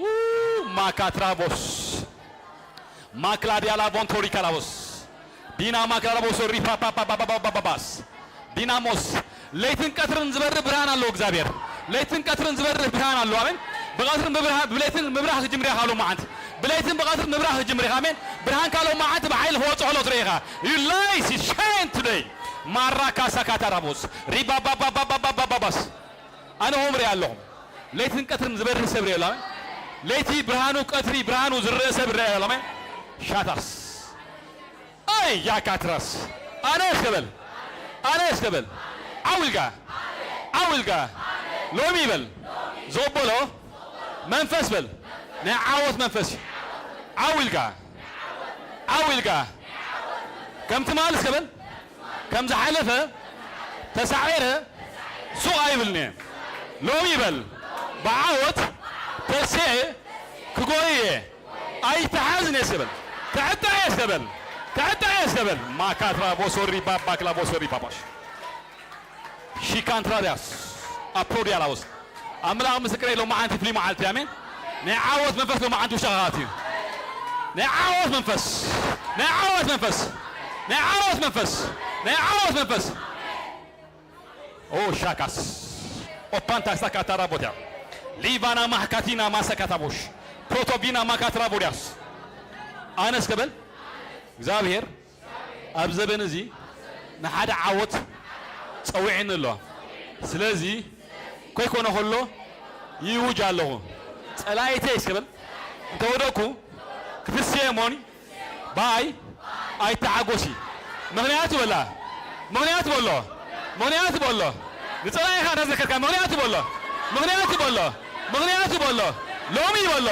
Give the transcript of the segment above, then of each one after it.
ኡ፣ ማካትራቦስ። ማክላዲያላ ቮንቶሪካላቦስ። ዲና ማክላዲያላቦስ ሪፓፓፓፓፓፓስ። ዲናሞስ። ለይትን ቀትርን ዝበርህ ብርሃን ኣለዎ እግዚኣብሔር። ለይትን ቀትርን ዝበርህ ብርሃን ኣለዎ። ኣሜን። ብቐትርን ብብርሃን፣ ብለይትን ምብራህ ክጅምር ኢኻ ሎማዓንቲ። ብለይትን ብቐትርን ምብራህ ክጅምር ኢኻ። ኣሜን። ብርሃንካ ሎማዓንቲ ብሓይሊ ክወጽኦ ሎ ትርኢ ኢኻ። You light shine today. ማራካ ሳካታራቦስ። ሪባባባባባባባባስ። ኣነ ሆም ሪኣ ኣለኹም። ለይትን ቀትርን ዝበርህ ሰብ ሪኣ ኣሎ። ኣሜን። ለይቲ ብርሃኑ፣ ቀትሪ ብርሃኑ ዝረአ ሰብ ሪኣ ኣሎ። ኣሜን። ሻታስ። ኣይ ያካትራስ። ኣነ እስከ በል። ኣነ እስከ በል። ዓው ኢልካ። ዓው ኢልካ። ሎሚ በል። ዘበሎ መንፈስ በል። ናይ ዓወት መንፈስ እዩ። ዓው ኢልካ። ዓው ኢልካ። ከም ትማል እስከ በል። ከም ዝሓለፈ ተሳዒረ ሱቕ ኣይብልን እየ። ሎሚ በል። ብዓወት ተስኤ ክጎይ እየ። ኣይተሓዝን እየ እስከ በል። ክዕጣ እየ እስከ በል። ክዕጣ እየ እስከ በል። ማካትራ ቦሶሪ ባባክላ ቦሶሪ ባባሽ። ሺካንትራድያስ ኣፕሮዲያላውስ። ኣምላኽ ምስክረይ፣ ሎማዓንቲ ፍሉይ መዓልቲ፣ ኣሜን። ናይ ዓወት መንፈስ ሎማዓንቲ ውሽጥኻ ክኣቱ እዩ። ናይ ዓወት መንፈስ፣ ናይ ዓወት መንፈስ፣ ናይ ዓወት መንፈስ፣ ናይ ዓወት መንፈስ። ኦ ሻካስ ኦፓንታ ሳካታራ ቦትያ ሊቫና ማህካቲና ማሰካታቦሽ ፕሮቶቢና ማካትራ ቦድያስ። ኣነ እስከ በል እግዚኣብሔር ኣብ ዘበን እዚ ንሓደ ዓወት ጸዊዕኒ ኣሎ። ስለዚ ኮይኮነ ከሎ ይውጅ ኣለኹ። ጸላኢተይ እስከ በል እንተወደቅኩ ክትስየ እሞኒ ብኣይ ኣይተሓጎሲ። ምኽንያቱ በላ፣ ምኽንያቱ በሎ፣ ምኽንያቱ በሎ። ንጸላኢኻ እንዳዘከርካ ምኽንያቱ በሎ፣ ምኽንያቱ በሎ፣ ምኽንያቱ በሎ። ሎሚ ይበሎ፣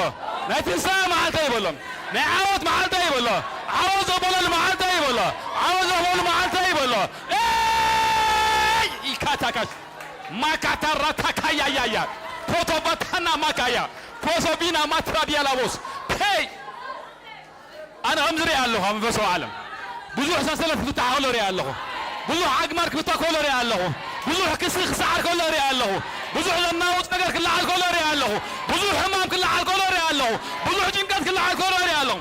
ናይ ትንሳኤ መዓልቲ ይበሎ፣ ናይ ዓወት መዓልቲ ይበሎ፣ ዓወት ዘበለሉ መዓልቲ ይበሎ፣ ዓወት ዘበለሉ መዓልቲ ይበሎ። ኤይ! ኢካታካሽ ማካታራ ታካያያያ ፖቶባታና ማካያ ፖሶቢና ማትራዲያላቦስ ፔይ ኣነ ከምዚ ሪኣ ኣለኹ። ኣብ መንፈሳዊ ዓለም ብዙሕ ሰንሰለት ክፍታሕ ከሎ ሪኣ ኣለኹ። ብዙሕ ኣግማድ ክፍታ ከሎ ሪኣ ኣለኹ። ብዙሕ ክሲ ክሰዓር ከሎ ሪኣ ኣለኹ። ብዙሕ ዘናውፅ ነገር ክለዓል ከሎ ሪኣ ኣለኹ። ብዙሕ ሕማም ክለዓል ከሎ ሪኣ ኣለኹ። ብዙሕ ጭንቀት ክለዓል ከሎ ሪኣ ኣለኹ።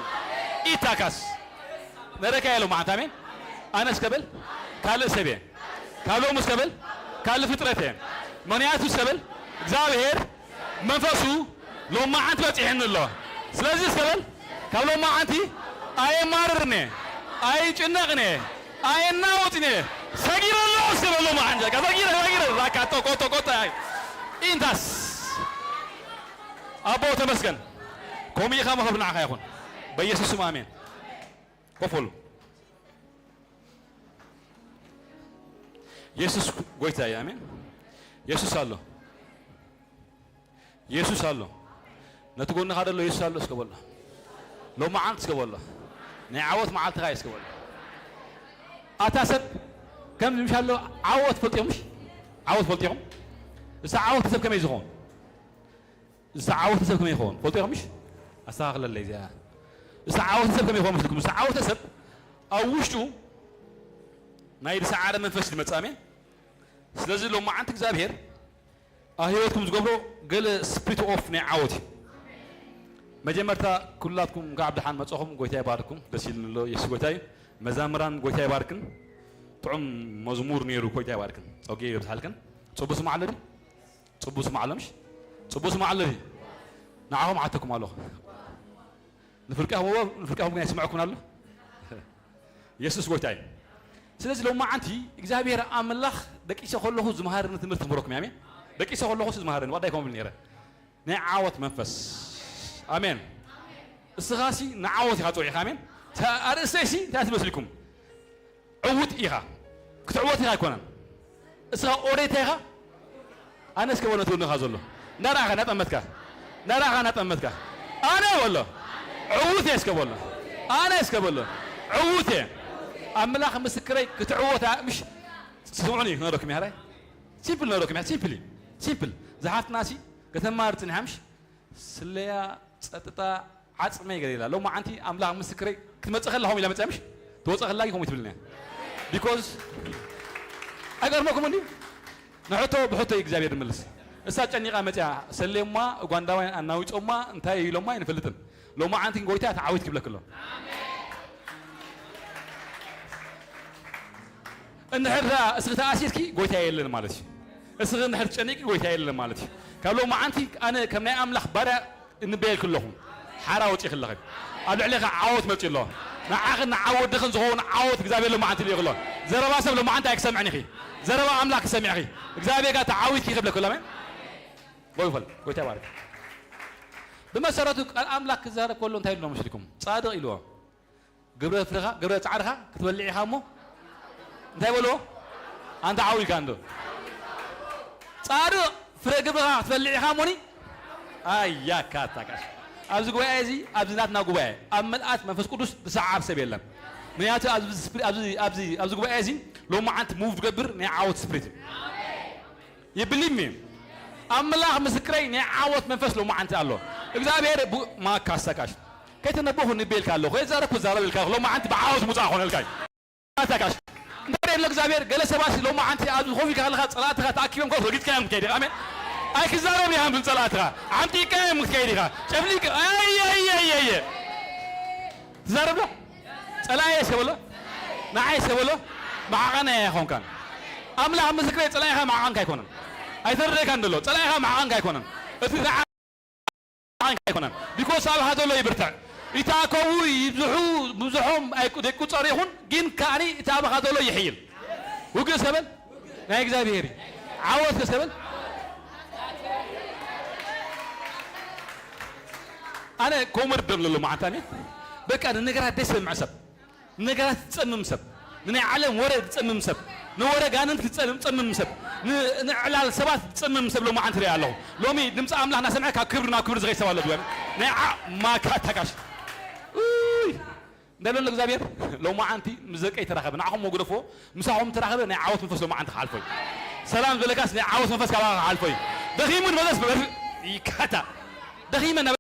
ኢታካስ ነረካ የሎ መዓንት ኣሜን። ኣነ እስከ በል ካልእ ሰብ እየ። ካብ ሎሚ እስከ በል ካልእ ፍጥረት እየ። ምኽንያቱ እስከ በል እግዚኣብሔር መንፈሱ ሎማዓንቲ በፂሕኒ ኣሎ። ስለዚ እስከ በል ካብ ሎማዓንቲ ኣየማርርነ፣ ኣይጭነቕነ፣ ኣየናውፅነ። ሰጊረ ኣለኹ እስከ በል ሎማዓንቲ በቃ ሰጊረ ሰጊረ ዛካ ጦቆ ጦቆ ጦ ኢንታስ ኣቦ ተመስገን። ከምኡ ኢኻ መኸብር ንዓኻ ይኹን በኢየሱስ ስም ኣሜን። ኮፍ በሉ። የሱስ ጎይታ እዩ። ኣሜን። የሱስ ኣሎ። የሱስ ኣሎ። ነቲ ጎንኻ ዘሎ የሱስ ኣሎ እስከ በሎ። ሎማዓንቲ እስከ በሎ። ናይ ዓወት መዓልትኻ እዩ እስከ በሎ። ኣታ ሰብ ከምዚ ምሽ ኣሎ ዓወት ፈልጥዮ ምሽ? ዓወት ፈልጥዮም? እሳ ዓወት ሰብ ከመይ ዝኸውን? ዝተዓወተ ሰብ ከመይ ይኸውን ፈልጦ ኢኹም ምሽ? ኣስተኻኽለለይ እዚኣ። ዝተዓወተ ሰብ ከመይ ይኸውን መስልኩም? ዝተዓወተ ሰብ ኣብ ውሽጡ ናይ ዝሰዓረ መንፈስ እዩ ዝመጽእ። ኣሜን። ስለዚ ሎማዓንቲ እግዚኣብሔር ኣብ ህይወትኩም ዝገብሮ ገለ ስፕሪት ኦፍ ናይ ዓወት እዩ። መጀመርታ ኩላትኩም እንኳዕ ብደሓን መጻኹም፣ ጎይታ ይባርኩም። ደስ ኢሉኒ ኣሎ፣ የሱስ ጎይታ እዩ። መዛምራን ጎይታ ይባርክን። ጥዑም መዝሙር ነይሩ፣ ጎይታ ይባርክን። ጸጉ የብዝሓልክን። ጽቡቅ ስማዕ ኣለኒ። ጽቡቅ ስማዕ ኣሎ ምሽ? ጽቡቅ ስማዕ ኣለኒ። ንዓኹም ሓተኩም ኣለኹ። ንፍርቃኹም ንፍርቃኹም ግን ኣይስምዐኩምን ኣሎ። የሱስ ጎይታ እዩ። ስለዚ ሎማዓንቲ እግዚኣብሔር ኣምላኽ ደቂሰ ከለኹ ዝመሃረኒ ትምህርቲ ክምህረኩም እየ። ኣሜን። ደቂሰ ከለኹ ዝመሃረኒ ዋዳ ይኮን ነይረ ናይ ዓወት መንፈስ። ኣሜን። እስኻሲ ንዓወት ኢኻ ጸዊዕኻ። ኣሜን። ኣርእስተይሲ እንታይ ትመስልኩም? ዕውት ኢኻ። ክትዕወት ኢኻ ኣይኮነን። እስኻ ኦሬታ ኢኻ። ኣነ እስከ በሎ ትብልኻ ዘሎ። ናራኻ ናጠመትካ። ናራኻ ናጠመትካ። ኣነ በሎ። ዕውት እየ እስከ በሎ። ኣነ እስከ በሎ። ዕውት እየ። ኣምላኽ ምስክረይ ክትዕወት እያ። ምሽ ስምዑኒ ክነግረኩም እየ። ሲምፕል ነግረኩም እየ። ሲምፕል እዩ። ሲምፕል። ዝሓፍትና ሲ ከተማር ጽኒሓ ምሽ ስለያ ጸጥታ ዓጽመይ ገለ ኢላ። ሎማዓንቲ ኣምላኽ ምስክረይ ክትመጽእ ከላ ከምኡ ኢላ መጽያ ምሽ? ትወጽእ ከላ ከምኡ ትብልና እያ። ቢኮዝ ኣይገርመኩም እንድዩ? ንሕቶ ብሕቶ እዩ እግዚኣብሔር ዝምልስ። እሳ ጨኒቓ መጽያ ሰሌማ፣ ኡጋንዳውያን ኣናዊጾማ፣ እንታይ ኢሎማ ኣይንፈልጥን። ሎማዓንቲ ጎይታ ተዓዊት ክብለክ ኣሎ። እንድሕር ደኣ እስኺ ተኣሲርኪ ጎይታ የለን ማለት እዩ። እስኺ እንድሕር ትጨኒቂ ጎይታ የለን ማለት እዩ። ካብ ሎማዓንቲ ኣነ ከም ናይ ኣምላኽ ባርያ እንበየልኪ ኣለኹ። ሓራ ወጺኺ ኣለኺ። ኣብ ልዕሌኻ ዓወት መጺኡ ኣሎ። ንዓኽን ንዓብ ወድኽን ዝኸውን ዓወት እግዚኣብሔር ሎማዓንቲ ልኢኹ ኣሎ። ዘረባ ሰብ ሎማዓንቲ ኣይክሰምዕን ኢኺ። ዘረባ ኣምላኽ ክሰሚዕኺ። እግዚኣብሔር ጋር ተዓዊትኪ ክብለኪ ኣሎ። ኣሜን። ጎይታ ይባርክ። ጎይታ ይባርክ። ብመሰረቱ ቃል ኣምላኽ ክዛረብ ከሎ እንታይ ኢሉ መስልኩም? ጻድቕ ኢልዎ። ግብረ ፍርኻ፣ ግብረ ጻዕርኻ ክትበልዕ ኢኻ እሞ እንታይ በልዎ? ኣንታ ዓው ኢልካ እንዶ። ጻድቕ ፍረ ግብርኻ ክትበልዕ ኢኻ እሞኒ። ኣያ ካታ ጋሽ። ኣብዚ ጉባኤ እዚ፣ ኣብዚ ናትና ጉባኤ፣ ኣብ ምልኣት መንፈስ ቅዱስ ዝሰዓር ሰብ የለን። ምክንያቱ ኣብዚ ስፕሪ-፣ ኣብዚ፣ ኣብዚ፣ ኣብዚ ጉባኤ እዚ ሎማዓንቲ ሙቭ ዝገብር ናይ ዓወት ስፕሪት እዩ። You believe me? ኣምላኽ ምስክረይ ናይ ዓወት መንፈስ ሎማዓንቲ ኣሎ። እግዚኣብሔር ቡ-፣ ማካሰካሽ። ከይተነበኹ ንቤልካ ኣለኹ። ከይዛረብኩ ዛረብ ኢልካ ኣለኹ። ሎማዓንቲ ብዓወት ሙጻእ ኾነልካ እዩ። ማካሰካሽ። እንታይ ኢለ እግዚኣብሔር ገለ ሰባት ሎማዓንቲ ኣብዚ ኮፍ ኢልካ ከለኻ ጸላእትኻ ተኣኪቦም ከ ረጊጽካዮም ክትከይድ ኢኻ። ኣሜን። ኣይክዛረብ ኢኻ ምስ ጸላእትኻ። ዓምጢካዮም ክትከይድ ኢኻ። ጨፍሊቅ-፣ ኣይ፣ ኣይ፣ ኣይ፣ ኣይ፣ ኣይ። ትዛረብ ዶ? ጸላኤ እስከ በሎ። ንዓይ እስከ በሎ። መዓቐናይ ኣይኾንካን። ኣምላኽ ምስክረይ ጸላኢኻ መዓቐንካ ኣይኮነን። ኣይተረድእካን ዘሎ። ጸላኢኻ መዓቐንካ ኣይኮነን። እቲ ዝዓ-፣ መዓቐንካ ኣይኮነን። ቢኮስ ኣብኻ ዘሎ ይብርትዕ። ይታከቡ፣ ይብዝሑ፣ ብዙሖም ኣይቁ-፣ ዘይቁጸር ይኹን፣ ግን ከኣኒ እቲ ኣብኻ ዘሎ ይሕይል። ውግእ እስከ በል። ናይ እግዚኣብሔር እዩ። ዓወት እስከ በል። ኣነ ኮመር ደም ለሎ መዓልቲ፣ ኣሜን። በቃ ንነገራት ደስ ዘምዕ ሰብ፣ ንነገራት ዝጸምም ሰብ፣ ንናይ ዓለም ወረ ዝጸምም ሰብ፣ ንወረ ጋንንት ዝጸምም፣ ጸምም ሰብ፣ ን-፣ ንዕላል ሰባት ዝጸምም ሰብ ሎማዓንቲ ሪኣ ኣለኹ። ሎሚ ድምፂ ኣምላኽ እናሰምዐ ካብ ክብሪ ናብ ክብሪ ዝኸይድ ሰብ ኣሎ። ናይ ዓ-፣ ማካ ታካሽ። ኡይ! እንታይ ኣሎ እግዚኣብሔር? ሎማዓንቲ ምስ ደቀይ ተራኸበ፣ ንዓኹም መጉደፎ፣ ምሳኹም ተራኸበ፣ ናይ ዓወት መንፈስ ሎማዓንቲ ክሓልፎ እዩ። ሰላም ዝበለካስ ናይ ዓወት መንፈስ ካባኻ ክሓልፎ እዩ። ደኺሙ ንመለስ በ-፣ ይካታ። ደኺመ እናበለ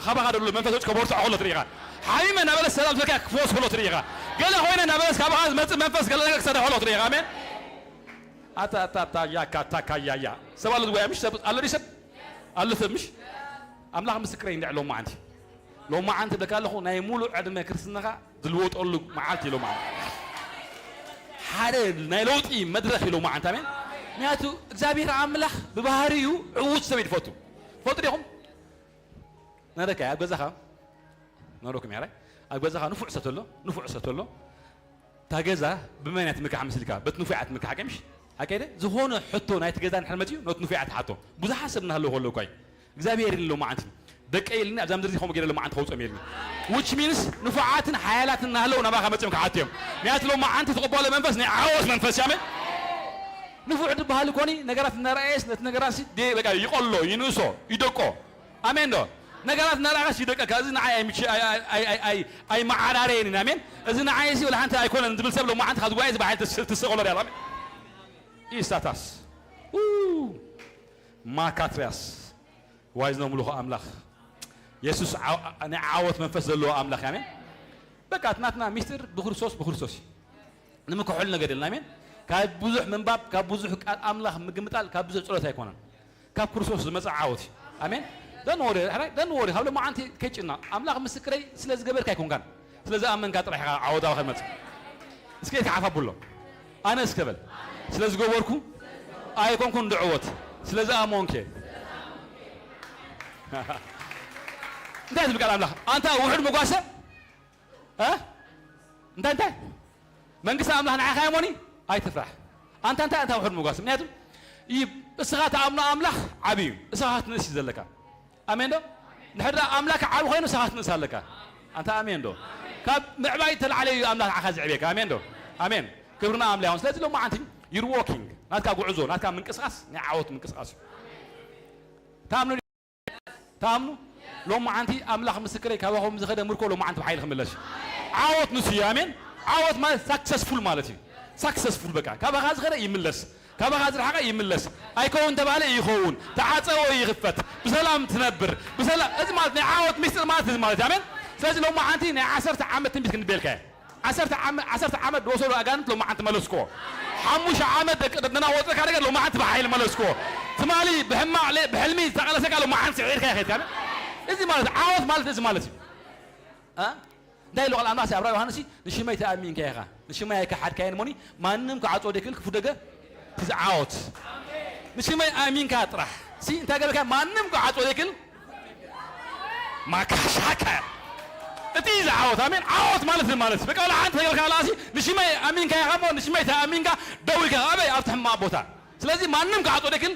ካባኻ ዘሎ መንፈስ ወጭ ከበርትዖ ከሎ ትርኢ ኢኻ። ሓሚመ እናበለ ሰላም ዝበለካ ክፈወስ ከሎ ትርኢ ኢኻ። ገለ ኮይነ እናበለስ ካባኻ ዝመጽእ መንፈስ ገለ ነገር ክሰርሕ ከሎ ትርኢ ኢኻ። ኣሜን። ኣታ፣ ኣታ፣ ኣታ፣ ያካ፣ ታካ፣ ያያ። ሰብ ኣሎ ዝጎያ ምሽ? ሰብ ኣሎ ድዩ ሰብ? ኣሎ ሰብ ምሽ? ኣምላኽ ምስክረይ እንድዒ ሎማዓንቲ። ሎማዓንቲ እብለካ ኣለኹ፣ ናይ ሙሉእ ዕድመ ክርስትናኻ ዝልወጠሉ መዓልቲ እዩ ሎማዓንቲ። ሓደ ናይ ለውጢ መድረኽ እዩ ሎማዓንቲ። ኣሜን። ምክንያቱ እግዚኣብሔር ኣምላኽ ብባህሪኡ ዕዉት ሰብ እዩ ዝፈቱ። ትፈልጡ ዲኹም? ነረካ ኣብ ገዛኻ ነረኩም ያራይ ኣብ ገዛኻ ንፉዕ ሰተሎ፣ ንፉዕ ሰተሎ። እታ ገዛ ብመን እያ ትምካሕ ምስልካ? በቲ ንፉዕ እያ ትምካሕ፣ ሓቂ ምሽ? ሓቂ ኣይደ? ዝኾነ ሕቶ ናይቲ ገዛ እንድሕር መጺኡ፣ ነቲ ንፉዕ እያ ትሓቶ። ብዙሓት ሰብ እናሃለዉ ከለዉ እኳ እዩ። እግዚኣብሔር ኢሉ ሎማዓንቲ፣ ደቀይ ኢልኒ፣ ኣብዛ ምድሪ ከምኡ ገይረ ሎማዓንቲ ከውፅኦም ኢልኒ። Which means ንፉዓትን ሓያላትን እናሃለዉ ናባኻ መጺኦም ክሓቱ እዮም። ምክንያቱ ሎማዓንቲ ትቕበሎ መንፈስ ናይ ዓወት መንፈስ እዩ። ኣሜን። ንፉዕ ዝበሃል እኮኒ ነገራት እናረኣየስ ነቲ ነገራት ሲ ደ-፣ በቃ ይቐሎ፣ ይንእሶ፣ ይደቆ። ኣሜን ዶ? ነገራት እናረኣኻስ ይደቀካ። እዚ ንዓይ ኣይምች-፣ ኣይ-፣ ኣይ-፣ ኣይ-፣ ኣይ-፣ ኣይ-፣ ኣይመዓራረየንን። ኣሜን። እዚ ንዓይ ሲ ወላ ሓንቲ ኣይኮነን ዝብል ሰብ ሎማዓንቲ ካብ ዝጓየ እዚ በሓይል ትስ-፣ ትስቐሎ ሪኣል። ኣሜን። ኢሳታስ። ኡ። ማካትሪያስ። ዋይዝ ነው ምልኹ ኣምላኽ የሱስ ናይ ዓወት መንፈስ ዘለዎ ኣምላኽ ኣሜን። በቃ እቲ ናትና ሚስጥር ብክርስቶስ ብክርስቶስ እዩ። ንምክሑል ነገር የለን ኣሜን። ካብ ብዙሕ ምንባብ ካብ ብዙሕ ቃል ኣምላኽ ምግምጣል ካብ ብዙሕ ጸሎት ኣይኮነን። ካብ ክርስቶስ ዝመጽእ ዓወት እዩ። ኣሜን። ደን ወሪ ደን ወሪ ካብ ሎማዓንቲ ከይጭና ኣምላኽ ምስክረይ ስለ ዝገበርካ ኣይኮንካን ስለ ዝኣመንካ ጥራሕ ኢኻ ዓወታዊ ከመጽእ። እስከ ተሓፋ ብሎ ኣነ እስከ በል ስለ ዝገበርኩ ኣይኮንኩን ድዕወት ስለ ዝኣመንኩ እየ። እንታይ ዝብል ቃል ኣምላኽ ኣንታ ውሑድ መጓሰ እንታይ እንታይ መንግስቲ ኣምላኽ ንዓኻ እሞኒ ኣይትፍራሕ። ኣንታ እንታይ ኣንታ ውሑድ መጓሰ ምክንያቱ እስኻ ተኣምኖ ኣምላኽ ዓብዩ እስኻ ክትንእስ እዩ ዘለካ። ኣሜን ዶ? ንድሕር ኣምላክ ዓብ ኮይኑ ንስኻ ትንእስ ኣለካ። ኣንታ ኣሜን ዶ? ካብ ምዕባይ ተላዕለ እዩ ኣምላክ ንዓኻ ዝዕብየካ። ኣሜን ዶ? ኣሜን። ክብርና ኣምላ ይኹን። ስለዚ ሎማዓንቲ you're walking ናትካ ጉዕዞ ናትካ ምንቅስቃስ ናይ ዓወት ምንቅስቃስ እዩ። ታምኑ ታምኑ ሎማዓንቲ ኣምላኽ ምስክረይ ካባኹም ዝኸደ ምርኮ ሎማዓንቲ ብሓይሊ ክምለስ እዩ። ዓወት ንሱ እዩ። ኣሜን። ዓወት ማለት ሳክሰስፉል ማለት እዩ። ሳክሰስፉል በቃ ካባኻ ዝኸደ ይምለስ። ካባኻ ዝረሓቐ ይምለስ። ኣይከውን ተባህለ ይኸውን። ተዓፀወ ይኽፈት። ብሰላም ትነብር። ብሰላም እዚ ማለት ናይ ዓወት ሚስጥር ማለት እዚ ማለት ኣሜን። ስለዚ ሎማዓንቲ ናይ ዓሰርተ ዓመት ትንቢት ክንበልካ እየ። ዓሰርተ ዓመት ዝወሰዱ ኣጋንንት ሎማዓንቲ መለስኮ። ሓሙሽተ ዓመት ደቂ ደና ወፀካ ነገር ሎማዓንቲ ብሓይሊ መለስኮ። ትማሊ ብሕማቕ ብሕልሚ ዝተቐለሰካ ሎማዓንቲ ስዒርካ ይኸድካ። እዚ ማለት ዓወት ማለት እዚ ማለት እዩ። እንታይ ኢሉ ቃል ኣምላኽ ኣብራ ዮሃንስ ንሽመይ ተኣሚንካ ኢኻ ንሽመይ ኣይከሓድካየን ሞኒ ማንም ክዓጾ ደክል ክፉደገ ትዝዓወት ንሽመይ ኣሚንካ ጥራሕ ሲ እንታይ ገበካ ማንም ክዓጾ ደክል ማካሻካ እቲ ዝዓወት ኣሜን ዓወት ማለት ማለት በቃ ለሓንቲ ተገልካ ለኣሲ ንሽመይ ኣሚንካ ኢኻ ሞ ንሽመይ ተኣሚንካ ደው ኢልካ ኣበይ ኣብቲ ሕማቕ ቦታ ስለዚ ማንም ክዓጾ ደክል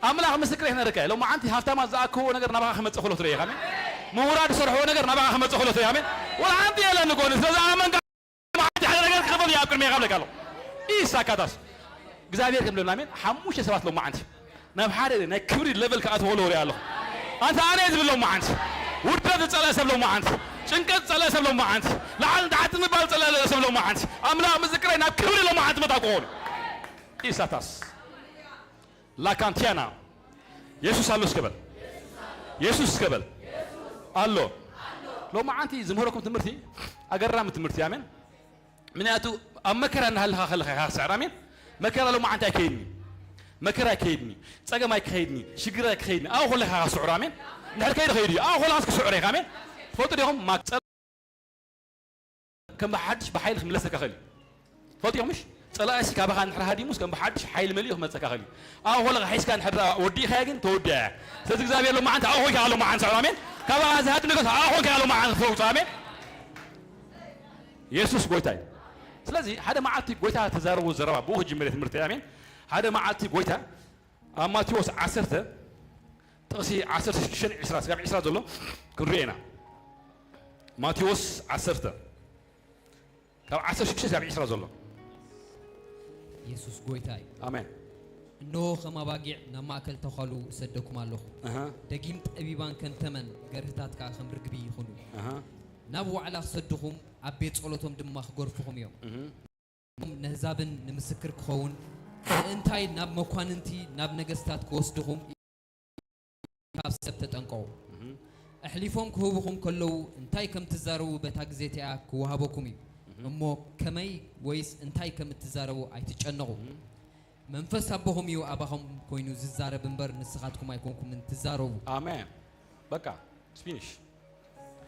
ኣምላኽ ምስክር ይሕነርካ ሎማዓንቲ ሃፍታማት ዝኣክብዎ ነገር ናባኻ ክመፅእ ክሎ ትርኢ ኢኻ ምሁራት ዝሰርሕዎ ነገር ናባኻ ክመፅእ ክሎ ትርኢ ኣሜን ወላ ሓንቲ የለን እኮ ስለዚ ኣመንካ መዓንቲ ሓደ ነገር ክኽፈል እዩ ኣብ ቅድሜ ይብለካ ኣሎ ኢሳካታስ እግዚኣብሔር ከም ልብና ኣሜን ሓሙሽተ ሰባት ሎማዓንቲ ናብ ሓደ ናይ ክብሪ ለቨል ክኣትዎ ሎ ሪኣ ኣለኹ ኣንተ ኣነ ዝብል ሎማዓንቲ ውርደት ዝፀልአ ሰብ ሎማዓንቲ ጭንቀት ዝፀልአ ሰብ ሎማዓንቲ ላዓል ንታሕቲ ምባል ዝፀልአ ሰብ ሎማዓንቲ ኣምላኽ ምስክረይ ናብ ክብሪ ሎማዓንቲ መታ ክኾኑ ኢሳታስ ላካንቲያና የሱስ ኣሎ እስከ በል የሱስ እስከ በል ኣሎ ሎማዓንቲ ዝምህረኩም ትምህርቲ ኣገራሚ ትምህርቲ ኣሜን ምክንያቱ ኣብ መከራ እናሃለኻ ከለኻ ኢኻ ክስዕር ኣሜን መከራ ሎማዓንቲ ኣይከይድኒ መከራ ኣይከይድኒ ፀገም ኣይክኸይድኒ ሽግር ኣይክኸይድኒ ኣብኡ ከለኻ ኢኻ ክስዕሩ ኣሜን እንድሕር ከይዱ ከይዱ እዩ ኣብኡ ከለኻስ ክስዕሮ ኢኻ ኣሜን ትፈልጡ ዲኹም ከም ብሓድሽ ብሓይሊ ክምለሰካ ክእል እዩ ትፈልጥዮ ምሽ ፀላእሲ ካባኻ እንድሕር ሃዲሙስ ከም ብሓድሽ ሓይሊ መሊኡ ክመፀካ ክእል እዩ ኣብ ኾለኻ ሒዝካ እንድሕር ወዲእኻያ ግን ተወዲያ እያ ስለዚ እግዚኣብሔር ሎማዓንቲ ኣብ ኾንካ ኣሎ መዓን ሰዕር ኣሜን ካባኻ ዝሃዲ ነገስ ኣብ ኾንካ ኣሎ መዓን ክፈውፅ ኣሜን የሱስ ጎይታ እዩ ስለዚ ሓደ መዓልቲ ጎይታ ተዛረቡ ዘረባ ብኡ ክጅምር ትምህርቲ ኣሜን ሓደ መዓልቲ ጎይታ ኣብ ማቴዎስ ዓሰርተ ጥቕሲ ዓሰርተ ሽዱሽተ ዒስራ ስጋብ ዒስራ ዘሎ ክንሪኦ ኢና። ማቴዎስ ዓሰርተ ካብ ዓሰርተ ሽዱሽተ ስጋብ ዒስራ ዘሎ። የሱስ ጎይታ እዩ። ኣሜን። እንሆ ከም ኣባጊዕ ናብ ማእከል ተዃሉ እሰደኩም ኣለኹ። ኣሃ ደጊም ጠቢባን ከም ተመን ገርህታት ከኣ ከም ርግቢ ይኹኑ። ኣሃ ናብ ዋዕላ ክሰድኹም ኣብ ቤት ጸሎቶም ድማ ክገርፍኹም እዮም። እህ ነህዛብን ንምስክር ክኸውን ምእንታይ ናብ መኳንንቲ ናብ ነገስታት ክወስድኹም ካብ ሰብ ተጠንቀቑ። ኣሕሊፎም ክህቡኹም ከለዉ እንታይ ከም ትዛረቡ በታ ግዜ እቲኣ ክወሃበኩም እዩ። እሞ ከመይ ወይስ እንታይ ከም እትዛረቡ ኣይትጨነቑ። መንፈስ ኣቦኹም እዩ ኣባኹም ኮይኑ ዝዛረብ እምበር ንስኻትኩም ኣይኮንኩምን ትዛረቡ። ኣሜን። በቃ ስፒኒሽ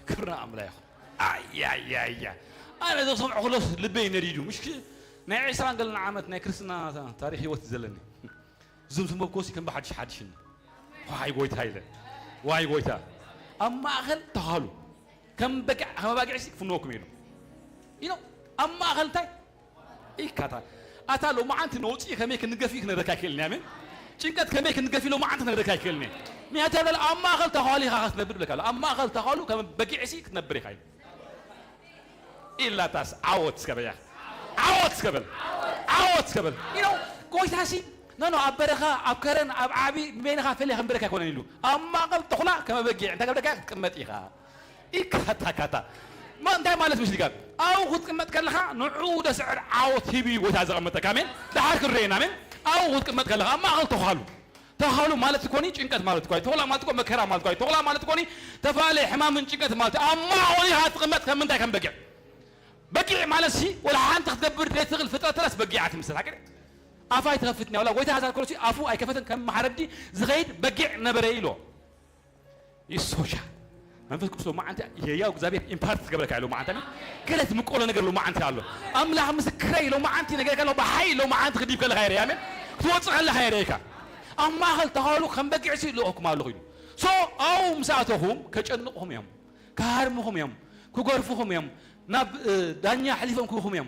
ክብርና ኣምላ ይኹን። ኣያያያ ኣነ ዘሰምዖ ክሎስ ልበይ ነዲዱ ምሽ ናይ ዕስራን ገለን ዓመት ናይ ክርስትና ታሪክ ህይወት ዘለኒ ዝም ዝንበብኮሲ ከም ብሓድሽ ሓድሽኒ ዋይ ጎይታ ኢለ ዋይ ጎይታ ኣብ ማእኸል ተኻሉ ከም በጊዕ ከም ኣባጊዕሲ ክፍንወኩም ኢሉ ኢሎ ኣብ ማእኸል እንታይ ኢካታ ኣታ ሎማዓንቲ ነውፂ ከመይ ክንገፊ ክነግረካ ይክእልኒ ኣሜን ጭንቀት ከመይ ክንገፊ ሎማዓንቲ ክነግረካ ይክእልኒ ምክንያቱ ኣብ ማእኸል ተኻሉ ኢኻ ክትነብር ብለካ ኣብ ማእኸል ተኻሉ ከም በጊዕሲ ክትነብር ኢኻ ኢሉ ኢላታስ ዓወት እስከ በያ ዓወት እስከ በል ዓወት እስከ በል ኢሎ ጎይታሲ ኖኖ ኣብ በረኻ ኣብ ከረን ኣብ ዓቢ በይንኻ ፈልየ ከም በረካ ኣይኮነን ኢሉ ኣብ ማእኸል ተኹላ ከመ በጊዕ እንታይ ከብለካ ክትቅመጥ ኢኻ ኢካታካታ እንታይ ማለት ምስ ዲካ ኣብኡ ክትቅመጥ ከለኻ ንዕኡ ደስዕር ዓወት ሂቡ እዩ ጎይታ ዘቐመጠካ ኣሜን ደሓር ክንረየና ኣሜን ኣብኡ ክትቅመጥ ከለኻ ኣብ ማእኸል ተዃሉ። ተዃሉ ማለት እኮኒ ጭንቀት ማለት እኮ እዩ። ተኹላ ማለት እኮ መከራ ማለት እኮ እዩ። ተኹላ ማለት እኮኒ ተፈላለየ ሕማምን ጭንቀት ማለት እዩ። ኣብ ማእኸሉ ኢኻ ትቕመጥ ከም ምንታይ ከም በጊዕ። በጊዕ ማለት ሲ ወላ ሓንቲ ክትገብር ዘይትኽእል ፍጥረት ተላስ በጊዕ እያ ትምስል። ሓቂ ኣፋ ኣይትኸፍትን እያ። ወላ ጎይታ ኣዛር ከሎ ሲ ኣፉ ኣይከፈተን ከም መሓረዲ ዝኸይድ በጊዕ ነበረ ኢሎ። ይሶሻ መንፈስ ቅዱስ ሎማዓንቲ የያው እግዚኣብሔር ኢምፓርት ትገብረካ ኢሎ መዓንቲ ኣሜን። ገለ ትምቆሎ ነገር ሎማዓንቲ ኣሎ። ኣምላኽ ምስክረይ ሎማዓንቲ ነገር ከሎ ብሓይ ሎማዓንቲ ክዲብ ከለኻ የረይ ኣሜን። ክትወጽእ ከለኻ የረይካ። ኣብ ማእኸል ተኻሉ ከም በጊዕ ሲ ልእኹም ኣለኹ ኢሉ። ሶ ኣው ምስ ኣተኹም ከጨንቕኹም እዮም፣ ክሃርምኹም እዮም፣ ክገርፍኹም እዮም። ናብ እ፣ ዳኛ ኣሕሊፎም ክህቡኹም እዮም።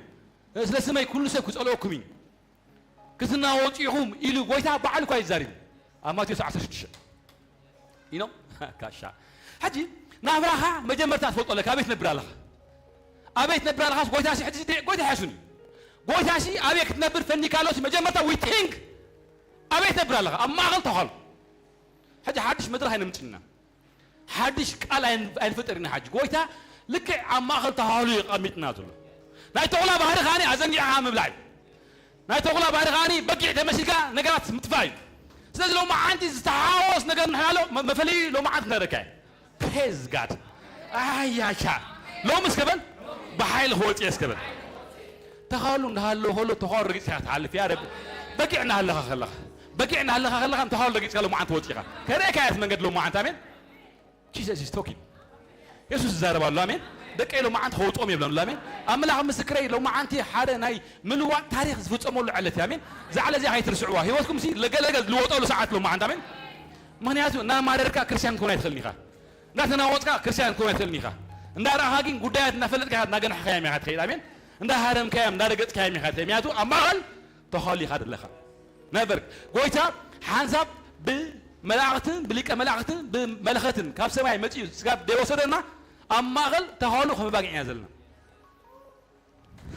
እ፣ ስለ ስመይ ኩሉ ሰብ ክጸልኦኩም እዩ። ክትናወጹ ኢኹም ኢሉ ጎይታ ባዕሉ እኳ ይዛረብ ኣብ ማቴዎስ ዓሰርተ ሽዱሽተ። ኢኖ ካሻ። ሕጂ ናብራኻ መጀመርታ ትፈልጦ ኣለካ። ኣበይ ትነብር ኣለኻ? ኣበይ ትነብር ኣለኻስ ጎይታ ሲ ሕጂ ደ-፣ ጎይታ ይሓሱን እዩ። ጎይታ ሲ ኣበይ ክትነብር ፈኒካ ኣሎ ሲ መጀመርታ we think ኣበይ ትነብር ኣለኻ? ኣብ ማእኸል ተዃሉ። ሕጂ ሓድሽ መድረኽ ኣይነምጽና። ሓድሽ ቃል ኣይን-፣ ኣይንፈጥር ኢና። ሓጂ ጎይታ ልክዕ ኣብ ማእኸል ተሃሉ የቐሚጥና ዘሎ። ናይ ተኹላ ባህሪ ከኣኒ ኣዘንጊዕኻ ምብላዕ እዩ። ናይ ተኹላ ባህሪ ከኣኒ በጊዕ ተመሲልካ ነገራት ምጥፋእ እዩ። ስለዚ ሎማዓንቲ ዝተሓዋወስ ነገር ንሕና ኣሎ መ-፣ መፈለዩ ሎማዓንቲ ክነረካ እዩ። ፕሬዝ ጋድ። ኣያቻ ሎም እስከበል ብሓይሊ ክወፅእ እስከበል ተኻሉ እንዳሃለወ ከሎ ተኻሉ ረጊፅካ ክትሓልፍ እያ። ረቢ በጊዕ እናሃለኻ ከለኻ በጊዕ እናሃለኻ ከለኻ ተኻሉ ረጊፅካ ሎማዓንቲ ወፂኻ ከርእየካ እያ እቲ መንገዲ ሎማዓንቲ። ኣሜን። Jesus is talking። የሱስ ይዛረብ ኣሎ። ኣሜን። ደቀይ ሎማዓንቲ ከውፅኦም የብለን ኣሎ። ኣሜን። ኣምላኽ ምስክረይ ሎማዓንቲ ሓደ ናይ ምልዋጥ ታሪኽ ዝፍፀመሉ ዕለት እዩ። ኣሜን። እዛ ዕለት እዚኣ ከይትርስዕዋ። ህይወትኩም ሲ ለገለገ ዝልወጠሉ ሰዓት ሎማዓንቲ። ኣሜን። ምኽንያቱ እናማረርካ ክርስቲያን ክትኮን ኣይትኽእልን ኢኻ። እንዳተናወጽካ ክርስቲያን ክትኮን ኣይትኽእልን ኢኻ። እንዳረኣኻ ግን ጉዳያት እናፈለጥካ ኢኻ እናገናሕካዮም ኢኻ ትኸይድ። ኣሜን። እንዳሃረምካዮም እንዳረገጽካዮም ኢኻ ትኸይድ። ምኽንያቱ ኣብ ማእኸል ተዃሊኻ ዘለኻ። ነበር ጎይታ ሓንሳብ ብመላእኽትን ብሊቀ መላእኽትን ብመለኸትን ካብ ሰማይ መጺኡ ስጋብ ዘይወሰደና ኣብ ማእኸል ተዃሉ ከም ኣባጊዕ ኢና ዘለና።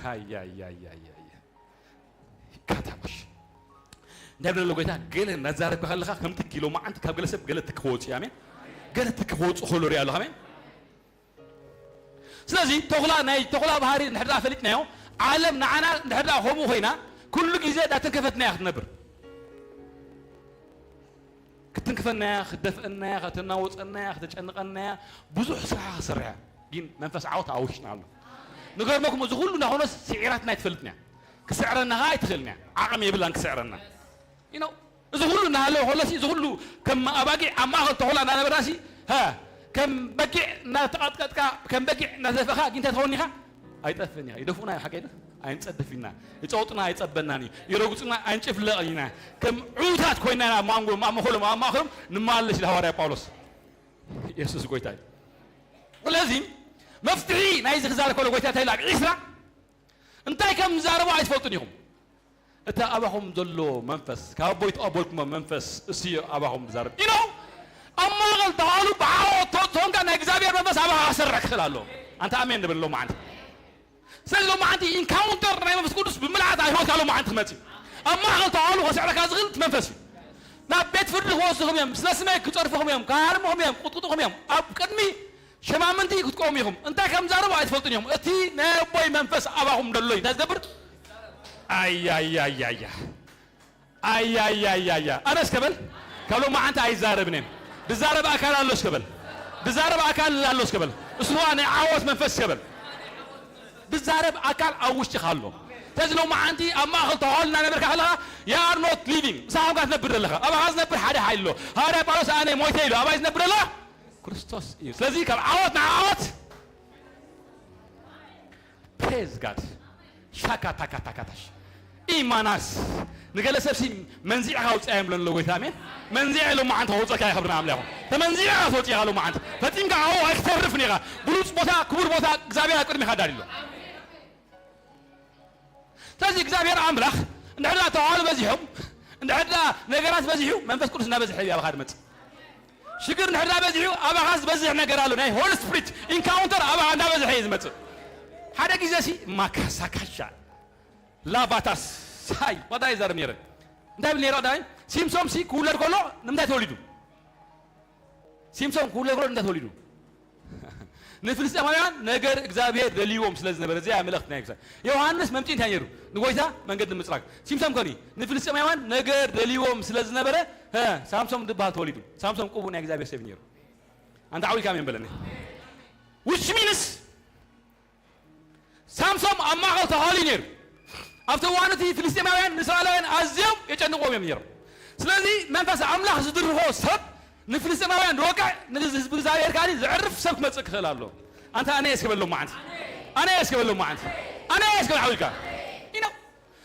ሃያያያያያ ካታባሽ እንታይ ብለሎ ጎይታ ገለ እናዛረብካ ከለኻ ከም ትኪ ሎማዓንቲ ካብ ገለ ሰብ ገለ ትኪ ክወፅእ እዩ። ኣሜን። ገለ ትኪ ክወፅእ ከሎ ሪኣ ኣለኹ። ኣሜን። ስለዚ ተኹላ ናይ ተኹላ ባህሪ እንድሕር ደኣ ፈሊጥናዮ ዓለም ንዓና እንድሕር ደኣ ከምኡ ኮይና ኩሉ ግዜ እንዳተንከፈትና እያ ክትነብር። ክትንክፈናያ ክትደፍአናያ ከተናወፀናያ ከተጨንቐናያ ብዙሕ ስራሓ ክሰርሕ እያ። ግን መንፈስ ዓወት ኣብ ውሽጥና ኣሎ። ንገርመኩም እዚ ኩሉ እናኾነስ ስዒራትና ኣይትፈልጥን እያ። ክስዕረና ከዓ ኣይትኽእልን እያ። ዓቕሚ የብላን ክስዕረና። You know፣ እዚ ኩሉ እናሃለወ ከሎሲ እዚ ኩሉ ከም ኣባጊዕ ኣብ ማእኸል ተኹላ እናነበርናሲ ሃ ከም በጊዕ እናተቐጥቀጥካ ከም በጊዕ እናዘፈኻ ግን እንታይ ትኸውን ኢኻ? ኣይጠፍእን ኢኻ። ይደፍኡና እዮም ሓቀይ ዶ? ኣይንጸድፍ ኢና። ይጸውጡና ኣይጸበናን እዩ። ይረግጹና ኣይንጭፍለቕን ኢና። ከም ዕዉታት ኮይና ኢና ኣብ ማንጎ ኣብ ማእከሎም ኣብ ማእከሎም ንመላለስ ኢሉ ሃዋርያ ጳውሎስ። የሱስ ጎይታ እዩ። ስለዚ መፍትሒ ናይዚ ክዛረብ ከሎ ጎይታ እንታይ ኢሉ ኣብ ዒስራ እንታይ ከም ዝዛረቡ ኣይትፈልጡን ኢኹም። እቲ ኣባኹም ዘሎ መንፈስ ካብ ኣቦይ ተቐበልኩሞ መንፈስ እሱ እዩ ኣባኹም ዝዛረብ ኢሉ ኣብ ማእኸል ተባህሉ ብዓወት ተወጥቶንካ ናይ እግዚኣብሔር መንፈስ ኣባኻ ክሰርሕ ክኽእል ኣለዎ። ኣንታ ኣሜን ንብል ሎማዓንቲ። ስለዚ ሎማዓንቲ ኢንካውንተር ናይ መንፈስ ቅዱስ ብምልኣት ኣብ ህይወትካ ሎማዓንቲ ክመጽእ እዩ። ኣብ ማእኸል ተባህሉ ከስዕረካ ዝኽእል እቲ መንፈስ እዩ። ናብ ቤት ፍርዲ ክወስድኹም እዮም፣ ስለ ስመይ ክጸርፍኹም እዮም፣ ክሃርምኹም እዮም፣ ክቕጥቅጥኹም እዮም። ኣብ ቅድሚ ሸማምንቲ ክትቆሙ ኢኹም። እንታይ ከም ዛረቡ ኣይትፈልጡን እዮም። እቲ ናይ ኣቦይ መንፈስ ኣባኹም ደሎ እዩ። እንታይ ዝገብር? ኣያያያያ ኣያያያያ ኣነ እስከ በል ካብ ሎማዓንቲ ኣይዛረብን እየ። ዝዛረብ ኣካል ኣሎ እስከ በል። ዝዛረብ ኣካል ኣሎ እስከ በል። እስዋ ናይ ዓወት መንፈስ እስከ በል። ዝዛረብ ኣካል ኣብ ውሽጢኻ ኣሎ። ስለዚ ሎማዓንቲ ኣብ ማእኸል ተዋህሉ እናነበርካ ከለኻ you are not living። ምሳኻ ትነብር ዘለኻ ኣባኻ ዝነብር ሓደ ሓይሊ ኣሎ። ሃዋርያ ጳውሎስ ኣነ ሞይተ ኢሉ ኣባይ ዝነብር ዘለኻ ክርስቶስ እዩ። ስለዚ ካብ ዓወት ንዓወት ፕሬዝ ጋድ ሻካ ታካ ታካ ታሽ ኢማናስ ንገለ ሰብ ሲ መንዚዕኻ ውፅኣ እዮም ብለንሎ ጎይታ ኣሜን። መንዚዐ ኢሎም መዓንተ ከውፀካ ይኸብርና ኣምላኹ ተመንዚዕኻ ትወፅኢኻ ሎ መዓንተ ፈፂምካ ኣብኡ ኣይክተርፍን ኢኻ። ብሉፅ ቦታ ክቡር ቦታ እግዚኣብሔር ኣብ ቅድሚኻ ዳልሎ። ስለዚ እግዚኣብሔር ኣምላኽ እንድሕር ተዋህሉ በዚሖም እንድሕር ነገራት በዚሑ መንፈስ ቅዱስ እናበዝሐ እዩ ኣባኻ ድመፅእ። ሽግር እንድሕር በዚሑ ኣባኻ ዝበዝሕ ነገር ኣሎ። ናይ ሆሊ ስፕሪት ኢንካውንተር ኣባኻ እንዳበዝሐ እዩ ዝመፅእ። ሓደ ግዜ ሲ ማካሳካሻ ላባታስ ሳይ ዋዳ ይዛረብ ነይረ እንታይ ብል ነይረ ቀዳማይ ሲምሶም ሲ ክውለድ ከሎ ንምንታይ ተወሊዱ? ሲምሶን ክውለድ ከሎ ንምንታይ ተወሊዱ? ንፍልስጤማውያን ነገር እግዚኣብሔር ደልይዎም ስለ ዝነበረ፣ እዚኣ መልእኽቲ ናይ ምሳሌ። ዮሃንስ መምጺኡ እንታይ ነይሩ? ንጎይታ መንገዲ ምጽራግ። ሲምሶን ከኒ ንፍልስጤማውያን ነገር ደልይዎም ስለ ዝነበረ፣ ሀ፣ ሳምሶም ዝበሃል ተወሊዱ። ሳምሶም ቅቡእ ናይ እግዚኣብሔር ሰብ ነይሩ። ኣንታ ዓዊልካ ኣሜን በለኒ። Which means ሳምሶም ኣብ ማእከል ተሃልዩ ነይሩ። ኣብቲ እዋን እቲ ፍልስጤማውያን ንእስራኤላውያን ኣዝዮም የጨንቕዎም እዮም ነይሮም። ስለዚ መንፈስ ኣምላኽ ዝድርኾ ሰብ ንፍልስጤማውያን ዝወቅዕ፣ ንህዝቢ እግዚኣብሔር ከኣ ዘዕርፍ ሰብ ክመጽእ ክኽእል ኣለዎ። ኣንታ ኣነ እየ እስከ በሎም መዓንቲ። ኣነ እየ እስከ በሎም መዓንቲ። ኣነ እየ እስከ በል ዓዊልካ። You know፣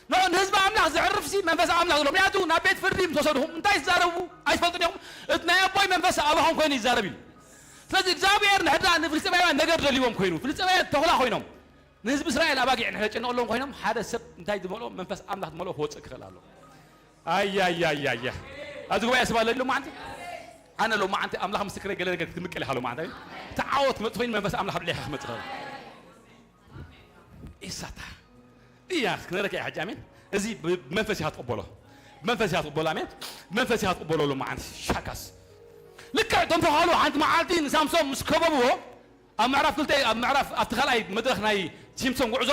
ኖ፣ ንህዝቢ ኣምላኽ ዘዕርፍሲ መንፈስ ኣምላኽ ዘሎ። ምክንያቱ ናብ ቤት ፍርዲ ምስ ወሰድኹም እንታይ ትዛረቡ ኣይትፈልጡን ኢኹም። እቲ ናይ ኣቦይ መንፈስ ኣባኹም ኮይኑ ይዛረብ ኢሉ። ስለዚ እግዚኣብሔር ንሕድራ ንፍልስጤማውያን ነገር ደልይዎም ኮይኑ፣ ፍልስጤማውያን ተኹላ ኮይኖም፣ ንህዝቢ እስራኤል ኣባጊዕ ንሕድራ ጨነቐሎም ኮይኖም፣ ሓደ ሰብ እንታይ ዝመልኦ መንፈስ ኣምላኽ ዝመልኦ ክወፅእ ክኽእል ኣሎ። ኣያያያያ። ኣብዚ ጉባኤ ሰብ ኣሎ ሎማዓንቲ? ኣነ ሎማዓንቲ ኣምላኽ ምስክረይ ገለ ነገር ክትምቅል ኢኻ ሎማዓንቲ። እቲ ዓወት ክመጽእ ኮይኑ መንፈስ ኣምላኽ ኣብ ልዕሌኻ ክመጽእ ይኽእል። ኢሳታ። እያ ክነረካ እያ ሕጂ ኣሜን። እዚ ብመንፈስ ኢኻ ትቕበሎ። ብመንፈስ ኢኻ ትቕበሎ ኣሜን። ብመንፈስ ኢኻ ትቕበሎ ሎማዓንቲ ሻካስ። ልክዕ እቶም ተኻሉ ሓንቲ መዓልቲ ንሳምሶም ምስ ከበብዎ ኣብ ምዕራፍ ክልተ ኣብ ምዕራፍ ኣብቲ ካልኣይ መድረኽ ናይ ሲምሶን ጉዕዞ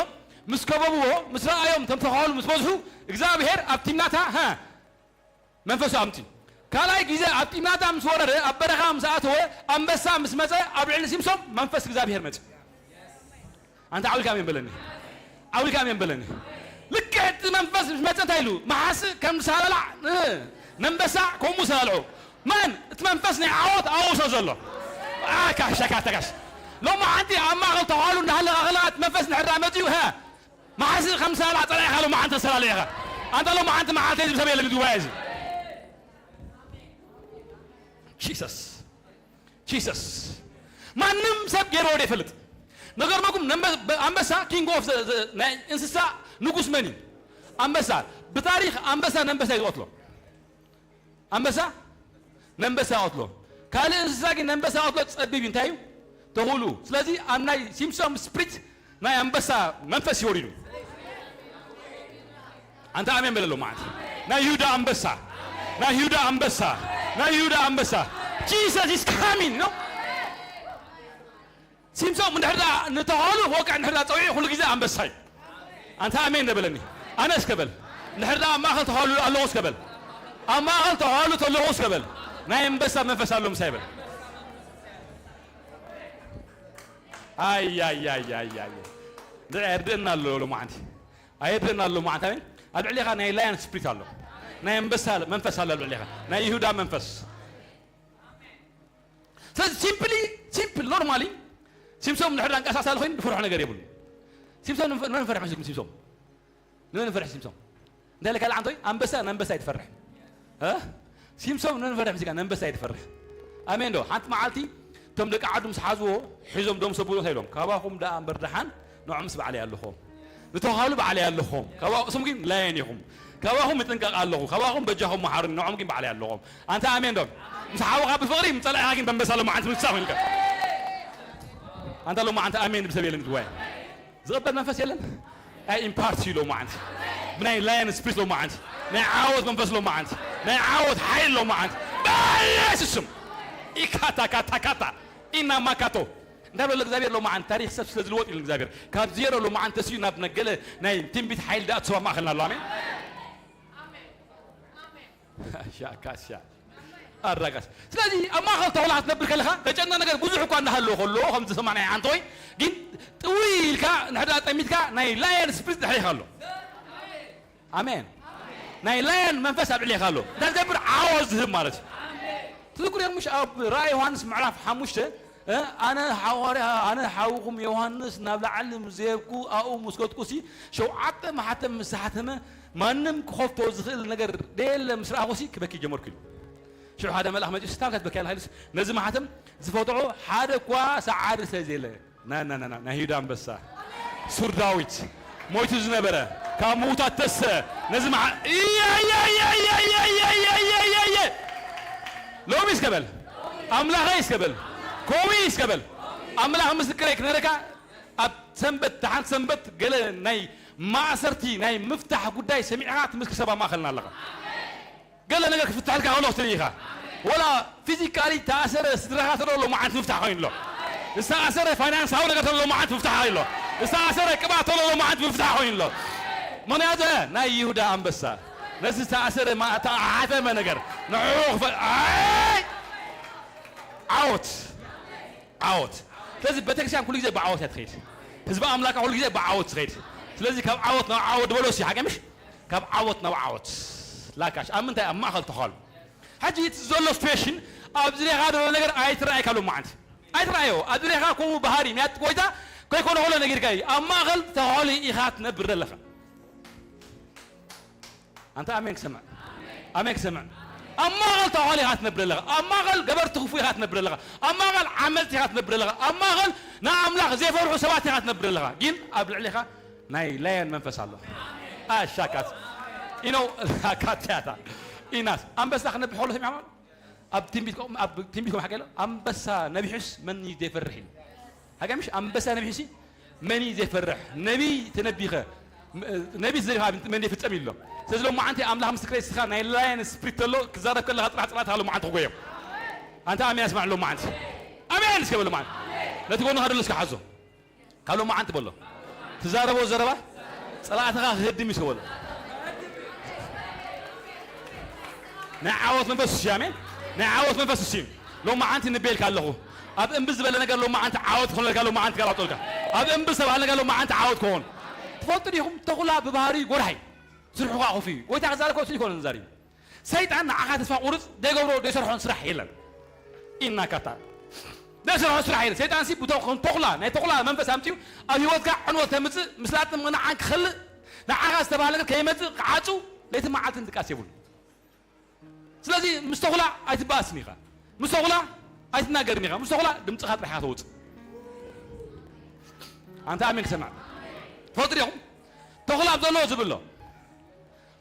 ምስ ከበብዎ ምስ ረኣዮም እቶም ተኻሉ ምስ በዝሑ እግዚኣብሔር ኣብ ቲምናታ ሀ መንፈሱ ኣምጺ። ካልኣይ ግዜ ኣብ ጢምናታ ምስ ወረደ ኣብ በረኻ ምስ ኣተወ ኣንበሳ ምስ መጸ ኣብ ልዕሊ ሲምሶን መንፈስ እግዚኣብሔር መጸ። ኣንታ ዓውልካ ኣሜን በለኒ። ዓውልካ ኣሜን በለኒ። ልክዕ እቲ መንፈስ ምስ መጸ እንታይ ኢሉ? መሓስእ ከም ዝሰላላዕ እ፣ ነንበሳ ከምኡ ሰላልዖ። መን? እቲ መንፈስ ናይ ዓወት ኣብኡ ዘሎ። ኣካሽ፣ ኣካሽ፣ ኣካሽ። ሎሚ ሓንቲ ኣብ ማእከል ተዋህሉ እንዳሃለኻ ከለኻ እቲ መንፈስ እንድሕር ደኣ መጺኡ፣ ሀ፣ መሓስእ ከም ዝሰላላዕ ጸላኢኻ ሎሚ ሓንቲ ተሰላልዕ ኢኻ። ኣንታ ሎሚ ሓንቲ መዓልቲ እዚ ሰብ የለን እዚ ጉባኤ እዚ። ጂሰስ፣ ጂሰስ። ማንም ሰብ ገይርዎ ዘይፈልጥ። ነገርመኩም፣ ነንበ-፣ በ-፣ ኣንበሳ፣ king of the፣ the፣ ናይ እንስሳ ንጉስ መን እዩ? ኣንበሳ። ብታሪኽ ኣንበሳ ነንበሳ እዩ ዝቐትሎ። ኣንበሳ ነንበሳ ይቐትሎ። ካልእ እንስሳ ግን ነንበሳ ይቐትሎ ጸቢብ እዩ። እንታይ እዩ? ተኽእሉ። ስለዚ ኣብ ናይ ሲምሶን ስፕሪት ናይ ኣንበሳ መንፈስ እዩ ወሪዱ። ኣንታ ኣሜን በለሎ ማለት። ናይ ይሁዳ ኣንበሳ፣ ናይ ይሁዳ ኣንበሳ፣ ናይ ይሁዳ ኣንበሳ። Jesus is coming ነው። ሲምሶን እንድሕር ደኣ ንተዋህሉ ክወቅዕ እንድሕር ደኣ ጸዊዑ ኩሉ ግዜ ኣንበሳ እዩ። ኣንታ ኣሜን ዶ በለኒ። ኣነ እስከ በል። እንድሕር ደኣ ኣብ ማእከል ተዋህሉ ኣለኹ እስከ በል። ኣብ ማእከል ተዋህሉ ተለኹ እስከ በል። ናይ ኣንበሳ መንፈስ ኣሎ ምሳይ በል። ኣይ፣ ኣይ፣ ኣይ፣ ኣይ፣ ኣይ። እንድዒ ኣየርድእና ኣሎ ሎማዓንቲ። ኣየርድእና ኣሎ ሎማዓንቲ። ኣሜን። ኣብ ልዕሌኻ ናይ ላየን ስፕሪት ኣሎ። ናይ ኣንበሳ መንፈስ ኣሎ ኣብ ልዕሌኻ። ናይ ይሁዳ መንፈስ። ስለዚ ሲምፕሊ፣ ሲምፕል፣ ኖርማሊ፣ ሲምሶም እንድሕር ደኣ እንቀሳቐስ ኣሎ ኮይኑ ዝፈርሖ ነገር የብሉ። ሲምሶም ንመን ፈርሕ መስልኩም? ሲምሶም ንመን ፈርሕ? ሲምሶም እንታይ ኢለ ካልእ ዓንቶይ? ኣንበሳ ንኣንበሳ እዩ ዝፈርሕ። እ? ሲምሶም ንመን ፈርሕ መስልካ? ንኣንበሳ እዩ ዝፈርሕ። ኣሜን ዶ? ሓንቲ መዓልቲ እቶም ደቂ ዓዱ ምስ ሓዝዎ፣ ሒዞም ዶም ሰብሎ እንታይ ኢሎም? ካባኹም ደኣ እምበር ደሓን ንዖምስ ባዕለይ ኣለኹም። ንተዋህሉ ባዕለይ ኣለኹም። ካባኹም ግን ላየን ኢኹም። ካባኹም ይጥንቀቕ ኣለኹ። ካባኹም በጃኹም መሓሩኒ። ንዖም ግን ባዕለይ ኣለኹም። ኣንታ ኣሜን ዶ? ምስ ሓውኻ ብፍቕሪ፣ ምስ ጸላኢኻ ግን በንበሳ ሎማዓንቲ ምሳኽ ኮይንካ። ኣንታ ሎማዓንቲ ኣሜን ዝብል ሰብ የለን ዝዋየ። ዝቕበል መንፈስ የለን። ኣይ ኢምፓርት እዩ ሎማዓንቲ። ብናይ ላየን ስፕሪት ሎማዓንቲ። ናይ ዓወት መንፈስ ሎማዓንቲ። ናይ ዓወት ሓይል ሎማዓንቲ። በኢየሱስ ስም። ኢካታ ካታ ካታ። ኢና ማካቶ። እንታይ ብሎ እግዚኣብሔር ሎማዓንቲ? ታሪኽ ሰብ ስለ ዝልወጥ ኢሉ እግዚኣብሔር። ካብ ዜሮ ሎማዓንቲ ተሲኡ ናብ ነገለ ናይ ትንቢት ሓይል ደኣ ተሰባ ማእከልና ኣሎ። ኣሜን። ሻካሻ። ኣራጋሽ። ስለዚ ኣብ ማእከል ተውላ ክትነብር ከለኻ፣ ዘጨንቕ ነገር ብዙሕ እኳ እንዳሃለወ ከሎ፣ ከም ዝሰማዕናዮ ዓንቶይ፣ ግን ጥውይ ኢልካ፣ ንሕድኣ ጠሚትካ፣ ናይ ላየን ስፕሪት ድሕሬኻ ኣሎ። ኣሜን። ናይ ላየን መንፈስ ኣብ ልዕሌኻ ኣሎ። እንታይ ዝገብር? ዓወት ዝህብ ማለት እዩ። ትዝክሩ እዮም ምሽ ኣብ ራእይ ዮሃንስ ምዕራፍ ሓሙሽተ፣ እ፣ ኣነ ሓዋርያ፣ ኣነ ሓውኹም ዮሃንስ ናብ ላዕሊ ምስ ዝሄብኩ፣ ኣብኡ ምስ ከድኩሲ፣ ሸውዓተ ማሕተም ምስ ተሓተመ፣ ማንም ክኸፍቶ ዝኽእል ነገር ደየለ ምስ ረኣኹሲ፣ ክበኪ ጀመርኩ ኢሉ። ሽዑ ሓደ መልኣኽ መጺኡ፣ ስታብካ ትበኪ ኣለኻ ኢሉስ፣ ነዚ ማሕተም ዝፈትሖ ሓደ እኳ ሰዓሪ ስለ ዘየለ፣ ና፣ ና፣ ና፣ ና፣ ናይ ይሁዳ ኣንበሳ፣ ሱር ዳዊት፣ ሞይቱ ዝነበረ፣ ካብ ምዉታት ተስአ፣ ነዚ መዓ-፣ እየ፣ እየ፣ እየ። ሎሚ እስከ በል፣ ኣምላኸይ እስከ በል፣ ከምኡ እስከ በል፣ ኣምላኽ ምስክረይ ክነረካ፣ ኣብ ሰንበት፣ ደሓን ሰንበት፣ ገለ ናይ ማእሰርቲ፣ ናይ ምፍታሕ ጉዳይ ሰሚዕኻ፣ ትምስክ ሰብ ኣብ ማእከልና ኣለኻ። ገለ ነገር ክፍትሐልካ ከሎ ክትርኢ ኢኻ። ወላ ፊዚካሊ ተኣሰረ ስድራኻ ተሎ ሎማዓንቲ ምፍታሕ ኮይኑ ኣሎ። ዝተኣሰረ ፋይናንሳዊ ነገር ተሎ መዓት ምፍታሕ ኣሎ። ዝተኣሰረ ቅባት ተሎ መዓት ምፍታሕ ኮይኑ ኣሎ። ምኽንያቱ ናይ ይሁዳ ኣንበሳ ነዚ ዝተኣሰረ ማእታ ዓተመ ነገር ንዕኡ ክፈ-፣ ኣይ! ዓወት! ዓወት! ስለዚ ቤተክርስትያን ኩሉ ግዜ ብዓወት እያ ትኸይድ። ህዝቢ ኣምላካ ኩሉ ግዜ ብዓወት ትኸይድ። ስለዚ ካብ ዓወት ናብ ዓወት ዝበሎ ሲ ሓቂ ምሽ? ካብ ዓወት ናብ ዓወት። ላካሽ ኣብ ምንታይ? ኣብ ማእኸል ተኸሉ። ሕጂ እቲ ዘሎ ሲትዌሽን ኣብ ዙርያኻ ዘሎ ነገር ኣይትረኣይ ካብ ሎማዓንቲ። ኣይትረኣዮ። ኣብ ዙርያኻ ከምኡ ባህሪ ምክንያት ጎይታ ከይኮነ ከሎ ነጊርካ እዩ። ኣብ ማእኸል ተኸሉ ኢኻ ትነብር ዘለኻ። ኣንታ ኣሜን ክሰምዕ። ኣሜን ክሰምዕ። ኣብ ማእኸል ተኸሉ ኢኻ ትነብር ዘለኻ። ኣብ ማእኸል ገበርቲ ክፉ ኢኻ ትነብር ዘለኻ። ኣብ ማእኸል ዓመልቲ ኢኻ ትነብር ዘለኻ። ኣብ ማእኸል ንኣምላኽ ዘይፈርሑ ሰባት ኢኻ ትነብር ዘለኻ። ግን ኣብ ልዕሊኻ ናይ ላየን መንፈስ ኣሎ። ኣሻካት ኢኖ ካትያታ ኢናስ ኣንበሳ ክነብር ከሎ ሰሚዕማ ኣብ ትንቢት ኮም-፣ ኣብ ትንቢት ኮም ሓቂ ኣሎ። ኣንበሳ ነቢሑስ መን እዩ ዘይፈርሕ ኢሉ? ሓቂ ምሽ? ኣንበሳ ነቢሑሲ መን እዩ ዘይፈርሕ? ነቢይ ተነቢኸ፣ ም-፣ ነቢይ ተዘሪኻ መን ዘይፍጸም ኢሉ ኣሎ። ስለዚ ሎማዓንቲ ኣምላኽ ምስክረይ፣ ንስኻ ናይ ላየን ስፕሪት ተሎ ክዛረብ ከለኻ ጥራሕ ጽላት ኢኻ ሎማዓንቲ ክጎዮም። ኣንታ ኣሜን ኣስማዕ ሎማዓንቲ። ኣሜን እስከ በል ሎማዓንቲ። ነቲ ጎንኻ ደሎ እስከ ሓዞ። ካብ ሎማዓንቲ በሎ። ትዛረቦ ዘረባ ጸላእትኻ ክህድም እዩ እስከ በሎ። ናይ ዓወት መንፈስ እዩ፣ ኣሜን። ናይ ዓወት መንፈስ እዩ። ሎማዓንቲ ንቤልካ ኣለኹ። ኣብ እምቢ ዝበለ ነገር ሎማዓንቲ ዓወት ክኾነልካ፣ ሎማዓንቲ ጋር ኣውጦልካ። ኣብ እምቢ ዝተባህለ ነገር ሎማዓንቲ ዓወት ክኾን። ትፈልጡ ዲኹም? ተኹላ ብባህሪ ጎዳይ። ስርሑ ከኣ ኮፍ እዩ። ጎይታ ክዛረብ ከሎ ስኢሉ ይኮነ ዝዛረብ። ሰይጣን ንዓኻ ተስፋ ቁርጽ ደይገብሮ ደይሰርሖን ስራሕ የለን። ኢናካታ። ደይሰርሖን ስራሕ የለን። ሰይጣን ሲ ብቶ-፣ ከም ተኹላ፣ ናይ ተኹላ መንፈስ ኣምጺኡ ኣብ ህይወትካ ዕንወት ተምጽእ፣ ምስላጥ ምቕናዓን ክኸልእ፣ ንዓኻ ዝተባህለ ነገር ከይመጽእ ክዓጹ ለይቲ መዓልትን ድቃስ የብሉ። ስለዚ ምስ ተኹላ ኣይትበኣስን ኢኻ። ምስ ተኹላ ኣይትናገርን ኢኻ። ምስ ተኹላ ድምጽኻ ጥራሕ ኢኻ ተውጽእ። ኣንታ ኣሜን ክሰምዕ። ትፈልጡ ዲኹም? ተኹላ ኣብ ዘለዎ ዝብሎ።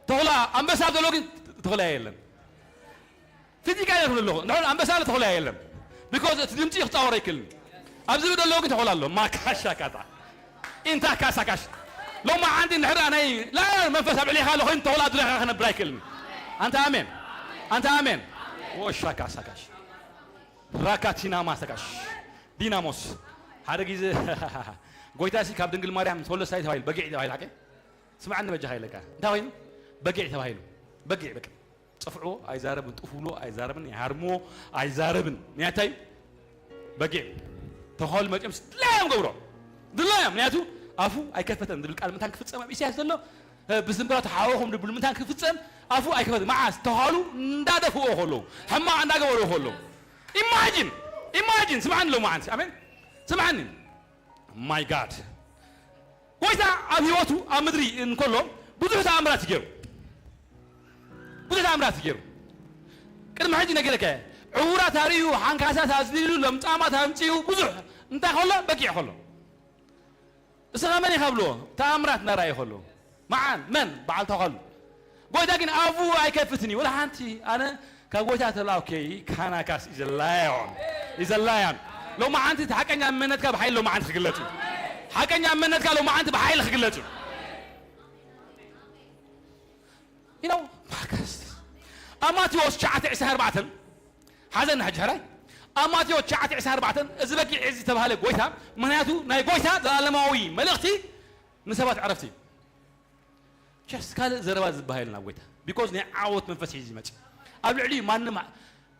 ተኹላ፣ ኣንበሳ ኣብ ዘለዎ ግን ተኹላ የለን። ፊዚካሊ ይኹን ኣለኹ። ንሕና ኣንበሳ ኣሎ ተኹላ የለን። ቢኮዝ እቲ ድምጺ ክጻወር ኣይክእልን። ኣብዚ ዘለዎ ግን ተኹላ ኣሎ። ማካሻ ካታ። ኢንታ ካሳ ካሽ። ሎማ ዓንዲ እንድሕር ኣነይ ላ መንፈስ ኣብ ልዕሌኻ ኣሎ ኮይኑ ተኹላ ኣብ ዙርያኻ ክነብር ኣይክእልን። ኣንታ ኣሜን። ኣንታ ኣሜን። ወሻ ካሳ ካሽ። ራካቲና ማሰካሽ። ዲናሞስ። ሓደ ግዜ ጎይታ ሲ ካብ ድንግል ማርያም ተወለደ ተባሂሉ፣ በጊዕ ተባሂሉ፣ ሓቂ? ስምዓኒ በጃኻ ኢለካ። እንታይ ኮይኑ? በጊዕ ተባሂሉ። በጊዕ በቃ። ጽፍዕዎ ኣይዛረብን፣ ጡፍ ብሎ ኣይዛረብን፣ ይሃርምዎ ኣይዛረብን። ምክንያቱ እንታይ እዩ? በጊዕ። ተኾል መጺኦም ድላዮም ገብሮ። ድላዮም። ምክንያቱ ኣፉ ኣይከፈተን ዝብል ቃል ምንታን ክፍጸም ኣብ ኢሳያስ ዘሎ፣ እ፣ ብስምብራ ተሓወኹም ድብል ምንታን ክፍጸም ኣፉ ኣይከፈተን። መዓስ? ተኾሉ እንዳደፍዎ ከለዉ፣ ሕማቕ እንዳገበሩ ከለዉ። ኢማጂን፣ ኢማጂን፣ ስምዓኒ ሎማዓንቲ። ኣሜን። ስምዓኒ። ማይ ጋድ። ጎይታ ኣብ ህይወቱ ኣብ ምድሪ እንከሎ ብዙሕ ተኣምራት እዩ ገይሩ። ብዙሕ ተኣምራት እዩ ገይሩ። ቅድሚ ሕጂ ነጊረካ እየ። ዕዉራት ኣርእዩ፣ ሓንካሳት ኣዝሊሉ፣ ለምጻማት ኣምጺኡ፣ ብዙሕ እንታይ ከሎ በጊዕ ከሎ። እስኻ መን ኢኻ ብሎ? ተኣምራት እናረኣየ ከሎ። መዓን? መን? በዓል ተኸሉ። ጎይታ ግን ኣፉ ኣይከፍትን እዩ። ወላ ሓንቲ ኣነ ካብ ጎይታ ተላውከ ካናካስ እዩ ዘላዮን። እዩ ዘላዮን። ሎማዓንቲ እቲ ሓቀኛ መንነትካ ብሓይሊ ሎማዓንቲ ክግለጽ እዩ። ሓቀኛ መንነትካ ሎማዓንቲ ብሓይሊ ክግለጽ እዩ። You know፣ ማርካስ ኣብ ማቴዎስ ትሽዓተ ዕስራን ኣርባዕተን፣ ሓዘና ሕጂ ሕራይ፣ ኣብ ማቴዎስ ትሽዓተ ዕስራን ኣርባዕተን፣ እዚ በጊዕ እዚ ዝተባህለ ጎይታ፣ ምኽንያቱ ናይ ጎይታ ዘላለማዊ መልእኽቲ ንሰባት ዕረፍቲ እዩ። ቸስ ካልእ ዘረባ ዝበሃል ናብ ጎይታ። ቢኮዝ ናይ ዓወት መንፈስ ሒዙ ይመጽእ። ኣብ ልዕሊኡ ማንም ኣ-፣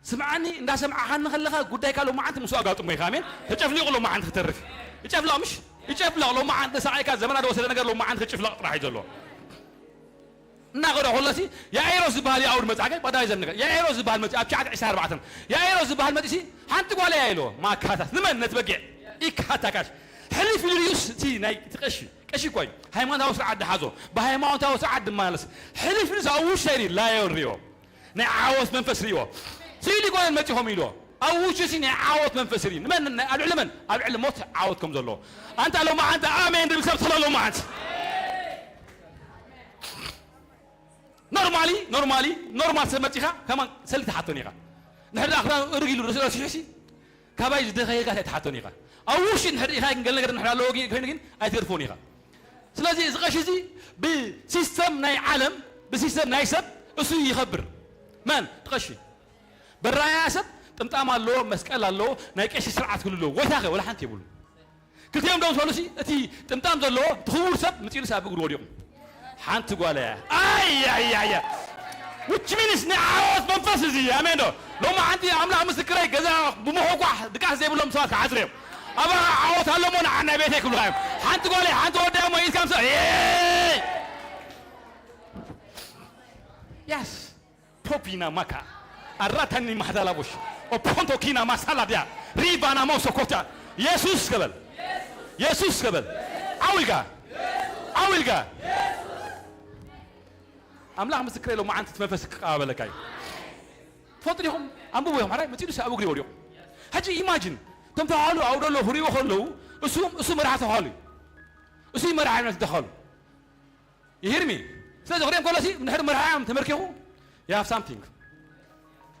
ስምዓኒ፣ እንዳሰምዓኻኒ ከለኻ ጉዳይካ ሎማዓንቲ ምስኡ ኣጋጥሞ ኢኻ። ኣሜን። ተጨፍሊቑ ሎማዓንቲ ክተርፍ። ይጨፍለቕ ምሽ? ይጨፍለቕ። ሎማዓንቲ ሰዓይካ ዘመና ዝወሰደ ነገር ሎማዓንቲ ክጭፍለቕ ጥራሕ እዩ ዘሎ። እናኸደ ከሎሲ ያኢሮስ ዝበሃል የኣውድ መጽሓ፣ ቀዳማይ ዘምልከ ያኢሮስ ዝበሃል መጽ-፣ ኣብ ትሽዓተ ዕስራን ኣርባዕተን ያኢሮስ ዝበሃል መጽሲ ሓንቲ ጓል እያ ኢልዎ። ማካታት ንመን? ነቲ በጊዕ። ኢካታካሽ። ሕልፍ ኢሉ ርዩስ እቲ ናይ፣ እቲ ቀሺ፣ ቀሺ እኮ እዩ። ሃይማኖታዊ ስርዓት ድሓዞ፣ ብሃይማኖታዊ ስርዓት ድመላለስ። ሕልፍ ኢሉ ኣብ ውሽጢ ይርኢ፣ ላዮን ሪኦ። ናይ ዓወት መንፈስ ሪኦ። ስኢሉ ይኮነን መጺኹም ኢልዎ። ኣብ ውሽጢ ናይ ዓወት መንፈስ ርኢ። ንመን? ኣብ ልዕሊ መን? ኣብ ልዕሊ ሞት ዓወት ከም ዘለዎ። ኣንታ ሎማዓንቲ ኣሜን ድብል ሰብ ትኽእሎ ሎማዓንቲ። ኖርማሊ፣ ኖርማሊ፣ ኖርማል ሰብ መጺኻ ከማን ሰልቲ ትሓቶን ኢኻ። ንሕድሪ ኣኽራን እርግ ኢሉ ርእሱ ረሲሑሲ፣ ካባይ ዝደኸየካ ኣይትሓቶን ኢኻ። ኣብ ውሽጢ ንሕድሪ ኢኻ ግን ገለ ነገር ንሕድሪ ኣለዎ ግን፣ ኮይኑ ግን ኣይትገድፎን ኢኻ። ስለዚ እዚ ቀሺ እዚ ብሲስተም ናይ ዓለም፣ ብሲስተም ናይ ሰብ እሱ ይኸብር። መን? እቲ ቀሺ። በራያ ሰብ ጥምጣም ኣለዎ፣ መስቀል ኣለዎ፣ ናይ ቀሺ ስርዓት ኩሉ ኣለዎ። ጎይታ ከ ወላ ሓንቲ የብሉ። ክልቲኦም ደው ዝበሉሲ፣ እቲ ጥምጣም ዘለዎ፣ እቲ ክቡር ሰብ ምጺኡሉሲ ኣብ እግሩ ወዲቑ። ሓንቲ ጓል እያ። ኣይ፣ ኣይ፣ ኣይ፣ ኣይ። Which means ናይ ዓወት መንፈስ እዚ፣ ኣሜን ዶ? ሎሚ ሓንቲ ኣምላኽ ምስክረይ፣ ገዛ ብምኹኳሕ ድቃስ ዘይብሎም ሰባት ክዓጽሩ እዮም። ኣብ ዓወት ኣለሞ፣ ንዓ ናይ ቤተይ ክብሉኻ እዮም። ሓንቲ ጓል እያ፣ ሓንቲ ወዲ እያ እሞ ኢልካ ምሰ-፣ ኤይ! Yes። ፖፒና ማካ፣ ኣራታኒ ማህዳላቦሽ፣ ኦፖንቶኪና ማሳላድያ፣ ሪቫና ማውሶኮታ። የሱስ ከበል፣ የሱስ ከበል። ዓው ኢልካ፣ ዓው ኢልካ። ኣምላኽ ምስክረይ፣ ሎማዓንቲ እቲ መንፈስ ክቀባበለካ እዩ። ትፈልጡ ዲኹም? ኣንብቡ ኢኹም። ሓራይ መጺኡ ንሱ ኣብ እግሪ ወዲቑ። ሕጂ ኢማጂን፣ እቶም ተባሃሉ ኣብኡ ደሎ ክሪእዎ ከለዉ፣ እሱ፣ እሱ መራሒ ተባሃሉ እዩ። እሱ እዩ መራሒ እምነት ተባሃሉ። You hear me? ስለዚ ክሪኦም ከሎሲ፣ እንድሕር መርሓዮም ተመርኪኹ፣ you have something።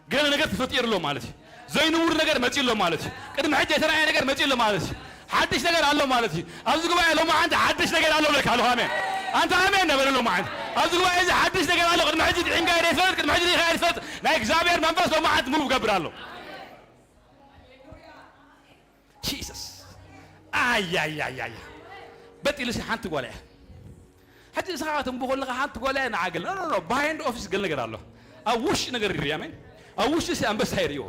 ገለ ነገር ተፈጢሩ ኣሎ ማለት እዩ። ዘይንቡር ነገር መጺኡ ኣሎ ማለት እዩ። ቅድሚ ሕጂ የተራእየ ነገር መጺኡ ኣሎ ማለት እዩ። ሓድሽ ነገር ኣሎ ማለት እዩ። ኣብዚ ጉባኤ ሎማዓንቲ ሓድሽ ነገር ኣሎ ብለካ ኣለኹ። ኣሜን። ኣንታ ኣሜን ነበረ ሎማዓንቲ። ኣብዚ ጉባኤ እዚ ሓድሽ ነገር ኣሎ። ቅድሚ ሕጂ ጥዒምካዮ ዘይትፈልጥ፣ ቅድሚ ሕጂ ርኢኻዮ ዘይትፈልጥ፣ ናይ እግዚኣብሔር መንፈስ ሎማዓንቲ ሙቭ ገብር ኣሎ። ጂሰስ። ኣያያያያ። በጥ ኢሉሲ ሓንቲ ጓል እያ። ሕጂ ንስኻ ከተንብቦ ከለኻ ሓንቲ ጓል እያ ንዓገል። ኖ፣ ኖ፣ ኖ። ባይንድ ኦፊስ ገል ነገር ኣሎ። ኣብ ውሽጢ ነገር ይርኢ፣ ኣሜን። ኣብ ውሽጢ ሲ ኣንበሳ ይርእዎ።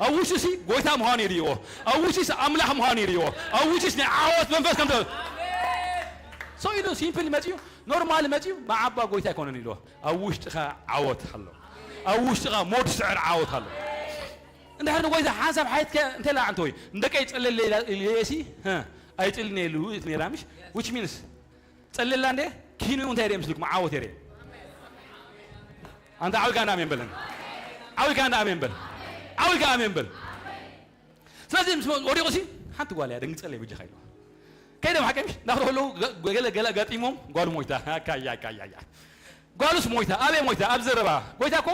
ኣብ ውሽጢ ሲ ጎይታ ምዃኑ ይርእዎ። ኣብ ውሽጢ ሲ ኣምላኽ ምዃኑ ይርእዎ። ኣብ ውሽጢ ሲ ናይ ዓወት መንፈስ ከም ዘ-፣ ሰው ኢሉ ሲምፕል መጺኡ፣ ኖርማል መጺኡ፣ መዓባ ጎይታ ኣይኮነን ኢልዎ። ኣብ ውሽጥኻ ዓወት ኣሎ። ኣብ ውሽጥኻ ሞድ ስዕር ዓወት ኣሎ። እንድሕር ንጎይታ ሓንሳብ ሓይትከ እንተ ኢላ ኣንተ ወይ፣ ንደቀይ ጸልየለይ ኢላ ኢለሲ፣ ሀ፣ ኣይጽልን ኢሉ እቲ ነይራ ምሽ? Which means፣ ጸልየላ እንደ ኪንኡ እንታይ ርየ ምስልኩም? ዓወት የርየ። ኣንታ ዓው ኢልካ እንዳ ኣሜን በለን። ዓው ኢልካ እንዳ ኣሜን በል። ዓው ኢልካ ኣሜን በል። ስለዚ ምስ ወዲቑ ሲ ሓንቲ ጓል እያ ደንግጸለይ በጃኻ ኢልዋ። ከይዶም ሓቀምሽ፣ እንዳኽሩ ከለዉ ገ-፣ ገለ፣ ገለ ገጢሞም ጓሉ ሞይታ። ኣካያ፣ ኣካያ፣ ኣያ። ጓሉስ ሞይታ፣ ኣበይ ሞይታ? ኣብ ዘረባ። ጎይታ እኮ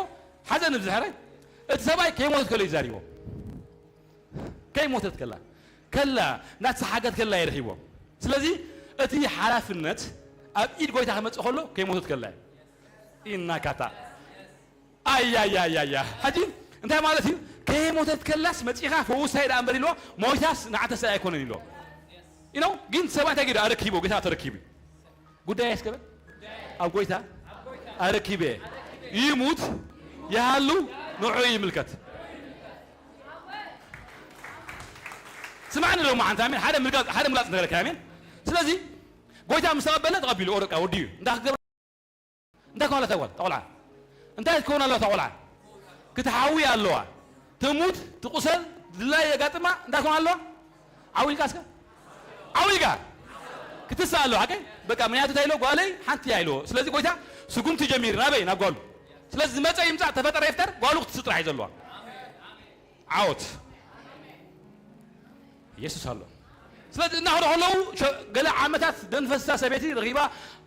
ሓዘን ብዝሕረ፣ እቲ ሰብኣይ ከይሞተት ከሎ እዩ ዛሪቦ። ከይሞተት ከላ፣ ከላ፣ እናተሰሓገት ከላ እዩ ረኺቦ። ስለዚ እቲ ሓላፍነት ኣብ ኢድ ጎይታ ክመጽእ ከሎ ከይሞተት ከላ እዩ። ኢናካታ። ኣያያያያ። ሕጂ እንታይ ማለት እዩ? ከይሞተት ከላስ መጺኻ ፈውሳይ ደኣ እምበር ኢልዎ፣ ሞይታስ ንዓተሰ ኣይኮነን ኢልዎ። You know፣ ግን ሰብኣይ እንታይ ገይሩ? ኣረኪቡ፣ ጌታ ተረኪቡ። ጉዳይ ኣስከበ ኣብ ጎይታ ኣረኪበ። ይሙት ይሃሉ ንዑ ይምልከት። ስማዕኒ ሎማዓንቲ፣ ኣሜን። ሓደ ምልጋጽ፣ ሓደ ምልጋጽ ነገረካ፣ ኣሜን። ስለዚ ጎይታ ምስ ተቐበለ ተቐቢሉ፣ ኦረቃ ወዲዩ። እንታይ ክገብር፣ እንታይ ክኾን ኣለዋ እታ ቆልዓ? እንታይ ክትከውን ኣለዋ እታ ቆልዓ? ክትሓዊ ኣለዋ። ትሙት፣ ትቑሰል፣ ድላይ የጋጥማ፣ እንታይ ክኾን ኣለዋ? ዓው ኢልካ እስከ። ዓው ኢልካ። ክትስእ ኣለዋ፣ ሓቀይ? በቃ፣ ምክንያቱ እንታይ ኢሎ? ጓለይ ሓንቲ እያ ኢሎ። ስለዚ ጎይታ ስጉምቲ ጀሚር፣ ናበይ? ናብ ጓሉ። ስለዚ ዝመጸ ይምጻእ፣ ተፈጠረ ይፍጠር፣ ጓሉ ክትስእ ጥራሕ እዩ ዘለዋ። ዓወት። ኢየሱስ ኣሎ። ስለዚ እናኸዱ ከለዉ ሸ-፣ ገለ ዓመታት ደም ፈሳ ሰበይቲ ረኺባ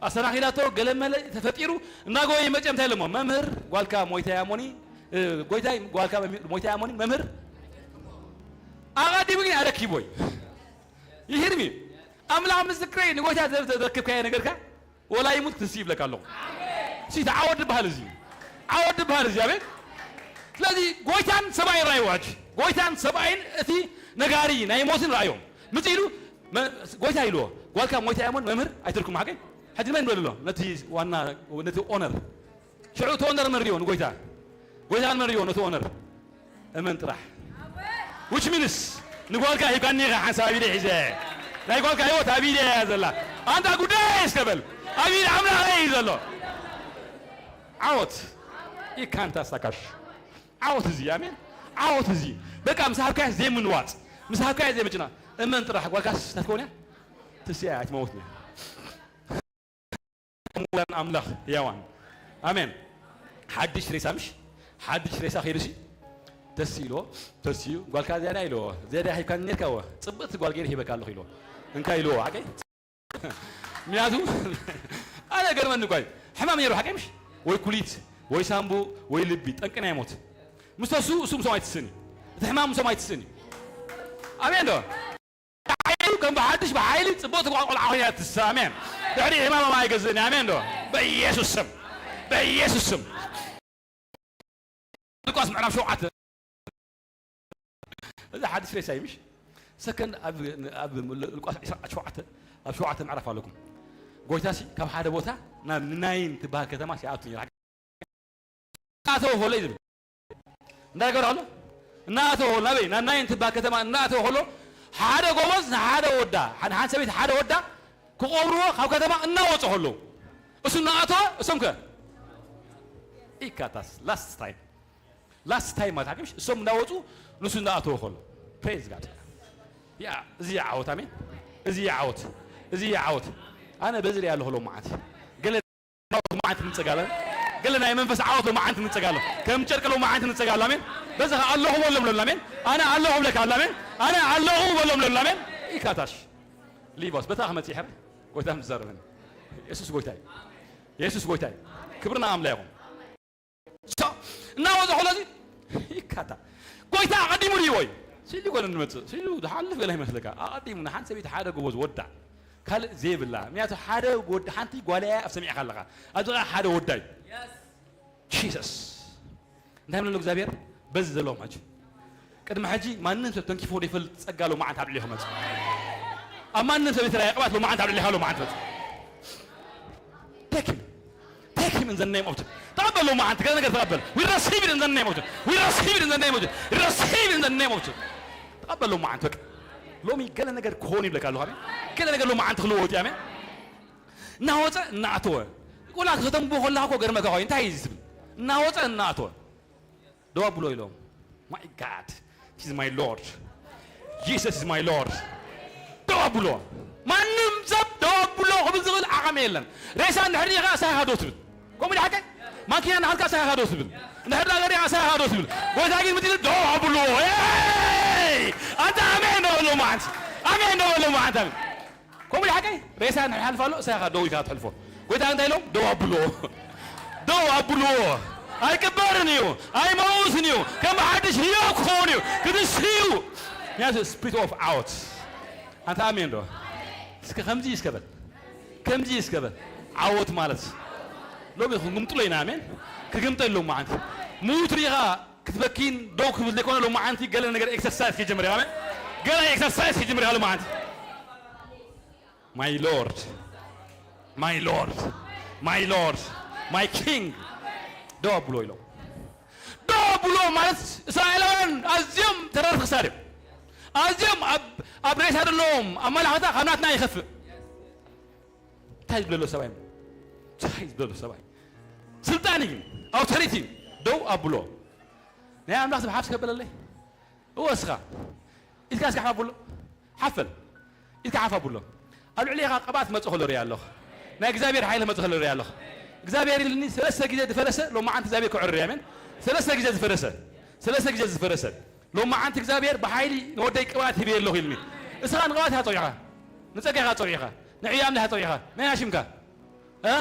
ኣሰናኺላቶ፣ ገለ መለ ተፈጢሩ፣ እናጎየ ይመጽእ። እንታይ ኢሎሞ? መምህር፣ ጓልካ ሞይታ እያ እሞኒ፣ እ፣ ጎይታይ፣ ጓልካ መሚ-፣ ሞይታ እያ እሞኒ፣ መምህር። ኣቐዲሙ ግን ኣረኪቦ እዩ። ይሂርም እዩ። ኣምላኽ ምስክረይ፣ ንጎይታ ዘ-፣ ዘ-፣ ዘረክብካዮ ነገርካ፣ ወላ ይሙት ክትንስእ ይብለካ ኣለኹ። እሺ፣ እቲ ዓወት ዝበሃል እዚ። ዓወት ዝበሃል እዚ፣ ኣቤት። ስለዚ ጎይታን ሰብኣይን ረኣይዎ ሕጂ። ጎይታን ሰብኣይን እቲ ነጋሪ ናይ ሞትን ረኣዮም። ምጽእ ኢሉ፣ መ-፣ ጎይታ ኢልዎ፣ "ጓልካ ሞይታ እያ እሞ መምህር ኣይትልኩም ሓቀይ?" ሕጂ መን ይበል ኣሎ? ነቲ ዋና፣ ነቲ ኦነር። ሽዑ እቲ ኦነር መን ሪኦ ንጎይታ? ጎይታ መን ሪኦ ነቲ ኦነር? እመን ጥራሕ። Which means ንጓልካ ሂብካኒ ኢኻ ሓንሳብ ኣብ ኢደይ ሒዘ። ናይ ጓልካ ህይወት ኣብ ኢደይ እያ ዘላ። ኣንታ ጉዳይ እስከ በል። ኣብ ኢድ ኣምላኽ እዩ ዘሎ። ዓወት። You can't ኣስታካሽ። ዓወት እዚ፣ ኣሜን። ዓወት እዚ። በቃ ምስ ሃብካያ ዘይምንዋጽ። ምስ ሃብካያ ዘይምጭና። እመን ጥራሕ ጓልካስ ተትከውን እያ? ትስያ ኣይትመውትን እያ። ሙላን ኣምላኽ ህያዋን። ኣሜን። ሓድሽ ሬሳ ምሽ? ሓድሽ ሬሳ ከይዱሲ? ተሲ ኢልዎ፣ ተሲኡ፣ ጓልካ ዝያዳ ኢልዎ፣ ዝያዳ ሂብካኒ ነርካ እወ፣ ጽብቕቲ ጓል ገይረ ሂበካ ኣለኹ ኢልዎ። እንካ ኢልዎ፣ ሓቀይ? ምክንያቱ፣ ኣነ ገርመኒ እኳ እዩ። ሕማም ነይሩ ሓቀይ ምሽ? ወይ ኩሊት፣ ወይ ሳምቡ፣ ወይ ልቢ፣ ጠንቂ ናይ ሞት። ምስ ተሱ፣ እሱ ምሶም ኣይትስእን እዩ። እቲ ሕማም ምሶም ኣይትስእን እዩ። ኣሜን ዶ? ሓይሉ ከም ብሓድሽ ብሓይሊ ጽቡቕቲ ቆልዓ ኮይና ትስእ። ኣሜን። ድሕሪ ሕማም ኣይገዝእን። ኣሜን ዶ? በኢየሱስ ስም። በኢየሱስ ስም። ሉቃስ ምዕራፍ ሸውዓተ። እዚ ሓድሽ ሬሳ እዩ፣ ምሽ? ሰከንድ ኣብ፣ ኣብ ሉቃስ ዕስራን ሸውዓተን፣ ኣብ ሸውዓተ ምዕራፍ ኣለኩም። ጎይታሲ ካብ ሓደ ቦታ ናብ ንናይን ትበሃል ከተማ ሲኣቱ ነይራ። እናኣተወ ከሎ እዩ ዝብል። እንታይ ገይሩ ኣሎ? እናኣተወ ከሎ፣ ናበይ? ናብ ናይን ትበሃል ከተማ እናኣተወ ከሎ፣ ሓደ ጎበዝ ንሓደ ወዳ፣ ሓን-፣ ሓንቲ ሰበይቲ ሓደ ወዳ ክቐብርዎ ካብ ከተማ እናወፁ ከለዉ፣ እሱ እናኣተወ፣ እሶም ከ? ኢካታስ፣ ላስት ታይም። ላስት ታይም ማለት ሓቂ ምሽ? እሶም እናወፁ፣ ንሱ እናኣተወ ከሎ። ፕሬዝ ጋድ። ያ፣ እዚ ይዓወት፣ ኣሜን። እዚ ይዓወት፣ እዚ ይዓወት። ኣነ በዚ ሪኣ ኣለኹ ሎመዓንቲ። ገለ ዓወት መዓንቲ ንጸጋለን። ገለ ናይ መንፈስ ዓወት ሎመዓንቲ ንጸጋለን። ከም ጨርቂ ሎመዓንቲ ንጸጋለን፣ ኣሜን። በዚ ኸኣ ኣለኹ በሎም ለሎ፣ ኣሜን። ኣነ ኣለኹ ብለካ ኣሎ፣ ኣሜን። ኣነ ኣለኹ በሎም ለሎ፣ ኣሜን። ኢካታሽ። ሊባስ፣ በታ ክመጽእ ይሕር። ጎይታ ምስ ዘረበኒ። የሱስ ጎይታ እዩ። የሱስ ጎይታ እዩ። ክብርና ኣምላ ይኹን። ሶ፣ እናወዘ ኾሎ እዚ ይካታ። ጎይታ ኣቐዲሙ ርእይዎ እዩ። ሲሉ ይኮነ ንመጽእ። ሲሉ ዝሓልፍ ገለ ይመስለካ። ኣቐዲሙ ንሓንቲ ሰበይቲ ሓደ ጎበዝ ወዳ። ካልእ ዘይብላ። ምክንያቱ ሓደ ወዲ፣ ሓንቲ ጓል እያ ኣብ ሰሚዕካ ኣለኻ። ኣብዚ ኸኣ ሓደ ወዳ እዩ። ጂሰስ። እንታይ ምንሉ እግዚኣብሔር? በዚ ዘለዎም ሕጂ። ቅድሚ ሕጂ ማንም ሰብ ተንኪፎ ዘይፈልጥ ጸጋ ሎመዓንቲ ኣብ ልዕሌኻ መጽእ። ኣብ ማንም ሰብ የተለያየ ቅባት ሎመዓንቲ ኣብ ልዕሌኻ ሎመዓንቲ መጽእ። Take him. Take him in the name of Jesus. ተቐበል ሎመዓንቲ፣ ገለ ነገር ተቐበል። We receive it in the name of Jesus. We receive it in the name of Jesus. We receive it in the name of Jesus. ተቐበል ሎመዓንቲ፣ በቃ። ሎሚ ገለ ነገር ክኾን ይብለካ ኣለኹ፣ ኣሜን። ገለ ነገር ሎመዓንቲ ክልወጥ እዩ፣ ኣሜን። እናወፀ እናኣተወ። ቆላ ከተንብቦ ከለኻ እኮ ገርመካ ኮይኑ፣ እንታይ እዩ እዚ ትብል? እናወፀ እናኣተወ። ደው ኣብሎ ኢሎም። My God, he's my Lord. Jesus is my Lord. ደው ኣብሎ። ማንም ሰብ ደው ኣብሎ ክብል ዝኽእል ዓቕሚ የለን። ሬሳ እንድሕር ሪኢኻ እሳኻ ደው ትብል። ከምኡ ድዩ ሓቀይ? ማኪና እናኸድካ እሳኻ ደው ትብል። እንድሕር ዳገር ሪኢኻ እሳኻ ደው ትብል። ጎይታ ግን ምትብል ደው ኣብሎ። ኤይ! ኣንታ ኣሜን ደው ኣብሎ መዓንቲ። ኣሜን ደው ኣብሎ መዓንቲ። ኣሜን። ከምኡ ድዩ ሓቀይ? ሬሳ እንድሕር ይሓልፍ ኣሎ፣ እሳኻ ደው ኢልካ ትሕልፎ። ጎይታ እንታይ ኢሎም? ደው ኣብሎ። ደው ኣብሎ። ኣይቅበርን እዩ። ኣይመውትን እዩ። ከም ሓድሽ ህያው ክኸውን እዩ። ክትስዩ። ምክንያቱ ስፒሪት ኦፍ ዓወት። ኣንታ ኣሜን ዶ? እስከ ከምዚ እስከ በል። ከምዚ እስከ በል። ዓወት ማለት ሎሚ ክንግምጥሎ ኢና፣ ኣሜን። ክግምጠ ኣለዎ መዓንቲ። ምዉት ሪኢኻ ክትበኪን ደው ክብል ዘይኮነ፣ ሎመዓንቲ ገለ ነገር ኤክሰርሳይዝ ክጅምር ኢኻ፣ ኣሜን። ገለ ኤክሰርሳይዝ ክጅምር ኢኻ ሎመዓንቲ። My Lord, my Lord, my Lord, my King። ደው ኣብሎ ኢሎም። ደው ኣብሎ ማለት እስራኤላውያን ኣዝዮም ተረርቲ ክሳድ እዮም። ኣዝዮም ኣብ፣ ኣብ ሬሳ ዘለዎም ኣመላኽታ ካብ ናትና ይኸፍእ። እንታይ ዝብለሎ ሰብኣይ? እንታይ ዝብለሎ ሰብኣይ? ስልጣን እዩ፣ ኣውቶሪቲ እዩ። ደው ኣብሎ። ናይ ኣምላኽ ሰብ ሓፍ ከበለለይ? እወ እስኻ። ኢድካ እስካ ሓፍ ኣብሎ። ሓፍ በል። ኢድካ ሓፍ ኣብሎ። ኣብ ልዕሌኻ ቅብኣት መጽእ ከሎ ሪኣ ኣለኹ። ናይ እግዚኣብሔር ሓይሊ መጽእ ከሎ ሪኣ ኣለኹ። እግዚኣብሔር ኢልኒ ሰለስተ ግዜ ዝፈረሰ፣ ሎመዓንቲ እግዚኣብሔር ክዕሪ፣ ኣሜን። ሰለስተ ግዜ ዝፈረሰ። ሰለስተ ግዜ ዝፈረሰ። ሎመዓንቲ እግዚኣብሔር ብሓይሊ ንወደይ ቅብኣት ሂበ ኣለኹ ኢልኒ። እስኻ ንቅብኣት ኢኻ ጸዊዕኻ። ንጸጋ ኢኻ ጸዊዕኻ። ንዕብያ ኣምላኽ ጸዊዕኻ። ናይ ሽምካ? እ?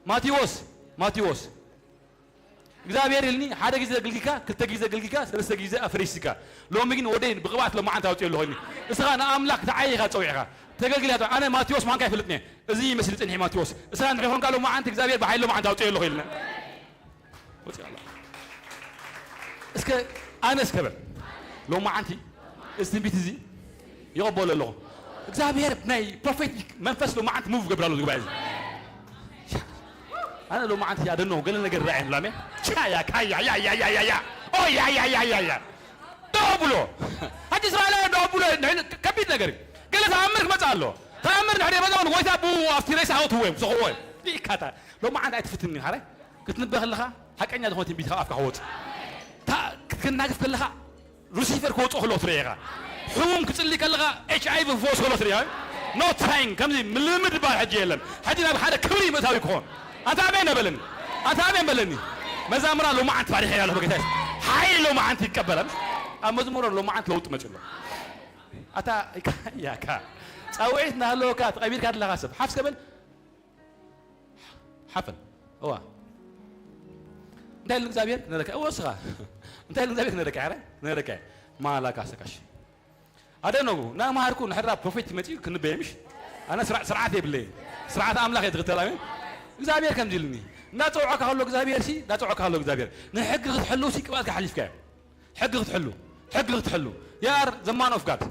ማቴዎስ፣ ማቴዎስ። እግዚኣብሔር ኢልኒ ሓደ ግዜ ኣገልጊልካ፣ ክልተ ግዜ ኣገልጊልካ፣ ሰለስተ ግዜ ኣፈሪስካ። ሎሚ ግን ወደይ ብቅብኣት ሎመዓንቲ ኣውፅኦ ኣለኹ ኢልኒ። እስኻ ንኣምላኽ ተዓይኻ ጸዊዕኻ። ተገልግል ኢኻ። ኣነ ማቴዎስ ምዃንካ ኣይፈልጥን እየ። እዚ ይመስል ጽንሒ ማቴዎስ። እስኻ እንድሕር ኾንካ ሎመዓንቲ እግዚኣብሔር ብሓይሊ ሎመዓንቲ ኣውፅኦ ኣለኹ ኢልኒ። ወፂኣ ኣላ። እስከ ኣነ እስከ በል። ሎመዓንቲ እዚ ትንቢት እዚ ይቕበሎ ኣለኹ። እግዚኣብሔር ናይ ፕሮፌቲክ መንፈስ ሎመዓንቲ ሙቭ ገብር ኣሎ እዚ ጉባኤ እዚ። ኣነ ሎመዓንቲ ያደነው ገለ ነገር ራእይ ላሜ ቻያ ካያ ያ ያ ያ ያ ያ ኦ ያ ያ ያ ያ ያ ደው ብሎ ሓንቲ እስራኤላውያን ደው ብሎ ንሕን ከቢድ ነገር እዩ። ገለ ተኣምር ክመጽእ ኣሎ። ተኣምር ንሕን የመጣውን ጎይታ ብኡ ኣብቲ ሬሳ ኣውትዎ እዮም ዝኸዎ እዮም። ይካታ ሎመዓንቲ ኣይትፍትኒ ሓራይ ክትንበ ከለኻ ሓቀኛ ዝኾነ ትንቢት ካብ ኣፍካ ክወጽእ። እታ ክትናገፍ ከለኻ ሉሲፈር ክወጽእ ከሎ ትርኢ ኢኻ። ሕሙም ክጽሊ ከለኻ ኤች ኣይ ቪ ክፈወስ ከሎ ትርኢ ኢኻ። ኖ ታይም ከምዚ ምልምድ ይበሃል ሕጂ የለን። ሕጂ ናብ ሓደ ክብሪ ምእታዊ ክኾን። ኣታ ኣሜን በለኒ። ኣታ ኣሜን በለኒ። መዛምራ ሎመዓንቲ ባሪኸ ያለሁ በጌታ የሱስ። ሓይሊ ሎመዓንቲ ይቀበላል። ኣብ መዝሙር ሎመዓንቲ ለውጢ መጺኡ ኣሎ። ኣታ ያካ ጻውዒት እናሃለወካ ተቐቢርካ ኣለኻ ሰብ ሓፍ እስከ በል ሓፈል እዋ እንታይ ኢሉ እግዚኣብሔር ክነረካ እወ እስኻ እንታይ ኢሉ እግዚኣብሔር ክነረካ ያረ ክነረካ ማላካ ሰካሽ ኣደነጉ እና መሃርኩ ንሕራ ፕሮፌት መጺኡ ክንበየ ምሽ ኣነ ስርዓ- ስርዓት የብለይ ስርዓት ኣምላኽ እየ ዝኽተል ኣሜን እግዚኣብሔር ከምዚ ኢሉኒ እንዳጸውዖካ ከሎ እግዚኣብሔር ሲ እንዳጸውዖካ ከሎ እግዚኣብሔር ንሕጊ ክትሕልው ሲ ቅብኣትካ ሓሊፍካ ሕጊ ክትሕሉ ሕጊ ክትሕሉ You are the man of God.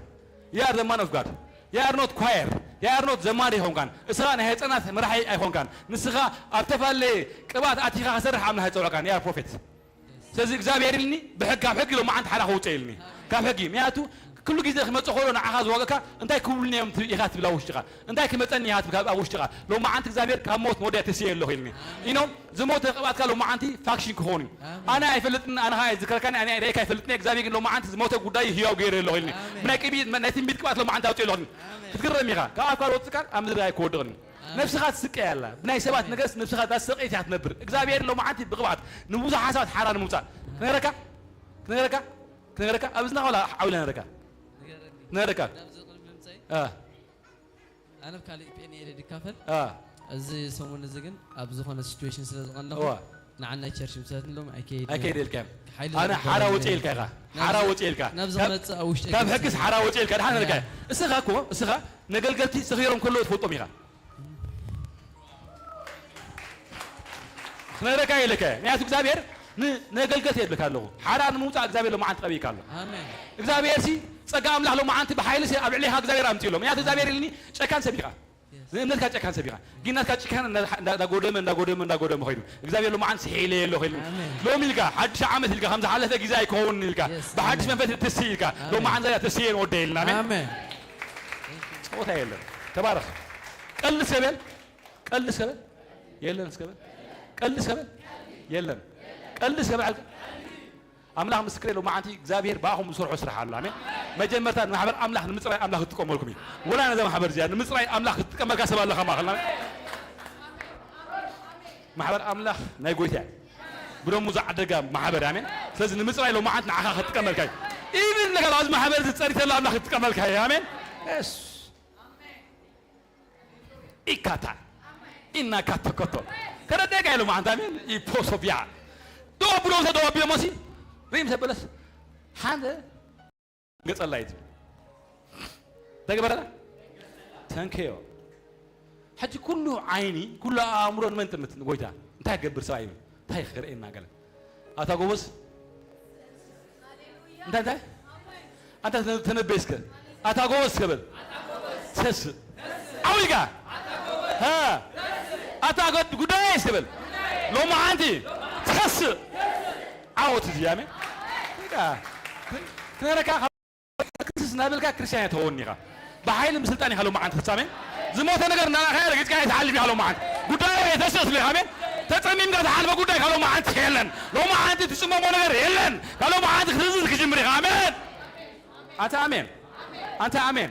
You are the man of God. You are not choir. You are not ዘማሪ ኣይኮንካን። እስኻ ናይ ህፃናት መራሒ ኣይኮንካን። ንስኻ ኣብ ተፈላለየ ቅብኣት ኣቲኻ ክሰርሕ ኣምላኽ ኣይፀውዐካን። You are prophet. ስለዚ እግዚኣብሔር ኢልኒ ብሕጊ፣ ካብ ሕጊ ሎማዓንቲ ሓራ ከውፅእ ኢልኒ። ካብ ሕጊ ምክንያቱ ኩሉ ግዜ ክመፅእ ከሎ ንዓኻ ዝዋግእካ እንታይ ክብሉኒ እዮም ኢኻ ትብል ኣብ ውሽጥኻ። እንታይ ክመፀኒ ኢኻ ትብል ኣብ ውሽጥኻ። ሎማዓንቲ እግዚኣብሔር ካብ ሞት መወዳእታ ተስየ ኣለኹ ኢልኒ። ኢኖም ዝሞተ ቅብኣትካ ሎማዓንቲ ፋክሽን ክኸውን እዩ። ኣነ ኣይፈልጥን፣ ኣነ ኸዓ ኣይዝከረካን፣ ኣነ ርኤካ ኣይፈልጥን። እግዚኣብሔር ግን ሎማዓንቲ ዝሞተ ጉዳይ ህያው ገይረ ኣለኹ ኢልኒ። ብናይ ቅብኢ ናይ ትንቢት ቅብኣት ሎማዓንቲ ኣውፅእ ኣለኹ ኢልኒ። ክትግረም ኢኻ። ካብ ኣፍካ ዝወፅእ ቃል ኣብ ምድሪ ኣይክወድቕን እዩ። ነፍስኻ ትስቀይ ኣላ። ብናይ ሰባት ነገርስ ነፍስኻ ዳሰቀይት እያ ትነብር። እግዚኣብሔር ሎማዓንቲ ብቕብኣት ንብዙሓት ሰባት ሓራ ንምውፃእ ክነግረካ፣ ክነግረካ፣ ክነግረካ፣ ኣብ እዝንኻ ዋላ ዓው ኢለ ክነግረካ፣ ክነግረካ። ናብ ዝቕድሚ ምምፀይ አ። ኣነ ኣብ ካልእ ፒኤንኤል ድካፈል። አ። እዚ ሰሙን እዚ ግን ኣብ ዝኾነ ሲቹዌሽን ስለ ዝቐነኹ እዋ። ንዓናይ ቸርች ምሰለትሎም ኣይከይድ ኣይከይድ ኢልካ። ሓይሊ ኣነ ሓራ ወፂ ኢልካ ኢኻ። ሓራ ወፂ ኢልካ። ናብዚ ካብ መፅእ ኣብ ውሽጢ ካብ ሕግስ ሓራ ወፂ ኢልካ። ድሓን ኢልካ። እስኻ እኮ፣ እስኻ ነገልገልቲ ሰኺሮም ከለዉ ትፈልጦም ኢኻ። ክነግረካ ኢለካ። ምክንያቱ እግዚኣብሔር ን-፣ ነገልገልቲ የብልካ ኣለኹ። ሓራ ንምውፃእ እግዚኣብሔር ሎማዓንቲ ቀቢእካ ኣሎ። ኣሜን። እግዚኣብሔር ሲ ጸጋ ኣምላኽ ሎማዓንቲ ብሓይሊ ሲ ኣብ ልዕሌኻ እግዚኣብሔር ኣምፂኡ ኣሎ። ምክንያቱ እግዚኣብሔር ኢልኒ ጨካን ሰብ ኢኻ። ንእምነትካ ጨካን ሰብ ኢኻ። ግን ናትካ ጭካነ እንዳ-፣ እንዳ-፣ እንዳጎደመ፣ እንዳጎደመ፣ እንዳጎደመ ኸይዱ። እግዚኣብሔር ሎማዓንቲ ስሒለ የለ ኸይዱ። ኣሜን። ሎሚ ኢልካ፣ ሓድሽ ዓመት ኢልካ፣ ከም ዝሓለፈ ግዜ ኣይከውንን ኢልካ። የስ፣ ብሓድሽ ኣሜን። መንፈስ ትስእ ኢልካ። ኣሜን። ሎማዓንቲ ትስእን ወደ ኢልና። ኣሜን። ኣሜን። ጸወታ የለን። ተባረኽ። ቀልድ ሰበል፣ ቀልድ ሰበል የለን። እስከበል፣ ቀልድ ሰበል የለን። ቀልድ ሰበል ኣልካ። ኣምላኽ ምስክረይ፣ ሎማዓንቲ እግዚኣብሔር ብኣኹም ዝሰርሖ ስራሕ ኣሎ። ኣሜን። መጀመርታ ንማሕበር ኣምላኽ ንምጽራይ ኣምላኽ ክጥቀመልኩም እዩ። ወላ ነዛ ማሕበር እዚኣ ንምጽራይ ኣምላኽ ክጥቀመልካ ሰብ ኣለካ ማእኸልና። ኣሜን። ማሕበር ኣምላኽ ናይ ጎይታ እያ። ብደሙ ዝዓደጋ ማሕበር፣ ኣሜን። ስለዚ ንምጽራይ ሎማዓንቲ ንዓኻ ክጥቀመልካ እዩ። ኢቭን ነገር ኣብዚ ማሕበር እዚ ጸሪተላ ኣምላኽ ክጥቀመልካ እዩ። ኣሜን። የስ። ኢካታ ኢና ካቶኮቶ ተረደጋ ኢሉ ማዓንታ ኣሜን። ኢፖሶቢያ ዶ ብሎ ተደዋቢሎ ሞሲ ሪም ተበለስ ሓንደ ገጸላ እዩ ተግበረላ። ተንከዮ። ሕጂ ኩሉ ዓይኒ፣ ኩሉ ኣእምሮ ንመን ጥምት? ንጎይታ። እንታይ ክገብር ሰብኣይ እዩ? እንታይ ክርእየና ገለ? ኣታ ጎበዝ። እንታይ፣ እንታይ? ኣንታ ተነ-፣ ተነበይ እስከ። ኣታ ጎበዝ እስከ በል። ተስእ። ዓው ኢልካ። ሃ። ኣታ ጎ-፣ ጉዳይ እስከ በል። ሎማዓንቲ። ተስእ። ዓወት እዚ፣ ኣሜን። ኢልካ። ክነረካ ክስ እናበልካ ክርስትያን ኣይትኸውን ኢኻ። ብሓይሊ ምስልጣን ኢኻ ሎማዓንቲ ትሳሜን። ዝሞተ ነገር እናረኣኻ ረጊጽካ ኣይትሓልፍ ኢኻ ሎማዓንቲ። ጉዳዩ ኣይተስእ ኢኻ፣ ኣሜን። ተጸሚምካ ትሓልፎ ጉዳይ ካብ ሎማዓንቲ የለን። ሎማዓንቲ ትጽመሞ ነገር የለን። ካብ ሎማዓንቲ ክትዝዝ ክጅምር ኢኻ። ኣሜን። ኣንተ ኣሜን። ኣንተ ኣሜን።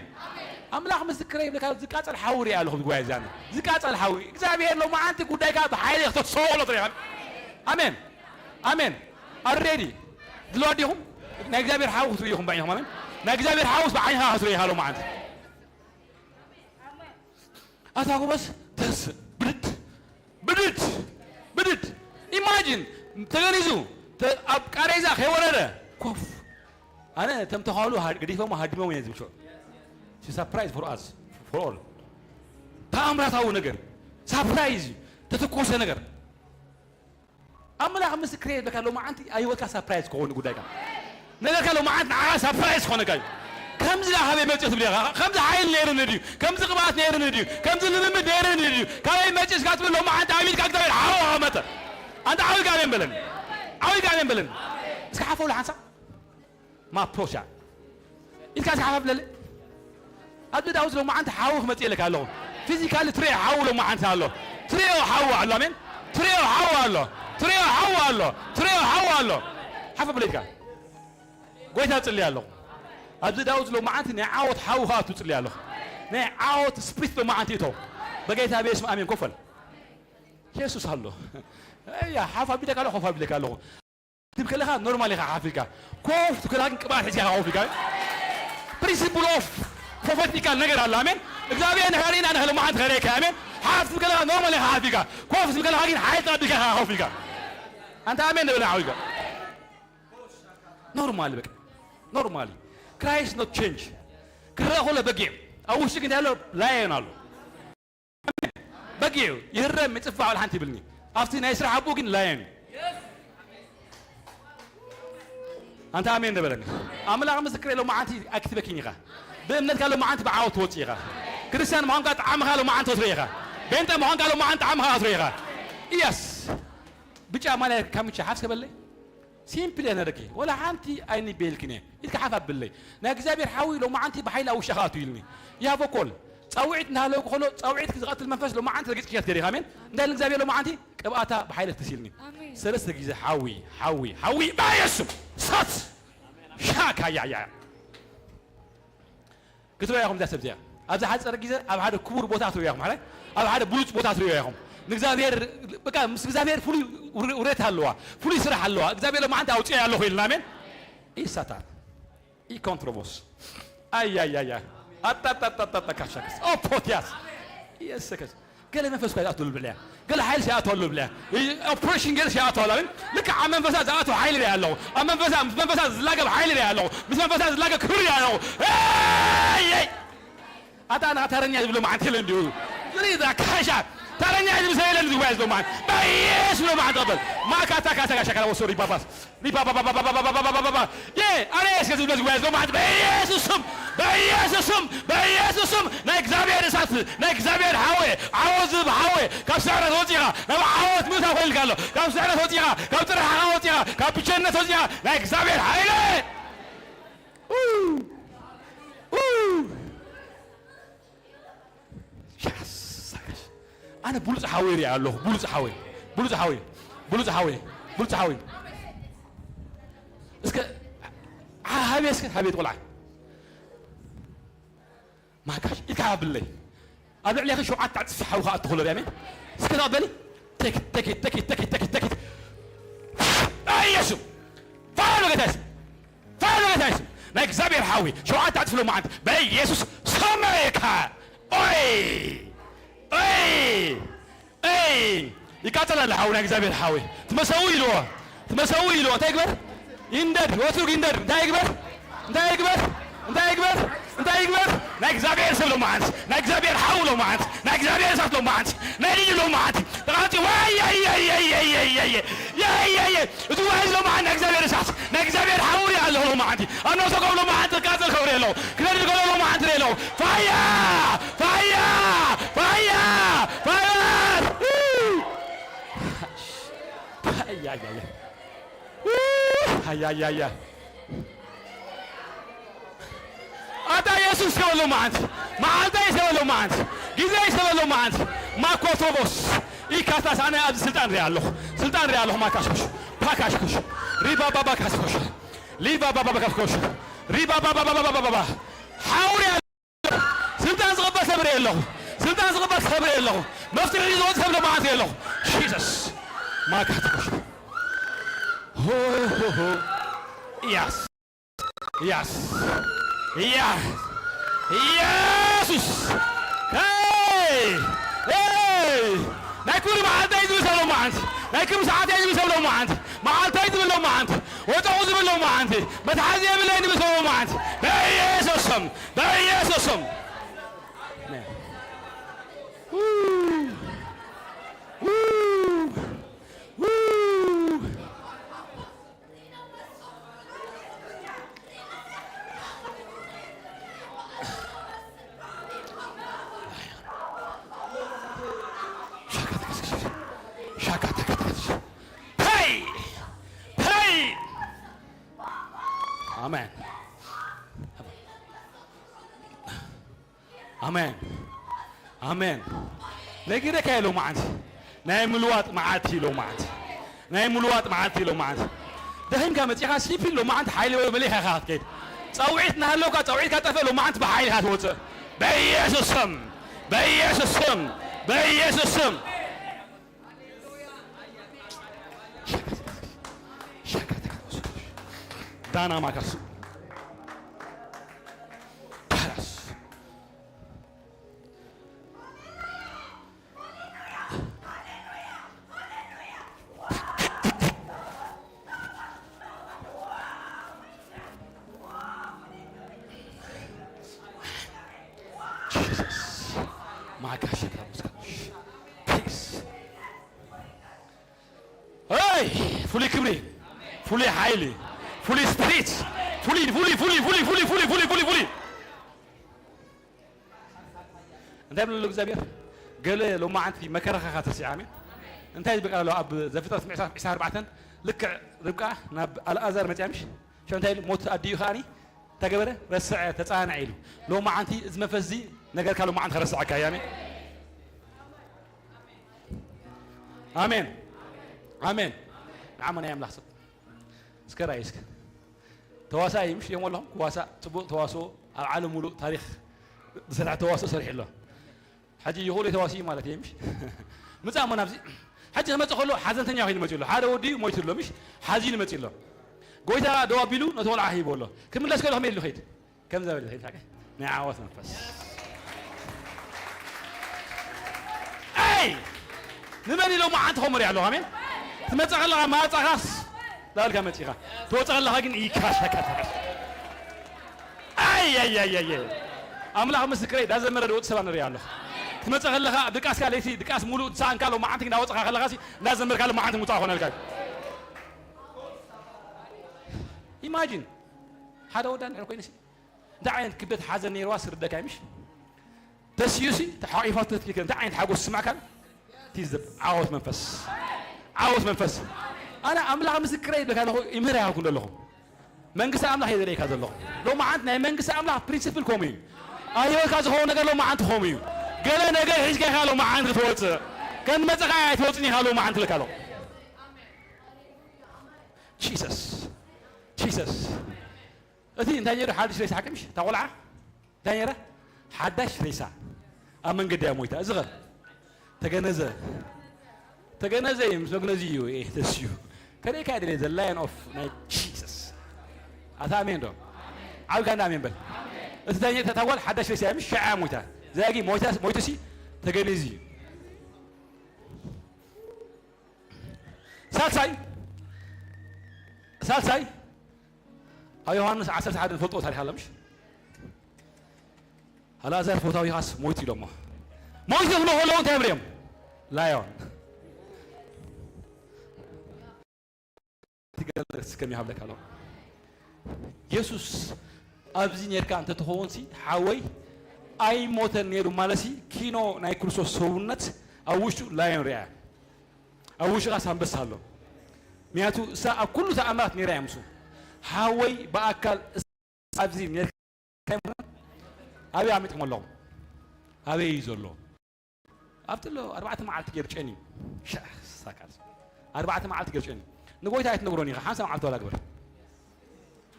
ኣምላኽ ምስክረይ ይብለካ፣ ዝቃጸል ሓዊ ሪኣ ኣለኹ፣ ዝጓየ ዛነ። ዝቃጸል ሓዊ። እግዚኣብሔር ሎማዓንቲ ጉዳይካ ብሓይሊ ክተስኦ ከሎ ትሪኻ። ኣሜን። ኣሜን። ኣሬዲ። ድልዋት ዲኹም? ናይ እግዚኣብሔር ሓዊ ክትርእዩ ኢኹም ብዓይንኹም። ኣሜን። ናይ እግዚኣብሔር ሓውስ ብዓይንኻ ክትርእዩ ኢኻ ሎማዓንቲ። ኣታ ጎበዝ፣ ተስእ፣ ብድድ፣ ብድድ፣ ብድድ። ኢማጂን፣ ተገኒዙ፣ ተ-፣ ኣብ ቃሬዛ ከይወረደ፣ ኮፍ። ኣነ፣ እቶም ተኻሉ ሃድ-፣ ገዲፎም ሃዲሞም እየ ዝብል። It's a surprise for us, for all። ተኣምራታዊ ነገር፣ ሳፕራይዝ እዩ፣ ተተኮሰ ነገር። ኣምላኽ ምስክረይ ይብለካ፣ ሎማዓንቲ ኣብ ህይወትካ ሳፕራይዝ ክኸውን ጉዳይካ። ነገርካ ሎማዓንቲ ንዓኻ ሳፕራይዝ ክኾነካ እዩ። ከምዚ ዳኣ ካበይ መጽኡ ትብል ኢኻ? ከምዚ ሓይሊ ነይሩኒ ድዩ? ከምዚ ቅብኣት ነይሩኒ ድዩ? ከምዚ ልምምድ ነይሩኒ ድዩ? ካበይ መጽኡ እስካ ትብል ሎማዓንቲ ኣሚንካ እግዚኣብሔር ሓው ኣቐመጠ። ኣንታ ዓው ኢልካ ኣሜን በለኒ። ዓው ኢልካ ኣሜን በለኒ። እስኪ ሓፈውሉ ሓንሳብ። ማፕሮሻ። ኢልካ እስኪ ሓፍ ኣብለለ። ኣብዚ ዳዊት ሎማዓንቲ ሓዊ ክመጽእ የለካ ኣለኹ። ፊዚካሊ ትሪኦ ሓዊ ሎማዓንቲ ኣሎ። ትሪኦ ሓዊ ኣሎ፣ ኣሜን። ትሪኦ ሓዊ ኣሎ። ትሪኦ ሓዊ ኣሎ። ትሪኦ ሓዊ ኣሎ። ሓፍ ኣብለ ኢልካ። ጎይታ ጽልይ ኣለኹ። ኣብዚ ዳዊት ሎማዓንቲ ናይ ዓወት ሓዊ ክኣቱ ጽልይ ኣለኹ። ናይ ዓወት ስፕሪት ሎማዓንቲ እቶ። በጌታ ብየሱስ ኣሜን። ኮፈል። የሱስ ኣሎ። እያ፣ ሓፍ ኣቢለካ ኣለኹ፣ ኮፍ ኣቢለካ ኣለኹ። ትብል ከለኻ ኖርማል ኢኻ ሓፍ ኢልካ። ኮፍ ትብል ከለኻ ግን ቅብኣት ሒዝካ ኢኻ ኮፍ ኢልካ። ፕሪንሲፕል ኦፍ ፕሮፌቲካል ነገር ኣሎ። ኣሜን። እግዚኣብሔር ንኸርእና ንኸ ሎማዓንቲ ከርእየካ። ኣሜን። ሓፍ ትብል ከለኻ ኖርማል ኢኻ ሓፍ ኢልካ። ኮፍ ትብል ከለኻ ግን ሓይሊ ተቐቢልካ ኢኻ ኮፍ ኢልካ። ኣንታ ኣሜን ንበል ዓው ኢልካ። ኖርማል በቃ። ኖርማል። ክራይስት ኖት ቼንጅ። ክረአ ከሎ በጊዕ። ኣብ ውሽጢ ግን እንታይ ኣሎ? ላየን ኣሎ። በጊዕ ይህረም ይጽፋዕ ወላ ሓንቲ ይብልኒ። ኣብቲ ናይ ስራሕ ኣቦ ግን ላየን እዩ። ኣንታ ኣሜን ዶ በለኒ። ኣምላኽ ምስክረይ፣ ሎማዓንቲ ኣይክትበኪን ኢኻ። ብእምነትካ ሎማዓንቲ ብዓወት ትወጽእ ኢኻ። ክርስትያን ምዃንካ ጣዕምኻ ሎማዓንቲ ትርኢ ኢኻ። ቤንጠ ምዃንካ ሎማዓንቲ ጣዕምኻ ትርኢ ኢኻ። ኢየስ። ብጫ ማልያ ካምቻ ሓፍ ከበለይ። ሲምፕል እየ ነረኪ። ወላ ሓንቲ ኣይኒ ቤልክን እየ። ኢድካ ሓፍ ኣብለይ። ናይ እግዚኣብሔር ሓዊ ሎማዓንቲ ብሓይሊ ኣብ ውሽጢኻ ኣቱ ኢልኒ። ያቦኮል ጻውዒት እናሃለውኩ ከሎ ጻውዒት ዝቐትል መንፈስ ሎማዓንቲ ረጊጽ ክያት ገዲኻ። ኣሜን። እንታይ ኢልኒ እግዚኣብሔር ሎማዓንቲ? ቅብኣታ ብሓይሊ ትሲልኒ። ኣሜን። ሰለስተ ግዜ ሓዊ፣ ሓዊ፣ ሓዊ፣ ብኢየሱስ ስም። ሳት! ሻካ፣ ያ፣ ያ። ክትሪኦ ኢኹም እዛ ሰብ እዚኣ። ኣብዚ ሓፂር ግዜ ኣብ ሓደ ክቡር ቦታ ትሪኦ ኢኹም፣ ሓራይ? ኣብ ሓደ ብሉፅ ቦታ ትሪኦ ኢኹም። ንእግዚኣብሔር በቃ፣ ምስ እግዚኣብሔር ፍሉይ ውር-፣ ውሬት ኣለዋ፣ ፍሉይ ስራሕ ኣለዋ። እግዚኣብሔር ሎማዓንቲ ኣውፅኦ ኣለኹ ኢልና፣ ኣሜን? ይሳታ። ኢ ኮንትሮቦስ። ኣያያያ። ኣጣጣጣጣጣ ካሻክስ። ኦ ፖትያስ። የሰከስ። ገለ መንፈስ ኳ ይኣቱ ልብልያ። ገለ ሓይል ሲኣቱ ልብልያ። ኦፕሬሽን ገለ ሲኣቱ ኣላብን። ልክ ኣብ መንፈሳ ዝኣቱ ሓይል ሪኣ ኣለኹ። ኣብ መንፈሳ፣ ምስ መንፈሳ ዝላገብ ሓይል ሪኣ ኣለኹ። ምስ መንፈሳ ዝላገብ ክብሪ ሪኣ ኣለኹ። ኤይ! ኣታ ኣና ተረኛ ዝብሎ መዓንቲ የለን ድዩ? ዝሪዳ ካሻ። ተረኛ ዝብሎ ሰብ የለን ዝጉባኤ ዝብሎ መዓንቲ። በኢየሱስ ብሎ መዓንቲ ቀበል። ማካታ ካታ ካሻ ካላ ወሶሪ ባባስ። ሪባባባባባባባባባባባ። የ-፣ ኣነ እስከ ዝብለ ዝጉባኤ ሎማዓንቲ በኢየሱስ ስም፣ በኢየሱስ ስም፣ በኢየሱስ ስም፣ ናይ እግዚኣብሔር እሳት፣ ናይ እግዚኣብሔር ሓወ፣ ዓወት ዝህብ ሓወ፣ ካብ ስዕረት ወፂኻ፣ ናብ ዓወት ምእታው ኮይልካ ኣሎ። ካብ ስዕረት ወፂኻ፣ ካብ ጥርሓኻ ወፂኻ፣ ካብ ብቸነት ወፂኻ፣ ናይ እግዚኣብሔር ሓይለ። ኡ! ኡ! ሻስ፣ ሳጋሽ። ኣነ ብሉጽ ሓወይ ሪኣ ኣለኹ። ብሉጽ ሓወይ። ብሉጽ ሓወይ። ብሉጽ ሓወይ። ብሉጽ ሓወይ። እስከ፣ ሓ-፣ ሃቤ እስከ፣ ሃቤ ቆልዓ። ማካሽ፣ ኢድካ ኣብለይ። ኣብ ልዕሌኺ ሸውዓተ ዕጽፊ ሓዊ ክኣቱ ከሎ ሪኣ፣ ኣሜን። እስከ ተቐበሊ። ቴክ፣ ቴክ፣ ቴክ፣ ቴክ፣ ቴክ፣ ቴክ። ኣይ፣ የሱ። ፋሎ ጌታ የሱ። ፋሎ ጌታ የሱ። ናይ እግዚኣብሔር ሓዊ ሸውዓተ ዕጽፊ ሎማዓንቲ በኢየሱስ ሰመየካ። ኦይ! ኦይ! ኦይ! ይቃጸል ኣለ ሓዊ፣ ናይ እግዚኣብሔር ሓዊ። ትመሰዊ ኢልዎ። ትመሰዊ ኢልዎ። እንታይ ይግበር? ይንደድ። ወትሩ ይንደድ። እንታይ ይግበር? እንታይ ይግበር? እንታይ ይግበር? እንታይ ይግበር? ናይ እግዚኣብሔር ሰብ ሎማዓንቲ፣ ናይ እግዚኣብሔር ሓዊ ሎማዓንቲ፣ ናይ እግዚኣብሔር እሳት ሎማዓንቲ፣ ናይ ልዩ ሎማዓንቲ። ተቓጺ፣ ዋይ፣ ያይ፣ ያይ፣ ያይ፣ ያይ፣ ያይ፣ ያይ፣ ያይ፣ ያይ፣ ያይ። እቲ ዋይ ሎማዓንቲ ናይ እግዚኣብሔር እሳት፣ ናይ እግዚኣብሔር ሓዊ ሪኣ ኣለኹ ሎማዓንቲ። ኣብ ነፍሰ ኮም ሎማዓንቲ ክቃጸል ከብሪ ኣለኹ። ክነድድ ከሎ ሎማዓንቲ ሪኣ ኣለኹ። ፋያ! ፋያ! ፋያ! ፋያ! ኣያያያ። ኣያያያ። ኣታ የሱስ ከበሎ መዓንቲ፣ መዓልታ ይሰበሎ መዓንቲ፣ ግዜ ይሰበሎ መዓንቲ። ማኮቶቦስ ኢካታስ፣ ኣነ ኣብዚ ስልጣን ሪኣ ኣለኹ፣ ስልጣን ሪኣ ኣለኹ። ማካሽኩሽ፣ ፓካሽኩሽ፣ ሪባባባ ካስኮሽ፣ ሊባባባ ካስኮሽ፣ ሪባባባባባባ። ሓውሪ ስልጣን ዝቕበል ሰብ ርኢ ኣለኹ። ስልጣን ዝቕበል ሰብ ርኢ ኣለኹ። መፍትሒ ሒዙ ዝወጽእ ሰብ ሎማዓንቲ ርኢ ኣለኹ። ጂሰስ። ማካትኮሽ። ሆ፣ ሆ፣ ሆ። ያስ። ያስ። ያስ። ኢየሱስ። ሄይ! ሄይ! ናይ ክብሪ መዓልተይ ዝብል ሰብ ሎማዓንቲ። ናይ ክብሪ ሰዓተይ ዝብል ሰብ ሎማዓንቲ። መዓልተይ ዝብል ሎማዓንቲ። ወጠቑ ዝብል ሎማዓንቲ። መትሓዚ የብለይን ዝብል ሰብ ሎማዓንቲ። በኢየሱስ ስም። በኢየሱስ ስም። ሄይ! ሄይ! ኣሜን። ኣሜን። ኣሜን። ነጊረካ እየ ሎማዓንቲ። ናይ ምልዋጥ መዓልቲ ሎማዓንቲ። ናይ ምልዋጥ መዓልቲ ሎማዓንቲ። ደኺምካ መጺኻ ሲምፕል ሎማዓንቲ ሓይሊ ወይ መሊኻ ኢኻ ክትከይድ። ጻውዒት እናሃለውካ ጻውዒትካ ጠፍእ ሎማዓንቲ ብሓይሊ ኢኻ ትወጽእ። በኢየሱስ ስም። በኢየሱስ ስም። በኢየሱስ ስም። ዳና ማካስ። ካራስ። ሄይ! ፍሉይ ክብሪ፣ ፍሉይ ሓይሊ፣ ፍሉይ ስፕሪት፣ ፍሉይ ፍሉይ ፍሉይ ፍሉይ ፍሉይ ፍሉይ ፍሉይ ፍሉይ ፍሉይ እንታይ ብለሉ እግዚኣብሔር? ገለ ሎማዓንቲ መከራኻ ተሲዓ። ኣሜን። እንታይ ይብል ቃል ኣሎ? ኣብ ዘፍጥረት ምዕራፍ ዕስራን ኣርባዕተን ልክዕ ርብቃ ናብ ኣልኣዛር መፅያ ምሽ ሸው እንታይ ኢሉ? ሞት ኣዲኡ ከዓኒ ተገበረ፣ ረስዐ፣ ተፃንዐ ኢሉ። ሎማዓንቲ እዚ መንፈስ እዚ ነገርካ ሎማዓንቲ ከረስዐካ እዩ። ኣሜን። ኣሜን። ኣሜን። ንዓመና የምላኽ ሰብ እስከ ራእይ እስከ ተዋሳኢ ምሽ እዮም ኣለኹም። ክዋሳእ ፅቡቅ ተዋስኦ ኣብ ዓለም ሙሉእ ታሪክ ዝሰርሐ ተዋስኦ ሰሪሑ ኣሎ። ሕጂ ይኽእሉ ተዋስኢ ማለት እዩ ምሽ ምፃእ እሞ ናብዚ ሕጂ ክመፅእ ከሎ ሓዘንተኛ ኮይኑ መፅኡ ኣሎ። ሓደ ወዲ ሞይቱ ኣሎ ምሽ ሓዚኑ መፅኡ ኣሎ። ጎይታ ደው ኣቢሉ ነቲ ቆልዓ ሂቡ ኣሎ። ክምለስ ከሎ ከመይ ኢሉ ኸይድ ከም ዘበለ ኸይድ ሓቀ ናይ ዓወት መንፈስ ኣይ ንመን ኢሎም መዓንቲ ከምሪ ኣለኹ ኣሜን። ትመፅእ ከለኻ ማፃኻስ ዳልካ መፂኻ ትወፅእ ከለኻ ግን ይካሻካሻ ኣይ ኣይ ኣይ ኣይ ኣምላኽ ምስክረይ ዳዘመረ ድወፅ ሰባ ንሪኢ ኣለኹ። ትመፅእ ከለኻ ድቃስካ ለይቲ ድቃስ ሙሉእ ዝሰኣንካ ሎ መዓንቲ እንዳወፅኻ ከለኻ ሲ እንዳዘመርካ ሎ መዓንቲ ምውፃእ ኮነልካ። ኢማጂን ሓደ ወዳ ንዕር ኮይነ ሲ እንታይ ዓይነት ክብደት ሓዘን ነይርዋ ስርደካ ምሽ ተስዩሲ ተሓቂፋቶ ትልከ እንታይ ዓይነት ሓጎስ ስማዕካ ቲዝ ዓወት መንፈስ ዓወት መንፈስ ኣነ ኣምላኽ ምስክረ ይብለካ ኣለኹ። ይምህር ያልኩ ዘለኹ መንግስቲ ኣምላኽ የዘለይካ ዘለኹ። ሎማዓንት ናይ መንግስቲ ኣምላኽ ፕሪንሲፕል ከምኡ እዩ። ኣብ ህይወትካ ዝኸውን ነገር ሎማዓንት ከምኡ እዩ። ገለ ነገር ሒዝካ ኢኻ ሎማዓንት ክትወፅእ ከም መፀኻ ኣይትወፅን ኢኻ ሎማዓንት ልካ ኣለኹ። ጂሰስ ጂሰስ እቲ እንታይ ነይሩ ሓድሽ ሬሳ ሓቅምሽ እታ ቆልዓ እንታይ ነይራ ሓዳሽ ሬሳ ኣብ መንገዲ እያ ሞይታ። እዚ ኸ ተገነዘ ተገነዘ እዩ ምስ መግነዚ እዩ ተስዩ ከደይካ ድለ ዘ ላየን ኦፍ ናይ ጂሰስ ኣታ ኣሜን ዶ ዓብካ እንዳ ኣሜን በል። እቲ እንታይ ነይሩ እታ ጓል ሓዳሽ ሬሳ እያ ምሽ ሸዓ ሞይታ ዘያጊ ሞይታ ሞይቱ ሲ ተገነዚ እዩ። ሳልሳይ ሳልሳይ ኣብ ዮሃንስ ዓሰርተ ሓደ ንፈልጦ ታሪክ ኣሎ ምሽ ኣልኣዛር ፈታዊኻስ ሞይቱ ኢሎሞ ሞይቱ ክብሎ ከለዉ እንታይ እዮም ላዮን ትገለስ ከም ይሃብለካ ኣሎ የሱስ ኣብዚ ኔርካ እንተትኸውን ሲ ሓወይ ኣይሞተን ነይሩ ማለት ሲ ኪኖ ናይ ክርስቶስ ሰውነት ኣብ ውሽጡ ላዮን ርያ ኣብ ውሽቓስ ኣንበሳ ኣሎ ምክንያቱ እሳ ኣብ ኩሉ ተኣምራት ነይራ እያ ምሱ ሓወይ ብኣካል ኣብዚ ኔርካ ኣበይ ኣሚጥኩም ኣለኹም ኣበይ እዩ ዘሎ ኣብቲ ኣሎ ኣርባዕተ መዓልቲ ገይሩ ጨኒ ሻ ሳካል ኣርባዕተ መዓልቲ ገይሩ ጨኒ ንጎይታ ኣይትነግሮን ኢኻ ሓምሳ መዓልቲ ዋላ ግበር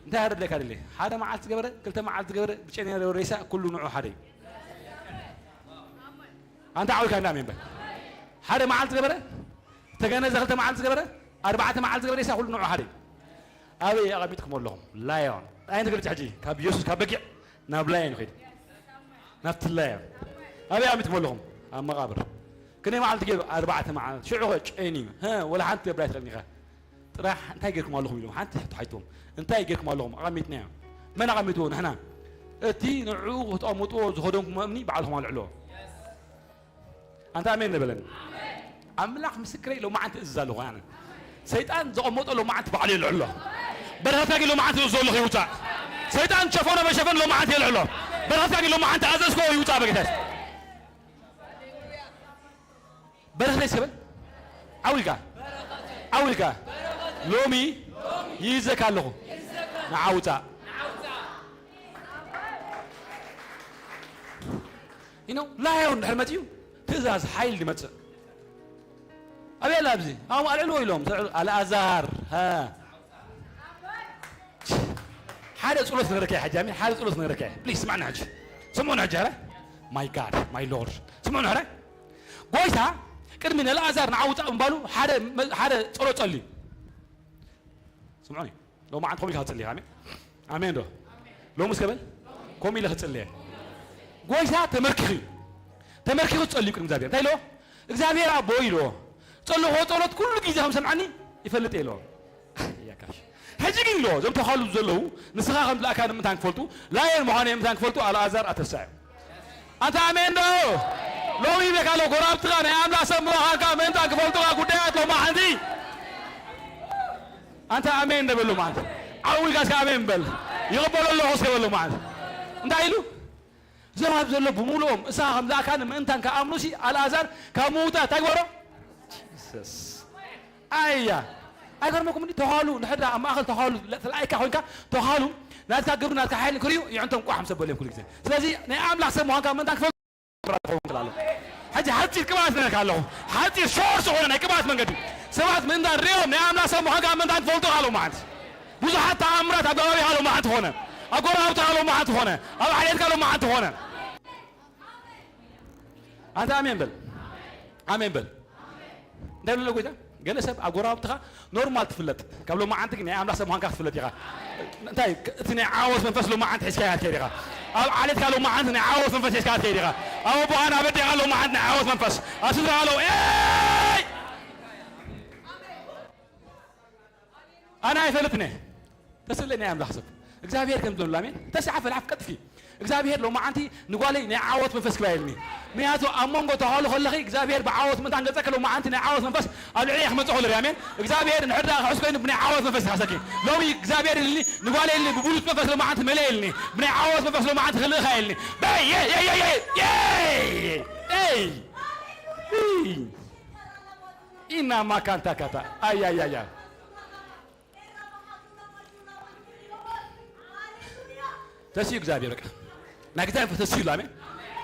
እንታይ ሃደለካ ደለ ሓደ መዓልቲ ገበረ ክልተ መዓልቲ ገበረ ብጨኒ ሬሳ ኩሉ ንዑ ሓደ እዩ ኣንታ ዓውልካ እንዳ ሜንበር ሓደ መዓልቲ ገበረ ተገነዘ ክልተ መዓልቲ ገበረ ኣርባዕተ መዓልቲ ገበረ ሬሳ ኩሉ ንዑ ሓደ እዩ ኣበይ ኣቐሚጥኩም ኣለኹም ላዮን ኣይንግርጭ ሕጂ ካብ የሱስ ካብ በጊዕ ናብ ላዮን ይኸይድ ናብቲ ላዮን ኣበይ ኣቐሚጥኩም ኣለኹም ኣብ መቓብር ክንደይ መዓልቲ ገይሩ ኣርባዕተ መዓልቲ ሽዑ ኸ ጨይኑ እዩ ወላ ሓንቲ ገብራ ኣይትኽእልን ኢኻ ጥራሕ እንታይ ጌርኩም ኣለኹም ኢሎም ሓንቲ ሕቶ ሓይቶም እንታይ ጌርኩም ኣለኹም ኣቐሚጥናዮ መን ኣቐሚጥዎ ንሕና እቲ ንዕኡ ክትቐምጥዎ ዝኸደምኩም እምኒ ባዕልኹም ኣልዕልዎ ኣንታ ኣሜን ንበለኒ ኣምላኽ ምስክረይ ሎማዓንቲ እዝዝ ኣለኹ ኣነ ሰይጣን ዘቐመጦ ሎማዓንቲ ባዕሉ የልዕሎ በረኸትካ ግን ሎማዓንቲ እዝዞ ኣለኹ ይውፃእ ሰይጣን ሸፈኖ በሸፈን ሎማዓንቲ የልዕሎ በረኸትካ ግን ሎማዓንቲ ኣዘዝኮ ይውፃእ በጌታ በረኸተይ ስከ በል ዓው ኢልካ ዓው ኢልካ ሎሚ ይይዘካ ኣለኹ ንዓ ውፃእ you know ላዮን ድሕር መፅዩ ትእዛዝ ሓይል ይመፅእ ኣበይ ኣላ ኣብዚ ኣብ ኣልዕልዎ ኢሎም ኣልኣዛር ሓደ ጸሎት ክነግረካ እየ ሕጂ ኣሜን ሓደ ጸሎት ክነግረካ እየ ፕሊዝ ስማዕና ሕጂ ስምዑኒ ሕጂ ኣረ my God my Lord ስምዑኒ ሕረ ጎይታ ቅድሚ ንኣልኣዛር ንዓ ውጻእ ምባሉ ሓደ ጸሎት ጸልዩ ስምዑኒ ሎማዓንቲ ከምኡ ኢልካ ክትጽሊ ኢኻ ኣሜን ኣሜን ዶ ሎሚ እስከ በል ከምኡ ኢለ ክጽሊ እየ ጎይታ ተመርኪኹ እዩ ተመርኪኹ ትጸልዩ ቅድሚ እግዚኣብሔር እንታይ ኢልዎ እግዚኣብሔር ኣቦ ኢልዎ ጸለኹዎ ጸሎት ኩሉ ግዜ ከም ሰምዓኒ ይፈልጥ እየ ኢልዎ ያካሽ ሕጂ ግን ኢልዎ እዞም ተኻሉ ዘለዉ ንስኻ ከም ዝለኣካ ንምንታን ክፈልጡ ላየን ምዃነ ንምንታን ክፈልጡ ኣልኣዛር ኣተስሳ እዩ ኣንታ ኣሜን ዶ ሎሚ ይብለካ ኣሎ ጎራብትኻ ናይ ኣምላኽ ሰብ ምዃንካ ምእንታን ክፈልጡኻ ጉዳያት ሎማ ሓንቲ ኣንታ ኣሜን ዶ በሉ ማለት ዓው ኢልካ እስከ ኣሜን በል። ይቕበሎ ኣለኹ እስከ በሎ ማለት እንታይ ኢሉ? ዘባብ ዘሎ ብምሉኦም እሳ ከም ዝኣካኒ ምእንታን ከኣምኑሲ ኣልኣዛር ካብ ምውታ እንታይ ግበሮ? ጂሰስ። ኣያ። ኣይገርመኩም እንዲ ተኻሉ ንሕዳ ኣብ ማእኸል ተኻሉ ተላኢካ ኮይንካ ተኻሉ ናትካ ግብሪ ናትካ ሓይሊ ክርእዩ ይዕንቶም ቋሕ ምሰበልዮም ኩሉ ግዜ። ስለዚ ናይ ኣምላኽ ሰብ ምዃንካ ምእንታን ክፈልጡ ክኸውን ክላሎ። ሕጂ ሓፂር ቅብኣት ነካ ኣለኹ። ሓፂር ሾርት ዝኾነ ናይ ቅብኣት መንገዲ ሰባት ምእንታን ሪኦም ናይ ኣምላኽ ሰብ ምዃንካ ምእንታን ትፈልጡ ኣለዉ ማለት። ብዙሓት ተኣምራት ኣብ ከባቢኻ ኣለዉ ማለት ኾነ፣ ኣብ ጎረባብትኻ ኣለዉ ማለት ኾነ፣ ኣብ ዓሌትካ ኣለዉ ማለት ኾነ። ኣንተ ኣሜን በል። ኣሜን በል። እንታይ ብሎ ጎይታ? ገለ ሰብ ኣብ ጎረባብትኻ ኖርማል ትፍለጥ፣ ካብ ሎማዓንቲ ግን ናይ ኣምላኽ ሰብ ምዃንካ ክትፍለጥ ኢኻ። እንታይ እቲ ናይ ዓወት መንፈስ ሎማዓንቲ ሒዝካያ ትከይድ ኢኻ። ኣብ ዓሌትካ ሎማዓንቲ ናይ ዓወት መንፈስ ሒዝካ ትከይድ ኢኻ። ኣብ ኣቦኻን ኣብ ኣዴኻ ሎማዓንቲ ናይ ዓወት መንፈስ፣ ኣብ ስድራኻ ሎ-፣ ኤይ! ኣነ ኣይፈልጥን እየ። ተስለ ናይ ኣምላኽ ሰብ እግዚኣብሔር ከም ዘሎ ኣሜን። ተስዓ ፈልሓፍ ቀጥፊ እግዚኣብሔር ሎማዓንቲ ንጓለይ ናይ ዓወት መንፈስ ክባየልኒ። ምክንያቱ ኣብ መንጎ ተሃሉ ከለኺ እግዚኣብሔር ብዓወት ምእንታን ገጸከ ሎማዓንቲ ናይ ዓወት መንፈስ ኣብ ልዕሊ ክመጽእ ከሎ ኣሜን። እግዚኣብሔር ንሕዳ ክሕስ ኮይኑ ብናይ ዓወት መንፈስ ይሓሰኪ። ሎሚ እግዚኣብሔር ኢልኒ ንጓለይ ኢልኒ ብብሉጽ መንፈስ ሎማዓንቲ መለየ ኢልኒ። ብናይ ዓወት መንፈስ ሎማዓንቲ ክልእኻ ኢልኒ። በይ የ የ የ የ የ የ የ ኢና ማካንታ ካታ ኣያያያ ተስዩ እግዚኣብሔር በቃ ናይ ግዜ መንፈስ ተስዩ ኣሎ። ኣሜን።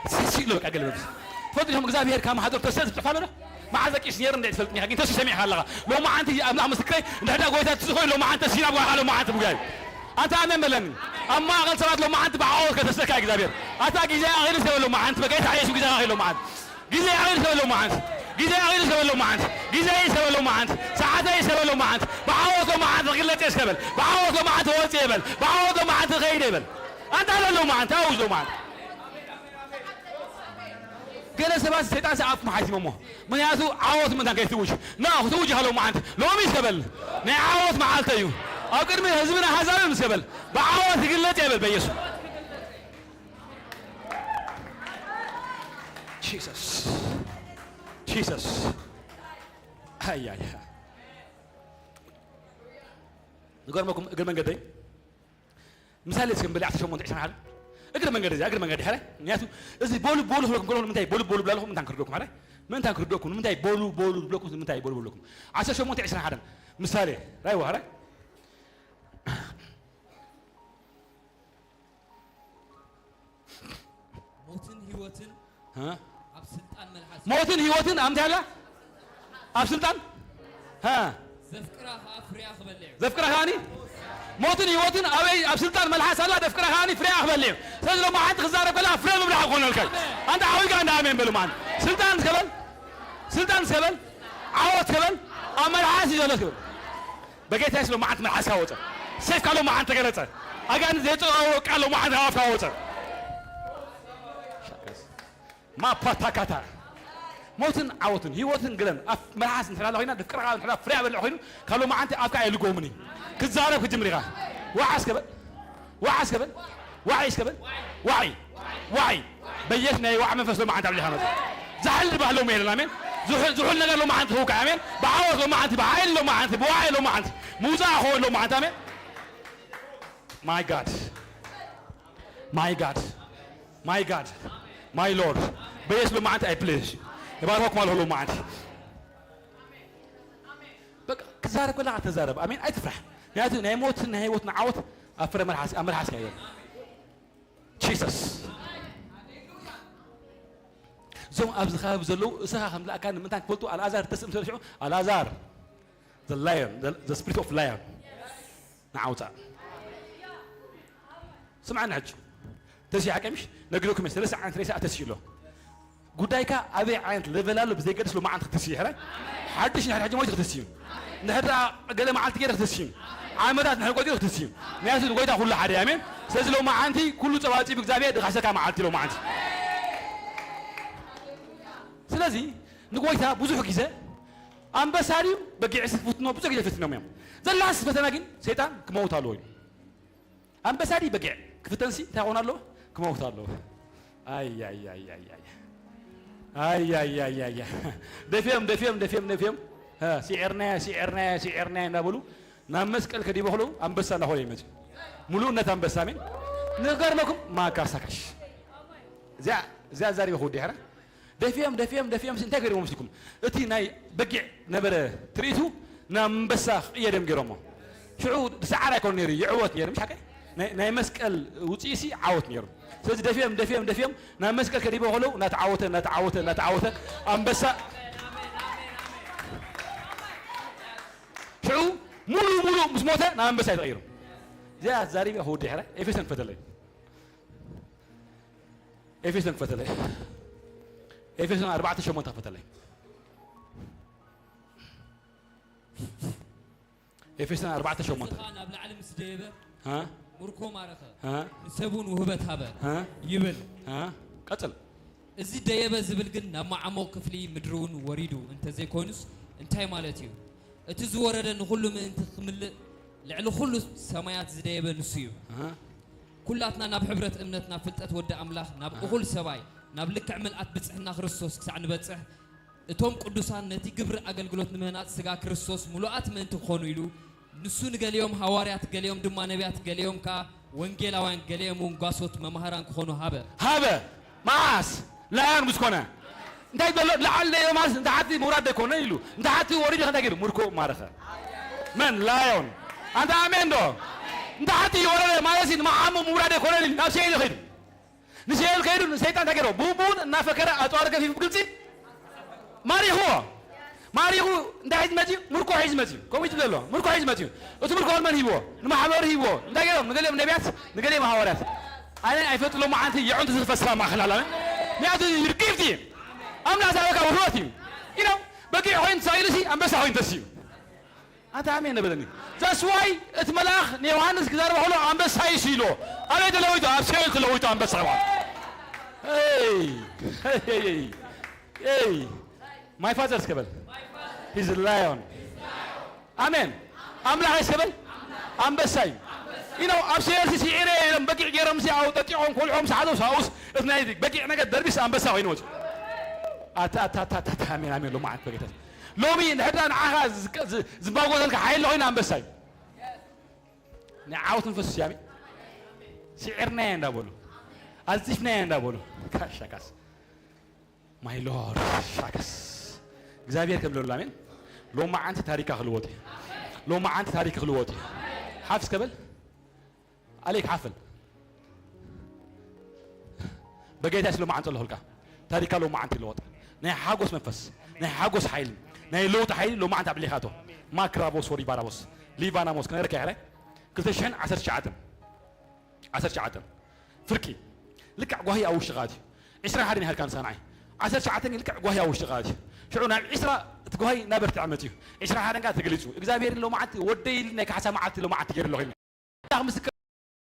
ተስዩ ኣሎ በቃ ገለ መንፈስ ትፈልጡ ዲኹም? እግዚኣብሔር ካብ ማሕደር ተሰ ዝጽፋ ኣሎ ዶ? መዓዘ ቂስ ነይሩ እንደ ትፈልጥኒ ግን ተስዩ ሰሚዕካ ኣለኻ። ሎማዓንቲ ኣምላኽ ምስክረይ እንድሕዳ ጎይታ ትስኾይ ሎማዓንቲ ተስዩ ናብ ጓልካ ሎማዓንቲ ምጋይ ኣንተ ኣሜን በለኒ። ኣብ ማእኸል ሰባት ሎማዓንቲ ብዓወት ከተስለካ እግዚኣብሔር ኣታ ግዜ ኣኺሉ ሰበ ሎማዓንቲ በጌታ ኢየሱስ ግዜ ኣኺሉ ሎማዓንቲ ግዜ ኣኺሉ ሰበ ሎማዓንቲ ግዜ ኣኺሉ ሰበ ሎማዓንቲ ግዜ ሰበ ሎማዓንቲ ሰዓተ ሰበ ሎማዓንቲ ብዓወት ሎማዓንቲ ክግለጽ እየ ሰበል ብዓወት ሎማዓንቲ ወጽእ ይበል ብዓወት ሎማዓንቲ ኸይደ ይበል ኣንታ ኣሎ ሎማዓንቲ ኣውጅ ሎማዓንቲ ገለ ሰባት ሰይጣን ሰኣፍ መሓይስ ይመሞ ምክንያቱ ዓወት ምእንታን ከይትውጅ ና ክትውጅ ሃሎ መዓንቲ ሎሚ ሰበል ናይ ዓወት መዓልተ እዩ ኣብ ቅድሚ ህዝብና ሃዛብም ሰበል ብዓወት ይግለጽ የበል በየሱ Jesus Jesus ኣያያ ንገርመኩም እግር መንገደይ ምሳሌ እስከ ንበል ዓሰርተ ሸሞንተ ዕስራን ሓደን እግር መንገዲ እዚ እግር መንገዲ ሓረ ምክንያቱ እዚ ቦሉ ቦሉ ክብለኩም ከሎ ንምንታይ ቦሉ ቦሉ ብላለኹም ምንታን ክርደኩም ሓረ ምንታን ክርደኩም ንምንታይ ቦሉ ቦሉ ዝብለኩም ምንታይ ቦሉ ብለኩም ዓሰርተ ሸሞንተ ዕስራን ሓደን ምሳሌ ራይዋ ሓረ ሞትን ህይወትን ኣብ ስልጣን መልሓስ ሞትን ህይወትን ኣብ እንታይ ኣላ ኣብ ስልጣን ዘፍቅራ ከኣ ፍሬያ ክበልዕ ዘፍቅራ ከኣኒ ሞትን ህይወትን ኣበይ ኣብ ስልጣን መልሓስ ኣላ ዘፍቅራ ከኣኒ ፍሬያ ክበልዕ እዩ ስለዚ ሎማዓንቲ ክዛረብ ከለኻ ፍረ ምብላዕ ክኾነልካ እዩ ኣንታ ዓዊጋ እንዳ ኣሜን በሉ ማዓን ስልጣን እስከበል ስልጣን እስከበል ዓወት እስከበል ኣብ መልሓስ እዩ ዘሎ እስከበል በጌታ የሱስ ሎማዓንቲ መልሓስካ ወፀ ሰይፍካ ሎማዓንቲ ተገለፀ ኣጋንንት ዘይፀወሮ ቃል ሎማዓንቲ ካብ ኣፍካ ወፀ ማፓታካታ ሞትን ዓወትን ህይወትን ግለን ኣፍ መልሓስ እንድሕራ ኮይና ድፍቅርካ እንድሕራ ፍርያ በልዕ ኮይኑ ካብ ሎማዓንቲ ኣፍካ የልጎምኒ ክትዛረብ ክትጅምር ኢኻ ዋዓ እስከበል ዋዓ እስከበል ዋዓ እስከበል ዋዓ ዋዓ በየስ ናይ ዋዓ መንፈስ ሎማዓንቲ ኣብሊኻ መፀ ዛሕል ድባህ ሎም የለን ኣሜን ዝሑል ነገር ሎማዓንቲ ክውካ ኣሜን ብዓወት ሎማዓንቲ ብሓይል ሎማዓንቲ ብዋዓይ ሎማዓንቲ ምውፃእ ክኸውን ሎማዓንቲ ኣሜን my God my God my God my Lord በየስ ሎማዓንቲ I bless you እባርኸኩም ኣለኹ ሎማዓንቲ በቃ ክዛረብ ከለካ ተዛረብ ኣሜን ኣይትፍራሕ ምክንያቱ ናይ ሞትን ናይ ህይወትን ዓወት ኣብ ፍረ መልሓስ ኣብ መልሓስካ እዮም Jesus እዞም ኣብዚ ከባቢ ዘለዉ እስኻ ከም ዝለኣካ ንምንታይ ክፈልጡ ኣልኣዛር ተስእ ምስ ተደፊዑ ኣልኣዛር the lion the spirit of lion ንዓውፃእ ስምዓኒ ሕጂ ተስዩ ሓቀምሽ ነጊረኩም ሰለስተ ዓይነት ሬሳ ተስዩ ኣሎ ጉዳይካ ኣበይ ዓይነት ሌቨል ኣሎ ብዘይገድስ ሎማዓንቲ ክትስዩ ሕራይ ሓድሽ ንሕድ ሕጂ ሞይቱ ክትስዩ ንሕድ ገለ መዓልቲ ገይረ ክትስዩ ዓመታት ንሕድ ቆፂሩ ክትስዩ ምክንያቱ ንጎይታ ኩሉ ሓደ ኣሜን ስለዚ ሎማዓንቲ ኩሉ ፀባፂ ብእግዚኣብሔር ድኻሰካ መዓልቲ ሎማዓንቲ ስለዚ ንጎይታ ብዙሕ ግዜ ኣንበሳ ድዩ በጊዕ ሲ ክፍትኖ ብዙሕ ግዜ ፈትኖም እዮም ዘላስ ፈተና ግን ሰይጣን ክመውት ኣለዎ እዩ ኣንበሳ ድዩ በጊዕ ክፍተንሲ እንታይ ኾን ኣለዎ ክመውት ኣለዎ ኣያያያያ ኣያያያያ ደፊኦም ደፊኦም ደፊኦም ደፊኦም ሲዕርናያ ሲዕርናያ ሲዕርናያ እንዳበሉ ናብ መስቀል ከዲቦ ከለዉ ኣንበሳ እናኾነ ይመጽእ። ሙሉእነት ኣንበሳ፣ ኣሜን። ንገርመኩም፣ ማካሳካሽ። እዚኣ፣ እዚኣ ዛሪበ ክውዲ ሕራ። ደፊኦም፣ ደፊኦም፣ ደፊኦም፣ እንታይ ገይሮም መስልኩም? እቲ ናይ በጊዕ ነበረ ትርኢቱ፣ ናብ ኣንበሳ ክቕየር እዮም ገይሮሞ። ሽዑ ሰዓር ኣይኮነ ነይሩ፣ ይዕወት ነይሩ፣ ምሽ ሓቀይ? ናይ፣ ናይ መስቀል ውጽኢሲ ዓወት ነይሩ። ስለዚ ደፊኦም፣ ደፊኦም፣ ደፊኦም፣ ናብ መስቀል ከዲቦ ከለዉ፣ እናተዓወተ፣ እናተዓወተ፣ እናተዓወተ፣ ኣንበሳ ሽዑ ሙሉ ሙሉ ምስ ሞተ ናብ ኣንበሳ እዩ ተቐይሩ። እዚኣ ዛሪበ ክውዲ ሕራ። ኤፌሶን ክፈተለይ። ኤፌሶን ክፈተለይ። ኤፌሶን ኣርባዕተ ሸሞንተ ክፈተለይ። ኤፌሶን ኣርባዕተ ሸሞንተ። እዚ ኸኣ ናብ ላዕሊ ምስ ደየበ ሃ? ምርኮ ማረኸ፣ ሃ? ንሰብ እውን ውህበት ሃበ ሃ? ይብል። ሃ? ቀጽል። እዚ ደየበ ዝብል ግን ናብ መዓሙቕ ክፍሊ ምድሪ እውን ወሪዱ እንተዘይኮይኑስ እንታይ ማለት እዩ? እቲ ዝወረደ ንኹሉ ምእንቲ ክምልእ ልዕሊ ኩሉ ሰማያት ዝደየበ ንሱ እዩ። ሃ? ኩላትና ናብ ሕብረት እምነት ናብ ፍልጠት ወዲ ኣምላኽ ናብ ሃ? እኹል ሰብኣይ ናብ ልክዕ ምልኣት ብጽሕና ክርስቶስ ክሳዕ ንበጽሕ እቶም ቅዱሳን ነቲ ግብሪ ኣገልግሎት ንምህናጽ ስጋ ክርስቶስ ምሉኣት ምእንቲ ክኾኑ ኢሉ ንሱ ንገሊኦም ሃዋርያት፣ ገሊኦም ድማ ነቢያት፣ ገሊኦም ከኣ ወንጌላውያን፣ ገሊኦም እውን ጓሶት መማህራን ክኾኑ ሃበ። ሃበ። መዓስ? ላያን ምስ ኮነ። እንታይ ዘሎ? ላዕሊ ደየበ ማለት ንታሕቲ ምውራድ ደይኮነ ኢሉ። ንታሕቲ ወሪዱ እንታይ ገይሩ? ምርኮ ማረኸ። መን? ላዮን። ኣንታ ኣሜን ዶ? ንታሕቲ ወረደ ማለት ንመዓሙ ምውራድ ደይኮነ ኢሉ። ናብ ሲኦል ከይዱ። ንሲኦል ከይዱ ንሰይጣን እንታይ ገይሩ? ብኡብኡን እናፈከረ ኣጽዋር ገፊፉ ብግልጺ ማሪኽዎ። ማሪኹ እንታይ ሒዝ መጺኡ? ምርኮ ሒዝ መጺኡ። ከምኡ እዩ ዘሎ። ምርኮ ሒዝ መጺኡ። እቲ ምርኮ መን ሂብዎ? ንማሕበሩ ሂብዎ። እንታይ ገይሮም? ንገሊኦም ነቢያት፣ ንገሊኦም ሃዋርያት። ኣነ ኣይፈጥሎም መዓንቲ የዑንቲ ዝፈስራ ማእኸል ኣላ። ምክንያቱ ይርጊፍቲ ኣምላኽ ዝሃበካ ውህበት እዩ። ኢሎም በጊዕ ኮይኑ ተሳኢሉ ሲ ኣንበሳ ኮይኑ ተስዩ። ኣታ ኣሜን ነበለኒ። That's why እቲ መልኣኽ ንዮሃንስ ክዛረብ ከሎ ኣንበሳ እዩ ኢልዎ። ኣበይ ተለዊጡ? ኣብ ሲኦል ተለዊጡ ኣንበሳ ይባል። Hey, hey, hey, hey. My father እስከ በል። He's a lion. ኣሜን። ኣምላኽ እስከ በል። ኣንበሳ እዩ። You know፣ ኣብ ሲኦል ሲ ሲዒረ ኢሎም በጊዕ ገይሮም ሲ ኣውጠጢዖም ኮልዖም ሰዓቶም ሳውስ እቲ ናይ በጊዕ ነገር ደርቢስ ኣንበሳ ኮይኑ ወፂኡ። ኣታ ኣታ ኣታ ኣታ ኣሜን ኣሜን ሎማዓት በጌታ ሎሚ ንሕድራ ንዓኻ ዝባጎተልካ ሓይሊ ኮይኑ ኣንበሳ እዩ። ናይ ዓወት መንፈስ ስያሜ ስዒርናዮ እንዳበሉ ኣዚፍናዮ እንዳበሉ ካሻካስ ማይ ሎርድ ሻከስ እግዚኣብሔር ከም ለሉ ኣሜን። ሎማዓንቲ ታሪካ ክልወጥ እዩ። ሎማዓንቲ ታሪክ ክልወጥ እዩ። ሓፍስ ከበል ኣሌክ ሓፍል በጌታ ስለ መዓንተ ኣለኹልካ ታሪካ ሎማዓንቲ ይለወጥ። ናይ ሓጎስ መንፈስ ናይ ሓጎስ ሓይሊ ናይ ለውጢ ሓይሊ ሎማዓንቲ ኣብሊኻቶ ማክራቦስ ወሪባራቦስ ሊቫናሞስ ክነገረካ ይሕራይ ክልተ ሽሕን ዓሰርተ ትሽዓተን ዓሰርተ ትሽዓተን ፍርቂ ልክዕ ጓሂ ኣብ ውሽጢ ቃት እዩ። ዕስራን ሓደን ይሃልካ ንሳ ንዓይ ዓሰርተ ትሽዓተን ልክዕ ጓሂ ኣብ ውሽጢ ቃት እዩ። ሽዑ ናብ ዕስራ እቲ ጓሂ እናበርትዐ መፅዩ። ዕስራን ሓደን ከዓ ተገሊፁ እግዚኣብሔር ሎማዓንቲ ወደይ ኢሉ ናይ ካሕሳ መዓልቲ ሎማዓንቲ ገይሩ ኣለኹ ኢሉ ኣምላኽ ምስክር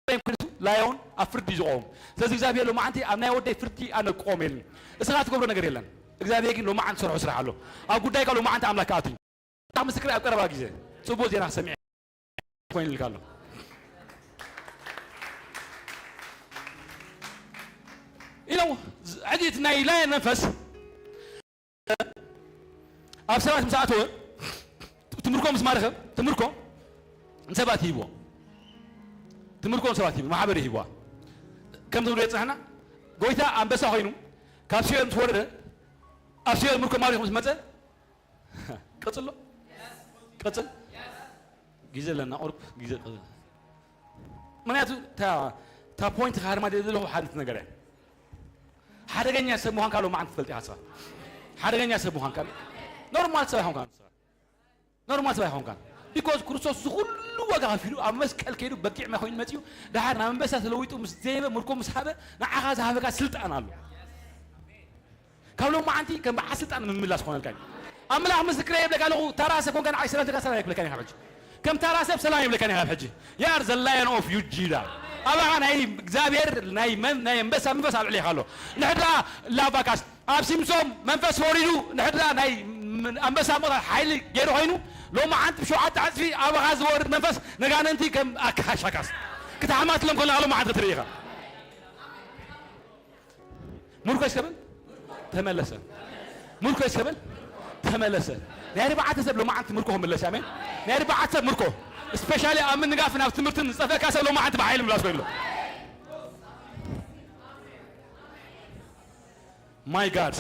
ኮይኑ ላዮን ኣብ ፍርዲ እዩ ዝቆም። ስለዚ እግዚኣብሔር ሎማዓንቲ ኣብ ናይ ወደይ ፍርዲ ኣነ ክቆም የለን። እስኻ ትገብሮ ነገር የለን። እግዚኣብሔር ግን ሎማዓንቲ ዝሰርሖ ስራሕ ኣሎ። ኣብ ጉዳይካ ሎማዓንቲ ኣምላክ ክኣቱ እዩ። ኣምላኽ ምስክር ኣብ ቀረባ ግዜ ጽቡቅ ዜና ክሰምዕ ኮይኑ ኢልካ ኣሎ። ኢለው ሕጂ እቲ ናይ ላዮን መንፈስ ኣብ ሰባት ምስ ኣተወ ትምርኮ ምስ ማረኸ ትምርኮ ንሰባት ይህብዎ ትምርኮ ንሰባት ይህብዎ ማሕበር ይህብዋ ከም ትብሎ የፅናሕና ጎይታ ኣንበሳ ኮይኑ ካብ ሲኦል ምስ ወረደ ኣብ ሲኦል ምርኮ ማሪኹ ምስ መፀ ቀፅሎ ቀፅል ግዜ ኣለና ቁርብ ግዜ ምክንያቱ እታ ፖይንት ካርማ ዘለኹ ሓንቲ ነገር እያ ሓደገኛ ሰብ ምዃንካ ሎማዓንቲ ትፈልጥ ኢኻ ንስኻ ሓደገኛ ሰብ ምዃንካ ኖርማል ሰብ ኣይኮንካ ንስኻ ኖርማል ሰብ ኣይኮንካ ቢኮዝ ክርስቶስ ዝኩሉ ዋጋ ከፊሉ ኣብ መስቀል ከይዱ በጊዕ መኾይኑ መፅኡ ደሓር ናብ ኣንበሳ ተለዊጡ ምስ ዘይበ ምርኮ ምስ ሃበ ንዓኻ ዝሃበካ ስልጣን ኣሎ ካብ ሎማዓንቲ ከም በዓል ስልጣን ምምላስ ክኾነልካ እዩ ኣምላኽ ምስክረ ይብለካ ኣለኹ ተራ ሰብ ኮንካ ንዓይ ሰላም ተካ ሰላም ይብለካ ኢኻ ሕጂ ከም ተራ ሰብ ሰላም ይብለካ ኢኻ ሕጂ you are the lion of Judah ኣባኻ ናይ እግዚኣብሔር ናይ መን ናይ ኣንበሳ መንፈስ ኣብ ልዕሌኻ ኣሎ ንሕድራ ላቫካስ ኣብ ሲምሶም መንፈስ ወሪዱ ንሕድራ ናይ ኣንበሳ ሞታ ሓይሊ ገይሩ ኮይኑ ሎማዓንቲ ብሸውዓተ ዕፅፊ ኣባኻ ዝወርድ መንፈስ ነጋነንቲ ከም ኣካሻካስ ክትሓማትሎም ከለኻ ሎማዓንቲ ክትርኢ ኢኻ ምርኮ ይስከብል ተመለሰ ምርኮ ይስከብል ተመለሰ ናይ ኣርባዕተ ሰብ ሎማዓንቲ ምርኮ ክምለስ፣ ኣሜን። ናይ ኣርባዕተ ሰብ ምርኮ፣ ስፔሻሊ ኣብ ምንጋፍ ናብ ትምህርትን ዝጸፈካ ሰብ ሎማዓንቲ ብሓይሊ ምላስ ኮይኑ ኣሎ። ማይ ጋድ።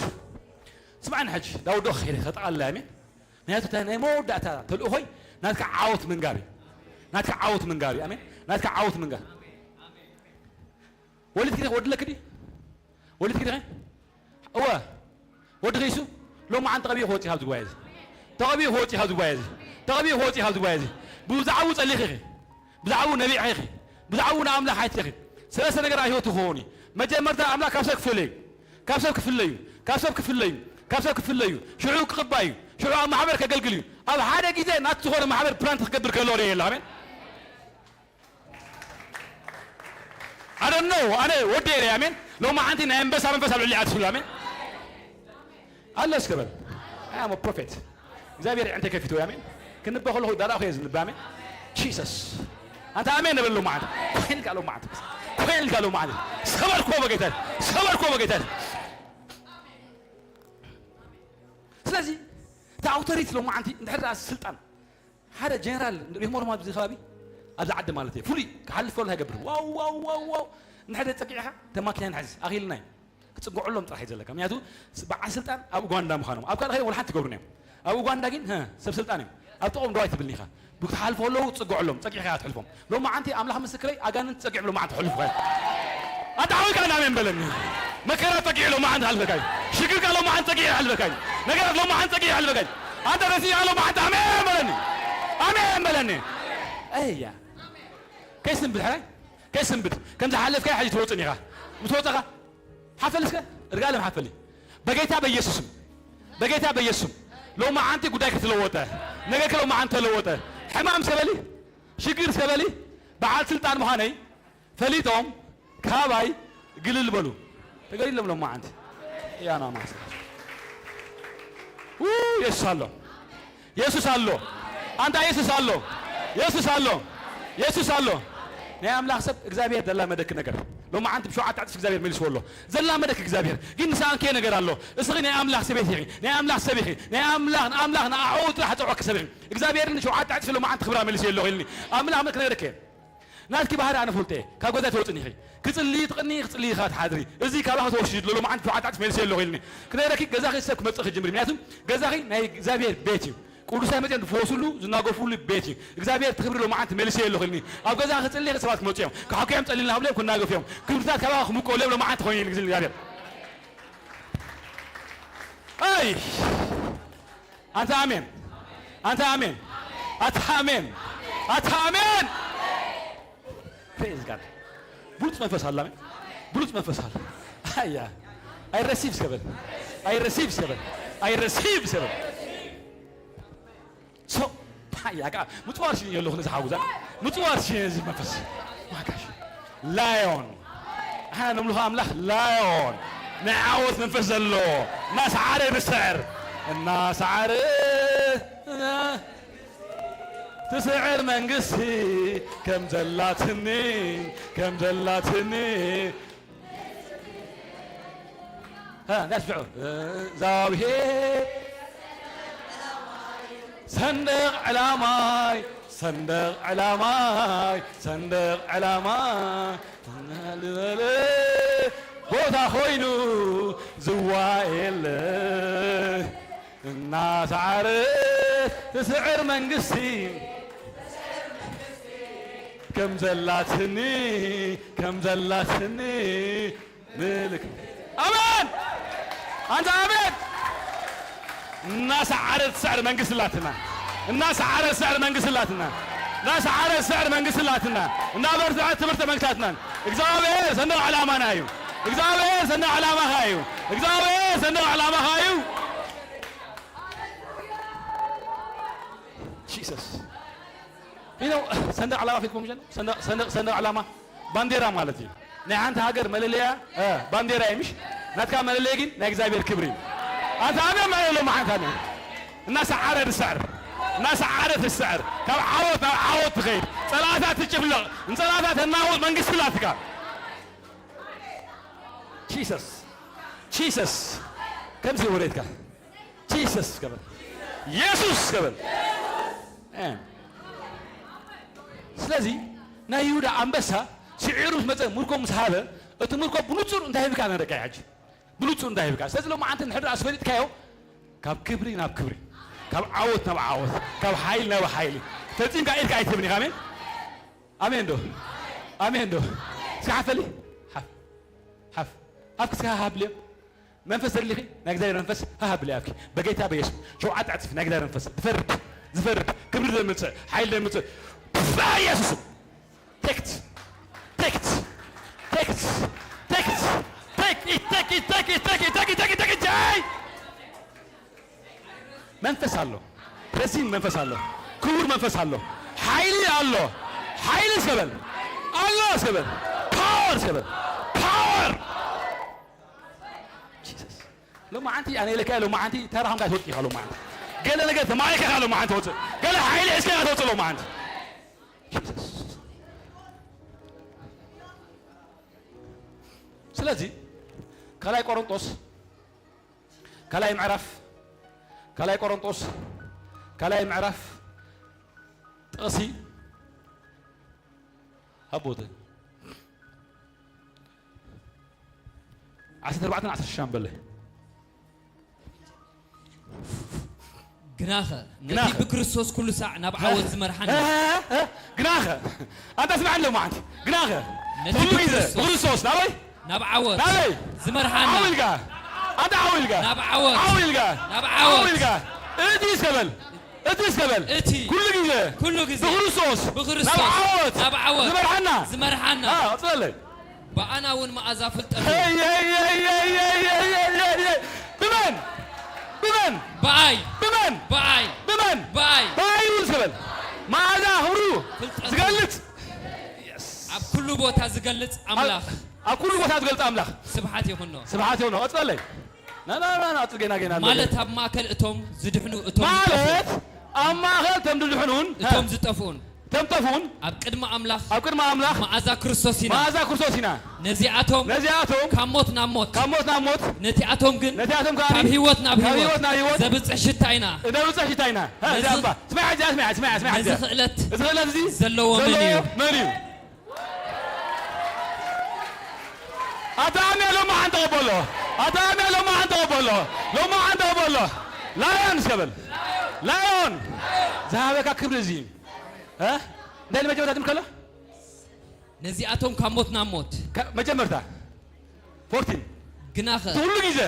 ስማዕኒ ሕጂ፣ ዳውዶ ክኸይደ ከጠቓልላ፣ ኣሜን። ምክንያቱ እታ ናይ መወዳእታ ተልእኾይ ናትካ ዓወት ምንጋር እዩ። ናትካ ዓወት ምንጋር እዩ፣ ኣሜን። ናትካ ዓወት ምንጋር። ወሊድኪ ዲኺ? ወዲ ኣለኪ ድዩ? ወሊድኪ ዲኺ? እወ። ወዲ ኸይሱ? ሎማዓንቲ ተቐቢኡ ክወጽእ እዩ ካብዚ ጉባኤ እዚ። ተቐቢኡ ክወጽእ እዩ ካብዚ ጉባኤ እዚ። ተቐቢኡ ክወጽእ እዩ ካብዚ ጉባኤ እዚ። ብዛዕባኡ ጸሊኺ ኢኺ። ብዛዕባኡ ነቢዕኺ ኢኺ። ብዛዕባኡ ንኣምላኽ ሓቲትኺ ኢኺ። ሰለስተ ነገር ኣብ ህይወቱ ክኸውን እዩ። መጀመርታ ኣምላኽ ካብ ሰብ ክፍለ እዩ። ካብ ሰብ ክፍለ እዩ። ካብ ሰብ ክፍለ እዩ። ካብ ሰብ ክፍለ እዩ። ሽዑ ክቕባእ እዩ። ሽዑ ኣብ ማሕበር ከገልግል እዩ። ኣብ ሓደ ግዜ ናቱ ዝኾነ ማሕበር ፕላንት ክገብር ከሎ ርኤ የለ። ኣሜን። I don't know። ኣነ ወዲ እየ፣ ኣሜን። ሎማዓንቲ ናይ ኣንበሳ መንፈስ ኣብ ልዕሊ ኣትፍሉ፣ ኣሜን። ኣሎ እስከ በል። I am a prophet። እግዚኣብሔር ዕንተ ከፊቱ፣ ኣሜን። ክንበ ከለኹ ዳዳ ኾየ ዝንበ፣ ኣሜን። ጂሰስ። ኣንተ ኣሜን በል ሎማዓንቲ። ኮይንካ ሎማዓንቲ። ኮይንካ ሎማዓንቲ። ሰበርኮ በጌታ። ሰበርኮ በጌታ። ስለዚ፣ እቲ ኣውቶሪቲ ሎማዓንቲ እንድሕር ደኣ ስልጣን ሓደ ጀነራል ሪኽሞ ዶ ኣብዚ ከባቢ? ኣብዚ ዓዲ ማለት እዩ። ፍሉይ ክሓልፍ ከሎ ኣይገብርን። ዋው፣ ዋው፣ ዋው፣ ዋው። እንድሕር ጸቂዕኻ፣ ተማኪና ንሕዝ። ኣኺልና እዩ። ክጽግዑሎም ጥራሕ እዩ ዘለካ። ምክንያቱ ስ-፣ በዓል ስልጣን ኣብ ኡጋንዳ ምዃኖም። ኣብ ካልእ ከይዶም ወላ ሓንቲ ይገብሩን እዮም። ኣብ ኡጋንዳ ግን፣ ሀ፣ ሰብ ስልጣን እዮም። ኣብ ጥቕኦም ደዋይ ትብልኒ ኢኻ። ብክትሓልፎ ከለዉ ጽግዑሎም፣ ጸቂዕካ እያ ትሕልፎም። ሎማዓንቲ ኣምላኽ ምስክረይ፣ ኣጋንንቲ ጸጊዖም ሎማዓንቲ ክሕልፉኻ እዮም። ኣታ ሓወይ ከኣ ኣሜን በለኒ። መከራ ጸጊዑ ሎማዓንቲ ክሓልፈካ እዩ። ሽግር ከኣ ሎማዓንቲ ጸጊዑ ይሓልፈካ እዩ። ነገራት ሎማዓንቲ ጸጊዑ ይሓልፈካ እዩ። ኣንተ ረሲዕካ ሎማዓንቲ ኣሜን በለኒ። ኣሜን በለኒ። ኣያ። ከይስንብድ ሕራይ፣ ከይስንብድ። ከም ዝሓለፍካዮ ሕጂ ትወጽን ኢኻ። ምስ ወጸኻ፣ ሓፈል እስከ፣ እርጋለም ሓፈል። በጌታ በኢየሱስም፣ በጌታ በኢየሱስም። ሎማዓንቲ ጉዳይ ከተለወጠ፣ ነገርኪ ሎማዓንቲ ተለወጠ። ሕማም እስከ በሊ፣ ሽግር እስከ በሊ፣ በዓል ስልጣን ምዃነይ ፈሊጦም ካባይ ግልል በሉ። ተገሊሎም ሎማዓንቲ። ያና ማሰ። ው፣ የሱስ ኣሎ። የሱስ ኣሎ። ኣንታ የሱስ ኣሎ። የሱስ ኣሎ። የሱስ ኣሎ። ናይ ኣምላኽ ሰብ እግዚኣብሔር ዘላመደኪ ነገር ሎማዓንቲ ብሸውዓተ ዕጽፊ እግዚኣብሔር መሊስዎ ኣሎ። ዘላመደኪ እግዚኣብሔር ግን ንስኣንኪ ነገር ኣሎ። እስኺ ናይ ኣምላኽ ሰበይቲ ኢኺ። ናይ ኣምላኽ ሰብ ኢኺ። ናይ ኣምላኽ፣ ንኣምላኽ ንኣዕኡ ጥራሕ ዝጸውዐኪ ሰብ ኢኺ። እግዚኣብሔር ንሸውዓተ ዕጽፊ ሎማዓንቲ ክብራ መሊስዮ ኣለኹ ኢልኒ። ኣምላኽ ክነግረኪ እየ። ናትኪ ባህሪ ኣነ ፈልጦ እየ። ካብ ገዛ ትወጽኒ ኢኺ። ክጽልዪ ትቕኒ፣ ክጽልዪ ኢኻ ትሓድሪ። እዚ ካባኺ ተወሲዱ ዘሎ ሎማዓንቲ ሸውዓተ ዕጽፊ መሊስዮ ኣለኹ ኢልኒ። ክነግረኪ፣ ገዛኺ ሰብ ክመጽእ ክጅምር። ምክንያቱ ገዛኺ ናይ እግዚኣብሔር ቤት እዩ። ቅዱሳን መጺኦም ዝፈወስሉ፣ ዝናገፍሉ ቤት እዩ። እግዚኣብሔር እቲ ክብሪ ሎማዓንቲ መሊስዮ ኣለኹ ኢልኒ። ኣብ ገዛኺ ክጽልዪ ኢኺ፣ ሰባት ክመጹ እዮም። ክሓኩዮም ጸሊልና ክብሉ እዮም፣ ክናገፉ እዮም። ክብርታት ካባኺ ክምቀሉ እዮም፣ ሎማዓንቲ ኮይኑ ኢልኒ እግዚኣብሔር። ኣይ! ኣንተ ኣሜን። ኣንተ ኣሜን። ኣንተ ኣሜን። ኣንተ ኣሜን። Praise God። ብሉጽ መንፈስ ኣላ፣ ኣሜን። ብሉጽ መንፈስ ኣላ። ኣያ። I receive እስከ በል። I receive እስከ በል። I receive እስከ በል። So፣ ኣያ፣ ከኣ ምጽዋር ሽን የለኹ ነዚ ሓውዛ። ምጽዋር ሽን እዚ መንፈስ። ማጋሽ። ላዮን። ኣና ነምልኾ ኣምላኽ ላዮን። ናይ ዓወት መንፈስ ዘለዎ። እናሰዓረ ዝስዕር። እናሰዓረ ትስዕር መንግስቲ ከም ዘላትኒ፣ ከም ዘላትኒ። ها، ناس بيعوا. ዛብሄር ሰንደቕ ዕላማይ፣ ሰንደቕ ዕላማይ፣ ሰንደቕ ዕላማይ። ልበለ ቦታ ኮይኑ ዝዋኤለ እናሰዓረት ትስዕር መንግስቲ ከም ዘላትኒ፣ ከም ዘላትኒ ምልክ-፣ ኣሜን። ኣንተ ኣሜን። እናሰዓረ ትስዕር መንግስቲ ኣላትና። እናሰዓረ ትስዕር መንግስቲ ኣላትና። እናሰዓረ ትስዕር መንግስቲ ኣላትና። እናበርትዐት ትምህርቲ መንግስታትናን። እግዚኣብሔር ሰንደቕ ዕላማና እዩ። እግዚኣብሔር ሰንደቕ ዕላማኻ እዩ። እግዚኣብሔር ሰንደቕ ዕላማኻ እዩ። ጂሰስ። You know፣ ሰንደቕ ዕላማ ፊትኩም ሸን-፣ ሰንደቕ፣ ሰንደቕ፣ ሰንደቕ ዕላማ ባንዴራ ማለት እዩ። ናይ ሓንቲ ሃገር መለለያ፣ እ፣ ባንዴራ እዩ፣ ምሽ? ናትካ መለለያ ግን ናይ እግዚኣብሔር ክብሪ እዩ። ኣንተ ኣሜን ማለት ሎማዓንቲ ኣሜን። እናሰዓረ ትስዕር፣ እናሰዓረ ትስዕር፣ ካብ ዓወት ናብ ዓወት ትኸይድ፣ ጸላእታ ትጭፍለቕ፣ ንጸላእታ ተናውጥ መንግስቲ ኣላትካ። ጂሰስ፣ ጂሰስ፣ ከምዚ ወሬትካ ጂሰስ ከበል። የሱስ ከበል። እ። ስለዚ ናይ ይሁዳ ኣንበሳ ስዒሩ ምስ መጸ፣ ምርኮ ምስ ሃበ፣ እቲ ምርኮ ብንጹር እንታይ ሂብካ ነረካ ሕጂ? ብንጹር እንታይ ሂብካ? ስለዚ ሎማዓንቲ እንድሕር ኣስፈሊጥካዮ፣ ካብ ክብሪ ናብ ክብሪ፣ ካብ ዓወት ናብ ዓወት፣ ካብ ሓይሊ ናብ ሓይሊ፣ ፈጺምካ ኢድካ ኣይትህብን ኢኻ። ኣሜን? ኣሜን ዶ? ኣሜን ዶ? እስኪ ሓፈሊ። ሓፍ። ሓፍ። ኣፍኪ እስኪ ሃሃ ብልዮ። መንፈስ ዘድሊኺ ናይ እግዚኣብሔር መንፈስ ሃሃ ብልዮ ኣፍኪ። በጌታ በኢየሱስ። ሸውዓተ ዕጽፊ ናይ እግዚኣብሔር መንፈስ ዝፈርድ፣ ዝፈርድ፣ ክብሪ ዘምጽእ፣ ሓይሊ ዘምጽእ። በኢየሱስ ስም። ቴክት። ቴክት። ቴክት። ቴክት። ቴክ ኢት፣ ቴክ ኢት፣ ቴክ ኢት፣ ቴክ ኢት፣ ቴክ ኢት፣ ቴክ ኢት፣ ቴክ ኢት። መንፈስ ኣሎ። ፕሬሲንግ መንፈስ ኣሎ። ክቡር መንፈስ ኣሎ። ሓይሊ ኣሎ። ሓይሊ ሰበል ኣሎ ሰበል። ፓወር ሰበል። ፓወር። ጂሰስ። ሎማዓንቲ ኣነ ኢለካ ሎማዓንቲ ተራኹም ጋር ትወጽእ ኢኻ ሎማዓንቲ። ገለ ነገር ተማሪኻ ኢኻ ሎማዓንቲ ትወጽእ። ገለ ሓይሊ ሒዝካ ኢኻ ትወጽእ ሎማዓንቲ። ጂሰስ። ስለዚ ካልኣይ ቆሮንጦስ ካልኣይ ምዕራፍ፣ ካልኣይ ቆሮንጦስ ካልኣይ ምዕራፍ ጥቕሲ ሃቦተ ዓሰርተ ኣርባዕተን ዓሰርተ ሽዱሽተን በለ። ግናኸ ነቲ ግናኸ። ብክርስቶስ ኩሉ ሳዕ ናብ ዓወት ዝመርሓና። እ፣ እ፣ እ፣ ግናኸ። ኣንታ ስምዓኒ ሎማዓንቲ። ግናኸ። ነቲ ኩሉ ግዜ ብክርስቶስ ብክርስቶስ ናበይ? ናብ ዓወት ናበይ? ዝመርሓና። ዓው ኢልካ። ኣንታ ዓው ኢልካ። ናብ ዓወት። ዓው ኢልካ። ናብ ዓወት። ዓው ኢልካ። እቲ እስከ በል። እቲ እስከ በል። እቲ ኩሉ ግዜ። ኩሉ ግዜ። ብክርስቶስ። ብክርስቶስ። ናብ ዓወት። ናብ ዓወት። ዝመርሓና። ዝመርሓና። አ፣ ቀጽለለይ። ብኣና እውን መኣዛ ፍልጠቱ። ሄይ፣ ሄይ፣ ሄይ። ብመን? ብመን? ብኣይ። ብመን? ብኣይ። ብመን? ብኣይ። ብኣይ እውን እስከ በል። መኣዛ ክብሩ ፍልጠቱ። ዝገልጽ። ኣብ ኩሉ ቦታ ዝገልጽ ኣምላኽ። ኣብ ኩሉ ቦታ ዝገልጽ ኣምላኽ። ስብሓት ይኹኖ። ስብሓት ይኹኖ። ቀጽለለይ። ና፣ ና፣ ና፣ ና፣ ቀጽል፣ ገና፣ ገና ኣሎ። ማለት ኣብ ማእከል እቶም ዝድሕኑ፣ እቶም ማለት ዝጠፍኡን ኣብ ማእከል እቶም ዝድሕኑን፣ እቶም ሀ፣ ዝጠፍኡን፣ እቶም ጠፍኡን፣ ኣብ ቅድሚ ኣምላኽ፣ ኣብ ቅድሚ ኣምላኽ፣ መኣዛ ክርስቶስ ኢና። መኣዛ ክርስቶስ ኢና። ነዚኣቶም፣ ነዚኣቶም፣ ካብ ሞት ናብ ሞት፣ ካብ ሞት ናብ ሞት፣ ነቲኣቶም ግን፣ ነቲኣቶም ከኣ፣ ካብ ህይወት ናብ ካብ ህይወት፣ ህይወት ናብ ህይወት፣ ዘብጽሕ ሽታ ኢና። ዘብጽሕ ሽታ ኢና። ሀ፣ ነዚ፣ እዚ ኣባ፣ ስማዕ፣ እዚ፣ ስማዕ፣ ስማዕ፣ ስማዕ፣ ነዚ እዚ። ክእለት እዚ ክእለት እዚ ዘለዎ መን ዘለዎ እዩ? መን እዩ? ኣታ ኣሜን ሎማዓንቲ ተቐበሎ። ኣታ ኣሜን ሎማዓንቲ ተቐበሎ። ሎማዓንቲ ተቐበሎ። ላዮን እስከ በል። ላዮን። ዝሃበካ ክብሪ እዚ እዩ። እ? እንታይ ንመጀመርታ ትብል ከሎ? ነዚኣቶም ካብ ሞት ናብ ሞት። ከ-፣ መጀመርታ። ፎርቲን። ግናኸ። እቲ ኩሉ ግዜ።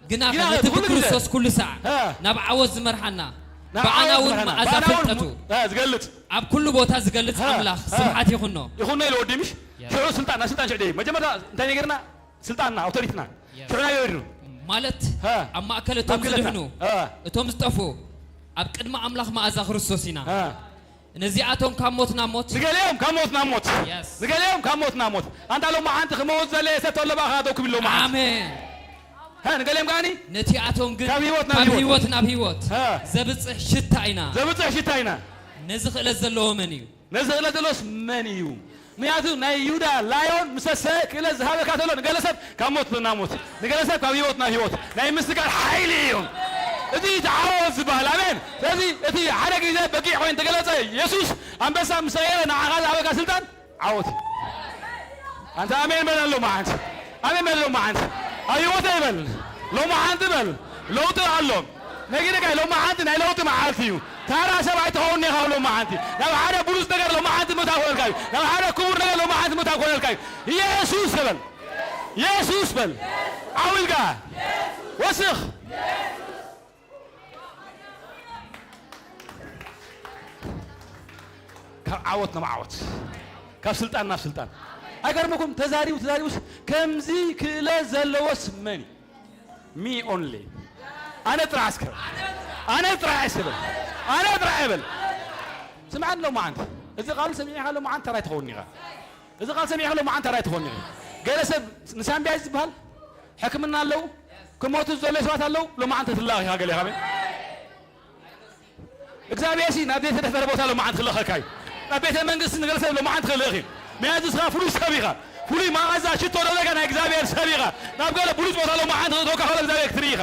ግና ግና ከ ነቲ እቲ ኩሉ ግዜ ብክርስቶስ ኩሉ ሳዕ ሀ። ናብ ዓወት ዝመርሓና፣ ናብ ብኣና ዓወት እውን ዝመርሓና፣ መኣዛ ብኣና እውን ፍልጠቱ፣ ሀ፣ ዝገልጽ። ኣብ ኩሉ ቦታ ዝገልጽ ሀ፣ ኣምላኽ ሀ። ስብሓት ይኹኖ። ይኹኖ ኢሉ ወዲ ምሽ? ያ። ሽዑ ስልጣን፣ ናይ ስልጣን ሽዑ ደይ። መጀመርታ እንታይ ነገርና? ስልጣንና፣ ኣውቶሪቲና። ያ። ሽዑ ናይ ወዲኑ። ማለት ሀ። ኣብ ማእከል እቶም ኣብ ክልተ። ዝድሕኑ፣ ሀ። እቶም ዝጠፍኡ፣ ኣብ ቅድሚ ኣምላኽ መኣዛ ክርስቶስ ኢና። ሀ። ነዚኣቶም ካብ ሞት ናብ ሞት። ንገሊኦም ካብ ሞት ናብ ሞት። የስ። ንገሊኦም ካብ ሞት ናብ ሞት። ኣንታ ሎማዓንቲ ክመውት ዘለ ሰብ ተሎ ባኻ ደው ክብል ሎማዓንቲ። ኣሜን። ሀ፣ ንገሊኦም ከኣኒ ነቲኣቶም ግን ካብ ህይወት ናብ ካብ ህይወት። ህይወት ናብ ህይወት ሀ። ዘብጽሕ ሽታ ኢና። ዘብጽሕ ሽታ ኢና። ነዚ ክእለት ዘለዎ መን እዩ? ነዚ ክእለት ዘሎስ መን እዩ? ምኽንያቱ ናይ ይሁዳ ላዮን ምሰሰ ክእለት ዝሃበካ ተሎ ንገለ ሰብ ካብ ሞት ናብ ሞት፣ ንገለ ሰብ ካብ ህይወት ናብ ህይወት ናይ ምስጋር ሓይሊ እዩ። እዚ ተዓወት ዝበሃል። ኣሜን። ስለዚ እቲ ሓደ ግዜ በጊዕ ኮይኑ ተገለጸ የሱስ ኣንበሳ ምስ ተቐየረ ንዓኻ ዝሃበካ ስልጣን ዓወት እዩ። ኣንተ ኣሜን በል ኣሎ መዓንቲ። ኣሜን በል ኣሎ መዓንቲ። ኣብ ህይወተይ በል። ሎማዓንቲ በል። ለውጢ ኣሎ። ነጊርካ ሎማዓንቲ ናይ ለውጢ መዓልቲ እዩ። ታራ ሰብ ኣይትኸውን ኢኻ ሎማዓንቲ። ናብ ሓደ ብሉጽ ነገር ሎማዓንቲ ምእታው ክኾነልካ እዩ። ናብ ሓደ ክቡር ነገር ሎማዓንቲ ምእታው ክኾነልካ እዩ። የሱስ በል። የሱስ በል። ዓው ኢልካ። ወስኽ። ካብ ዓወት ናብ ዓወት፣ ካብ ስልጣን ናብ ስልጣን። ኣይገርመኩም? ተዛሪቡ ተዛሪቡስ ከምዚ ክእለት ዘለዎስ መን እዩ? ሚ ኦንሊ። ኣነ ጥራሕ እስከ፣ ኣነ ጥራሕ እስከ በል፣ ኣነ ጥራሕ በል። ስምዓኒ ሎማዓንቲ፣ እዚ ቃል ሰሚዕካ ሎማዓንቲ ተራይ ትኸውን ኢኻ። እዚ ቃል ሰሚዕካ ሎማዓንቲ ተራይ ትኸውን ኢኻ። ገለ ሰብ ንሳምቢያ ዝበሃል ሕክምና ኣለዉ፣ ክሞቱ ዘለዉ ሰባት ኣለዉ። ሎማዓንቲ ትላኽ ኢኻ ገለ ኢኻ። እግዚኣብሔር ሲ ናብ ዘይተደፈረ ቦታ ሎማዓንቲ ክልእኸካ እዩ። ናብ ቤተ መንግስቲ ንገለ ሰብ ሎማዓንቲ ክልእኽ እዩ። ምክንያቱ ንስኻ ፍሉይ ሰብ ኢኻ። ፍሉይ መኣዛ ሽቶ ዘለካ ናይ እግዚኣብሔር ሰብ ኢኻ። ናብ ገለ ብሉጽ ቦታ ሎማዓንቲ ክእትወካ ከሎ እግዚኣብሔር ክትርኢ ኢኻ።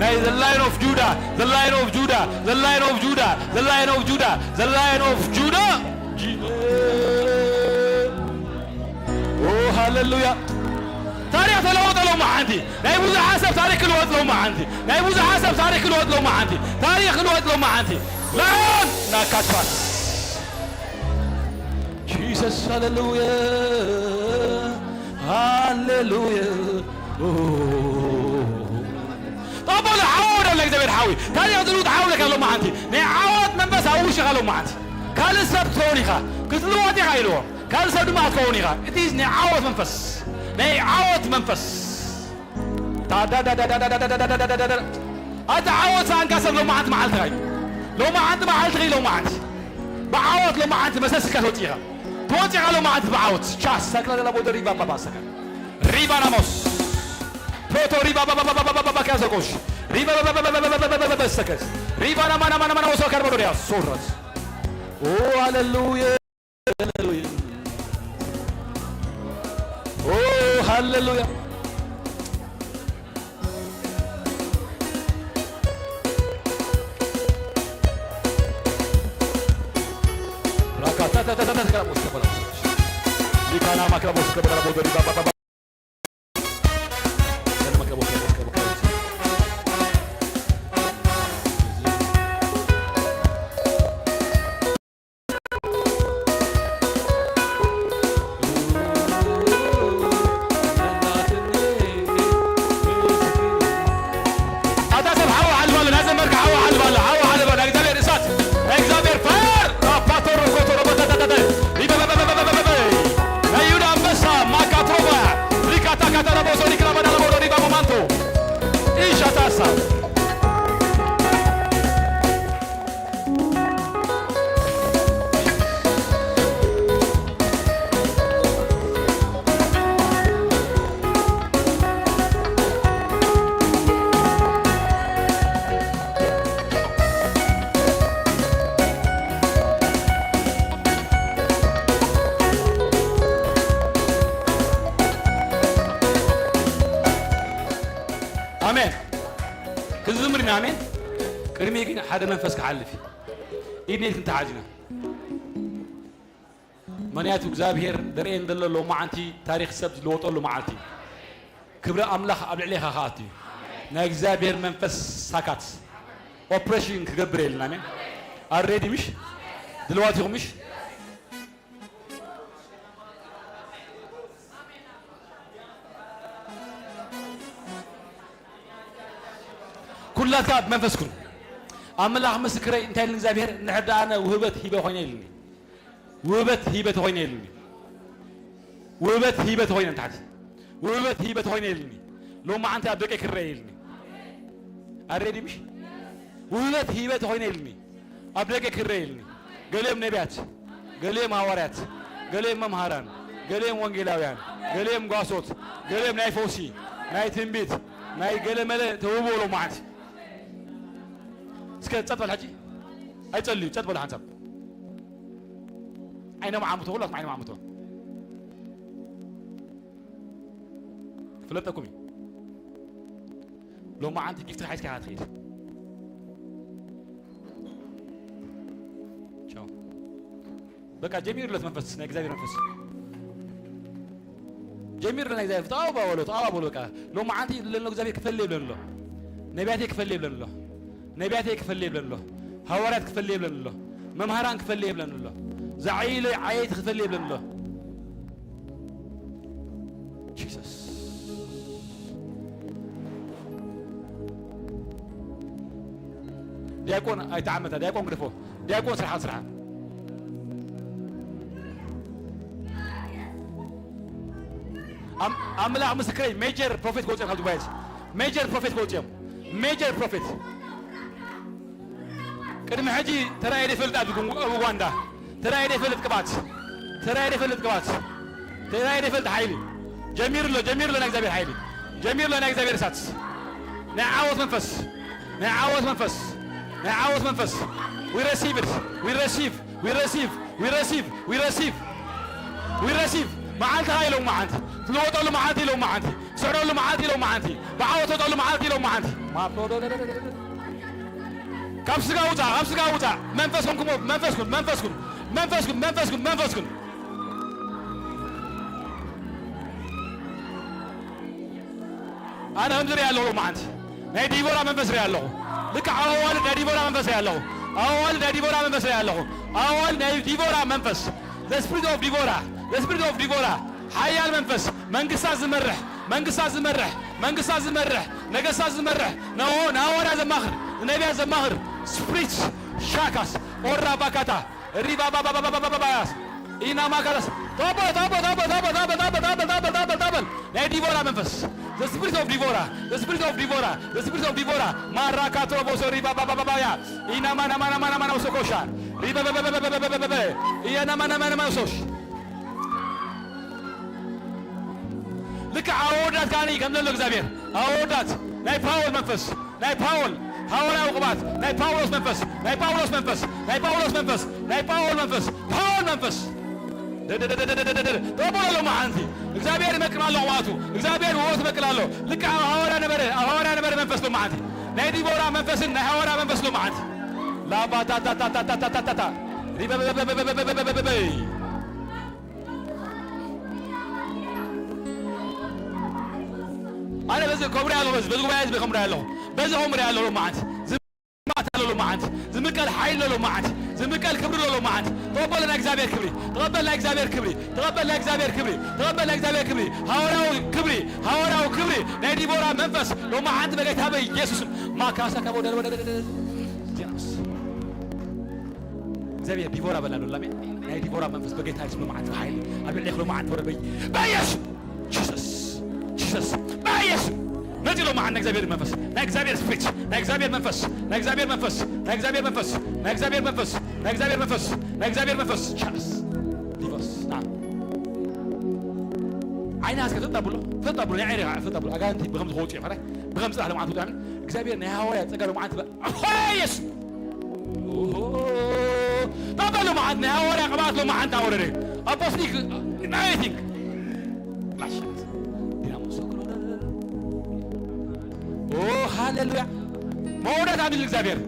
ናይ the Lion of Judah, the Lion of Judah, the Lion of Judah, the Lion of Judah, the Lion of Judah. ኦ ሃሌሉያ። ታሪኽ ተለወጠ ሎማዓንቲ። ናይ ብዙሓት ሰብ ታሪኽ ክልወጥ ሎማዓንቲ። ናይ ብዙሓት ሰብ ታሪኽ ክልወጥ ሎማዓንቲ። ታሪኽ ክልወጥ ሎማዓንቲ። ላዮን ናካትፋስ። Jesus ሃሌሉያ። ሃሌሉያ። ኦ። ጠበሉ ሓወ ወደ ለእግዚኣብሔር ሓዊ። ታሪኽ ዝልውጥ ሓወ ለካ ሎማዓንቲ። ናይ ዓወት መንፈስ ኣብ ውሽኻ ሎማዓንቲ። ካልእ ሰብ ትኸውን ኢኻ። ክትልወጥ ኢኻ ኢልዎ። ካልእ ሰብ ድማ ክትኸውን ኢኻ። እቲ ናይ ዓወት መንፈስ። ናይ ዓወት መንፈስ። ኣታ ዓወት ሰኣንካ ሰብ ሎማዓንቲ መዓልትኻ እዩ። ሎማዓንቲ መዓልትኺ ሎማዓንቲ። ብዓወት ሎማዓንቲ መሰስካ ትወፂኻ። ትወፂኻ ሎማዓንቲ ብዓወት። ቻስ፣ ሰክላ ዘላ ቦደ ሪባ ባባ ሰከ። ሪባ ናሞስ። ፕሮቶ ሪባ ባባ ባባ ባባ ባባ ካዘቆሽ። ሪባ ባባ ባባ ባባ ባባ ባባ ሰከስ። ሪባ ናማ ናማ ናማ ናማ ሰከር ቦዶ ያ ሶረስ። ኦ ሃሌሉያ። ሃሌሉያ። ኦ ሃሌሉያ። ራካታታታታ ክላቦስ ከበላ። ሊካና ማክላቦስ ከበላ ቦዶ ሪባ ባባ ባባ። ኣታ ሰብ ሓዊ ሓልባሉ፣ ናዘመርካ ሓዊ ሓልባሉ፣ ሓዊ ሓልባሉ፣ ናይ እግዚኣብሔር እሳት፣ ናይ እግዚኣብሔር ፋየር፣ ራፓቶሮ ኮቶሮ በተተተተ፣ ሪበበበበበበበበ፣ ናይ ይሁዳ ኣንበሳ፣ ማካትሮባ፣ ሪካታካታራቦሶ፣ ሪክራባዳራቦ፣ ሪባ ሞማንቶ፣ ኢሻታ ሀሳብ። ኣሜን። ክዝምር ኢና፣ ኣሜን። ቅድሚ ግን ሓደ መንፈስ ክሓልፍ እዩ። ኢድኔት እንተሓዚና። ምኽንያቱ እግዚኣብሔር ደርእየን ዘሎ ሎማዓንቲ ታሪኽ ሰብ ዝለወጠሉ መዓልቲ እዩ። ክብሪ ኣምላኽ ኣብ ልዕሌኻ ክኣቱ እዩ። ናይ እግዚኣብሔር መንፈስ ሳካት ኦፕሬሽን ክገብር የለና፣ ኣሜን። ኣሬዲ ምሽ? ድልዋት ኢኹም ምሽ? ኩላትካ ብመንፈስ ኩን። ኣምላኽ ምስክረይ እንታይ ኢልኒ እግዚኣብሔር፣ እንድሕር ደኣ ኣነ ውህበት ሂበ ኮይነ ኢልኒ። ውህበት ሂበ ተኮይነ ኢልኒ። ውህበት ሂበ ተኮይነ እንታሕቲ። ውህበት ሂበ ተኮይነ ኢልኒ። ሎማዓንቲ ኣብ ደቀይ ክረአ ኢልኒ። ኣሬዲ ምሽ? ውህበት ሂበ ተኮይነ ኢልኒ። ኣብ ደቀይ ክረአ ኢልኒ። ገሊኦም ነቢያት፣ ገሊኦም ሃዋርያት፣ ገሊኦም መምሃራን፣ ገሊኦም ወንጌላውያን፣ ገሊኦም ጓሶት፣ ገሊኦም ናይ ፈውሲ፣ ናይ ትንቢት፣ ናይ ገለመለ ተውህቦ ሎማዓንቲ። እስከ ጸጥ በል ሕጂ። ኣይጸልዩ፣ ጸጥ በሉ ሓንሳብ። ዓይኖም ዓምቱ፣ ኩላትኩም ዓይኖም ዓምቱ። ክፍለጠኩም እዩ። ሎማዓንቲ ጊፍቲ ሓይስካ ኢኻ ትኸይድ። ቻው። በቃ ጀሚሩ ኣሎ እቲ መንፈስ፣ ናይ እግዚኣብሔር መንፈስ። ጀሚሩ ኣሎ ናይ እግዚኣብሔር፣ ተቓወባ በሎ፣ ተቓወባ በሎ። በቃ ሎማዓንቲ ለሎ እግዚኣብሔር ክፈል የብለን ኣሎ። ነቢያተይ ክፈል የብለን ኣሎ። ነቢያተይ ክፈል የብለን ኣሎ። ሃዋርያት ክፈል የብለን ኣሎ። መምሃራን ክፈል የብለን ኣሎ። ዝዓይሉ ዓየይቲ ክፈል የብለን ኣሎ። ጂሰስ። ዲያቆን ኣይተዓመታ፣ ዲያቆን ግደፎ። ዲያቆን ስርሓ፣ ስርሓ። ኣም-፣ ኣምላኽ ምስክረይ፣ ሜጀር ፕሮፌት ክወፅኦም ካብ ዱባይ፣ ሜጀር ፕሮፌት ክወፅኦም፣ ሜጀር ፕሮፌት። ቅድሚ ሕጂ ተራእየ ዘይፈልጥ ኣብ ጉ-፣ ኣብ ኡጋንዳ፣ ተራእየ ዘይፈልጥ ቅብኣት፣ ተራእየ ዘይፈልጥ ቅብኣት፣ ተራእየ ዘይፈልጥ ሓይሊ። ጀሚሩ ኣሎ፣ ጀሚሩ ኣሎ ናይ እግዚኣብሔር ሓይሊ፣ ጀሚሩ ኣሎ ናይ እግዚኣብሔር እሳት። ናይ ዓወት መንፈስ፣ ናይ ዓወት መንፈስ፣ ናይ ዓወት መንፈስ። We receive it, we receive, we receive, we receive, we receive, we receive። መዓልትኻ ኢሎም መዓልቲ፣ ትለወጠሉ መዓልቲ ኢሎም መዓልቲ። ስዕረሉ መዓልቲ ኢሎም መዓልቲ፣ ብዓወት ወጸሉ መዓልቲ ኢሎም መዓልቲ። ካብ ስጋ ውጻእ፣ ካብ ስጋ ውጻእ። መንፈስ ኮንኩም፣ መንፈስ ኩን፣ መንፈስ ኩን፣ መንፈስ ኩን፣ መንፈስ ኩን፣ መንፈስ ኩን። ኣነ ከም ዝሪኣ ኣለኹ መዓልቲ ናይ ዲቦራ መንፈስ ሪኣ ኣለኹ። ልክዕ ኣብ ኣዋልድ ናይ ዲቦራ መንፈስ ሪኣ ኣለኹ። ኣብ ኣዋልድ ናይ ዲቦራ መንፈስ ሪኣ ኣለኹ። ኣብ ኣዋልድ ናይ ዲቦራ መንፈስ፣ the spirit of ዲቦራ፣ the spirit of ዲቦራ፣ ሓያል መንፈስ፣ መንግስታት ዝመርሕ፣ መንግስታት ዝመርሕ፣ መንግስታት ዝመርሕ፣ ነገስታት ዝመርሕ፣ ንሃዋርያ ዘማኽር፣ ንነቢያት ዘማኽር፣ ስፕሪት ሻካስ ኦራ ባካታ ሪባ ባባባባባባባያስ ኢና ማካላስ። ተበል፣ ተበል፣ ተበል። ናይ ዲቦራ መንፈስ፣ the spirit of ዲቦራ፣ the spirit of ዲቦራ፣ the spirit of ዲቦራ። ማራካ ትሮቦሶ ሪባ ባባባባያ ኢና ማና ማና ማና ማና ሶኮሻ ሪባ ባባባባባባባባ ኢና ማና ማና ማና ሶሽ። ልክዕ ኣወዳት ከዓኒ ከም ዘሎ እግዚኣብሔር ኣወዳት ናይ ፓወል መንፈስ ናይ ፓውል ሃዋርያዊ ቅብኣት፣ ናይ ጳውሎስ መንፈስ፣ ናይ ጳውሎስ መንፈስ፣ ናይ ጳውሎስ መንፈስ፣ ናይ ጳውል መንፈስ፣ ፓውል መንፈስ። ተቐበሎ ሎማዓንቲ። እግዚኣብሔር ይመቅል ኣሎ ቅብኣቱ። እግዚኣብሔር ውሆት ይመቅል ኣሎ። ልክዕ ኣብ ሃዋርያ ነበረ፣ ኣብ ሃዋርያ ነበረ መንፈስ ሎማዓንቲ። ናይ ዲቦራ መንፈስን ናይ ሃዋርያ መንፈስ ሎማዓንቲ። ላባታታታታታታታታ ሪበበበበበበበበበበበይ። ኣነ በዚ ከምሪ ኣለኹ፣ በዚ፣ በዚ ጉባኤ ህዝቢ ከምሪ ኣለኹ። በዚ ከምሪ ኣለኹ ሎማዓንቲ። ዝምባታ ኣለሉ መዓንቲ። ዝምቀል ሓይሊ ኣለሉ መዓንቲ። ዝምቀል ክብሪ ኣለሉ መዓንቲ። ተቐበል ናይ እግዚኣብሔር ክብሪ። ተቐበል ናይ እግዚኣብሔር ክብሪ። ተቐበል ናይ እግዚኣብሔር ክብሪ። ተቐበል ናይ እግዚኣብሔር ክብሪ። ሃዋርያዊ ክብሪ። ሃዋርያዊ ክብሪ። ናይ ዲቦራ መንፈስ ሎማዓንቲ በጌታ በኢየሱስም። ማካሳ ካቦ ደለ ወደ እግዚኣብሔር ዲቦራ በላ ሎላሜ። ናይ ዲቦራ መንፈስ በጌታ ኢየሱስ ሎማዓንቲ ብሓይሊ ኣብ ልዕሌኺ ሎማዓንቲ ወረደ በይ-፣ በኢየሱስ። ጂሰስ፣ ጂሰስ፣ በኢየሱስ። መጺ ሎማዓንቲ ናይ እግዚኣብሔር መንፈስ፣ ናይ እግዚኣብሔር ስፕሪት፣ ናይ እግዚኣብሔር መንፈስ፣ ናይ እግዚኣብሔር መንፈስ፣ ናይ እግዚኣብሔር መንፈስ፣ ናይ እግዚኣብሔር መንፈስ፣ ናይ እግዚኣብሔር መንፈስ፣ ናይ እግዚኣብሔር መንፈስ። ቻስ። ዲቮስ። ና። ዓይና እስከ ፍጥ ኣብሎ፣ ፍጥ ኣብሎ፣ ናይ ዓይኒ ፍጥ ኣብሎ። ኣጋንንቲ ብኸምዚ ክወጹ እዮም፣ ፈራይ። ብኸምዚ ጽላሕ ሎማዓንቲ ክወጹ እዮም። እግዚኣብሔር ናይ ሃዋርያ ጸጋ ሎማዓንቲ በ-፣ ኦሆ፣ ኢየሱስ። ኦሆ። ተቐበል ሎማዓንቲ ናይ ሃዋርያ ቅብኣት ሎማዓንቲ ኣወረደ። ኣፖስቶሊክ ኣኖይንቲንግ። ላሻት። ዲናሞ ሶክሮ። ኦ፣ ሃሌሉያ። መውደት ኣቢል እግዚኣብሔር።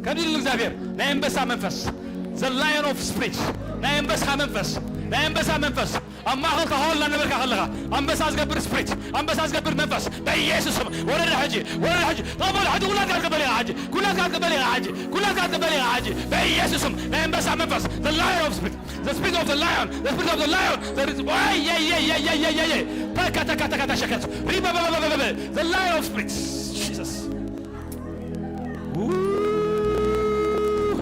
ከቢል እግዚኣብሔር። ናይ ኣንበሳ መንፈስ። The lion of spirit። ናይ ኣንበሳ መንፈስ። ናይ ኣንበሳ መንፈስ። ኣብ ማእኸል ተሃወል እናነበርካ ከለኻ፣ ኣንበሳ ዝገብር ስፕሪት፣ ኣንበሳ ዝገብር መንፈስ፣ በኢየሱስ ስም፣ ወረደ ሕጂ፣ ወረደ ሕጂ፣ ተቐበሉ ሕጂ፣ ኩላትካ ክትቀበል ኢኻ ሕጂ፣ ኩላትካ ክትቀበል ኢኻ ሕጂ፣ ኩላትካ ክትቀበል ኢኻ ሕጂ፣ በኢየሱስ ስም፣ ናይ ኣንበሳ መንፈስ፣ the lion of spirit, the spirit of the lion, the spirit of the lion, the ri-፣ ዋይ፣ የይ፣ የይ፣ የይ፣ የይ፣ የይ፣ የይ፣ ተካ፣ ተካ፣ ተካ፣ ተሸከት፣ ሪበበበበበበ፣ the lion of spirits, Jesus። ው-፣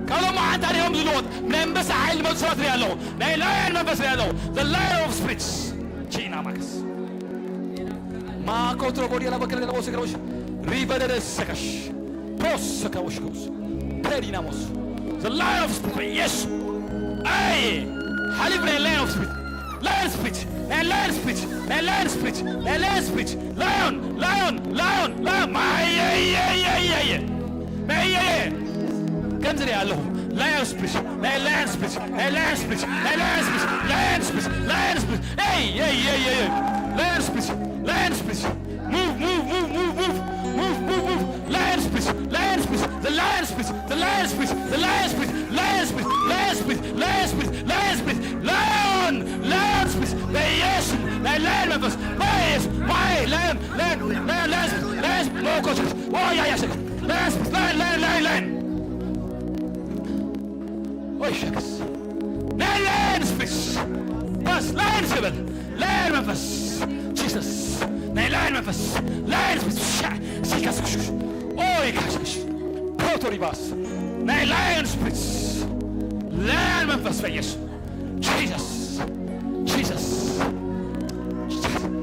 ካብ ሎማዓንቲ ኣሪኦም ዝልወጥ ናይ ኣንበሳ ሓይሊ ዝመፁ ሰባት ሪኣ ኣለኹ። ናይ ላየን መንፈስ ሪኣ ኣለኹ። The lion of spirits። ቺና ማክስ። ማኮትሮ ቦዲ ላ በከለ ለቦ ስክረውሽ። ሪበደደ ሰከሽ። ፖስ ሰከውሽ ጉስ። ፕሬዲናሞስ። The lion of spirit። የስ። ኣይ። ሓሊፍ ናይ lion of spirit። Lion spirit, ናይ lion spirit, ናይ lion spirit, ናይ lion spirit, lion, lion, lion, lion, ማየየየየየ። ማየየ። ከምዚ ሪኣ ኣለኹ። Lion spirit, ናይ lion spirit, ናይ lion spirit, ናይ lion spirit, lion spirit, lion spirit. ኤይ፣ ኤይ፣ ኤይ፣ ኤይ፣ ኤይ። Lion spirit, lion spirit. Move, move, move, move, move. Move, move, move. Lion spirit, lion spirit, the lion spirit, the lion spirit, the lion spirit, lion spirit, lion spirit, lion spirit, lion spirit, lion, lion spirit. በኢየሱስ ናይ ላየን መንፈስ፣ በኢየሱስ፣ ማይ፣ ላየን፣ ላየን፣ ላየን፣ ላየን ስፒሪት፣ ላየን ስፒሪት፣ ሞኮስ፣ ኦ፣ ያ፣ ያ፣ ሸክ፣ ላየን ስፒሪት፣ ላየን፣ ላየን፣ ላየን፣ ላየን። ኦይ፣ ሸክስ። ናይ ላየን ስፒሪት። በስ፣ ላየን ስበል። ላየን መንፈስ። ጂሰስ። ናይ ላየን መንፈስ። ላየን ስፒሪት። ሻ-፣ ሲካስ፣ ኩሽ፣ ኩሽ። ኦይ፣ ካሽ፣ ካሽ። ፕሮቶሪባስ። ናይ ላየን ስፒሪት። ላየን መንፈስ በኢየሱስ። Jesus. Jesus.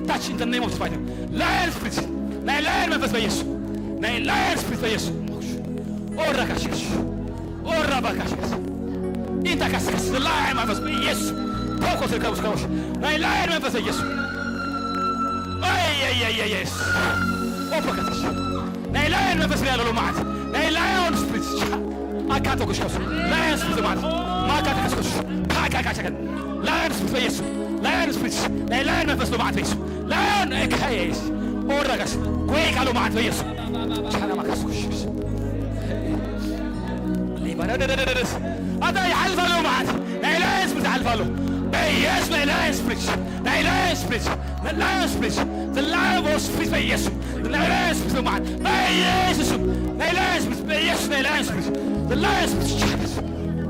Touch in the name of Jesus. Lion spirit. ናይ ላየን መንፈስ በኢየሱስ። ናይ ላየን ስፒሪት በኢየሱስ። ኦራ ካሽሽ። ኦራ ባካሽሽ። ኢንታ ካስከስ ላየን መንፈስ በኢየሱስ። ቶኮስ ከውስ ከውስ። ናይ ላየን መንፈስ በኢየሱስ። ኣይ፣ ኣይ፣ ኣይ፣ ኣይ፣ ኣይ። ኦፖካትሽ። ናይ ላየን መንፈስ ሪኣ ኣለሎ መዓት። ናይ ላየን ስፒሪት። ኣካቶ ክሽከሱ። ላየን ስፒሪት ማለት። ማካቶ ክሽከሱ። ካካካሸከን። ላየን ስፒሪት በኢየሱስ። Lion spirit፣ ናይ ላየን መንፈስ ሎማዓት በየሱ። ላየን ኤካየስ ኦራጋስ ጎይ ካሎ ማዓት በየሱ። ቻና ማካስ ኩሽስ ሊባና ደደደደስ ኣታ ይሓልፋ ሎማዓት። ናይ ላየን ስፕሪት ይሓልፋ ኣሎ በየሱ። ናይ ላየን ስፕሪት፣ ናይ ላየን ስፕሪት፣ ናይ ላየን ስፕሪት፣ the lion of spirit በየሱ። ናይ ላየን ስፕሪት ሎማዓት በየሱስ። ናይ ላየን ስፕሪት በየሱ። ናይ ላየን ስፕሪት፣ the lion spirit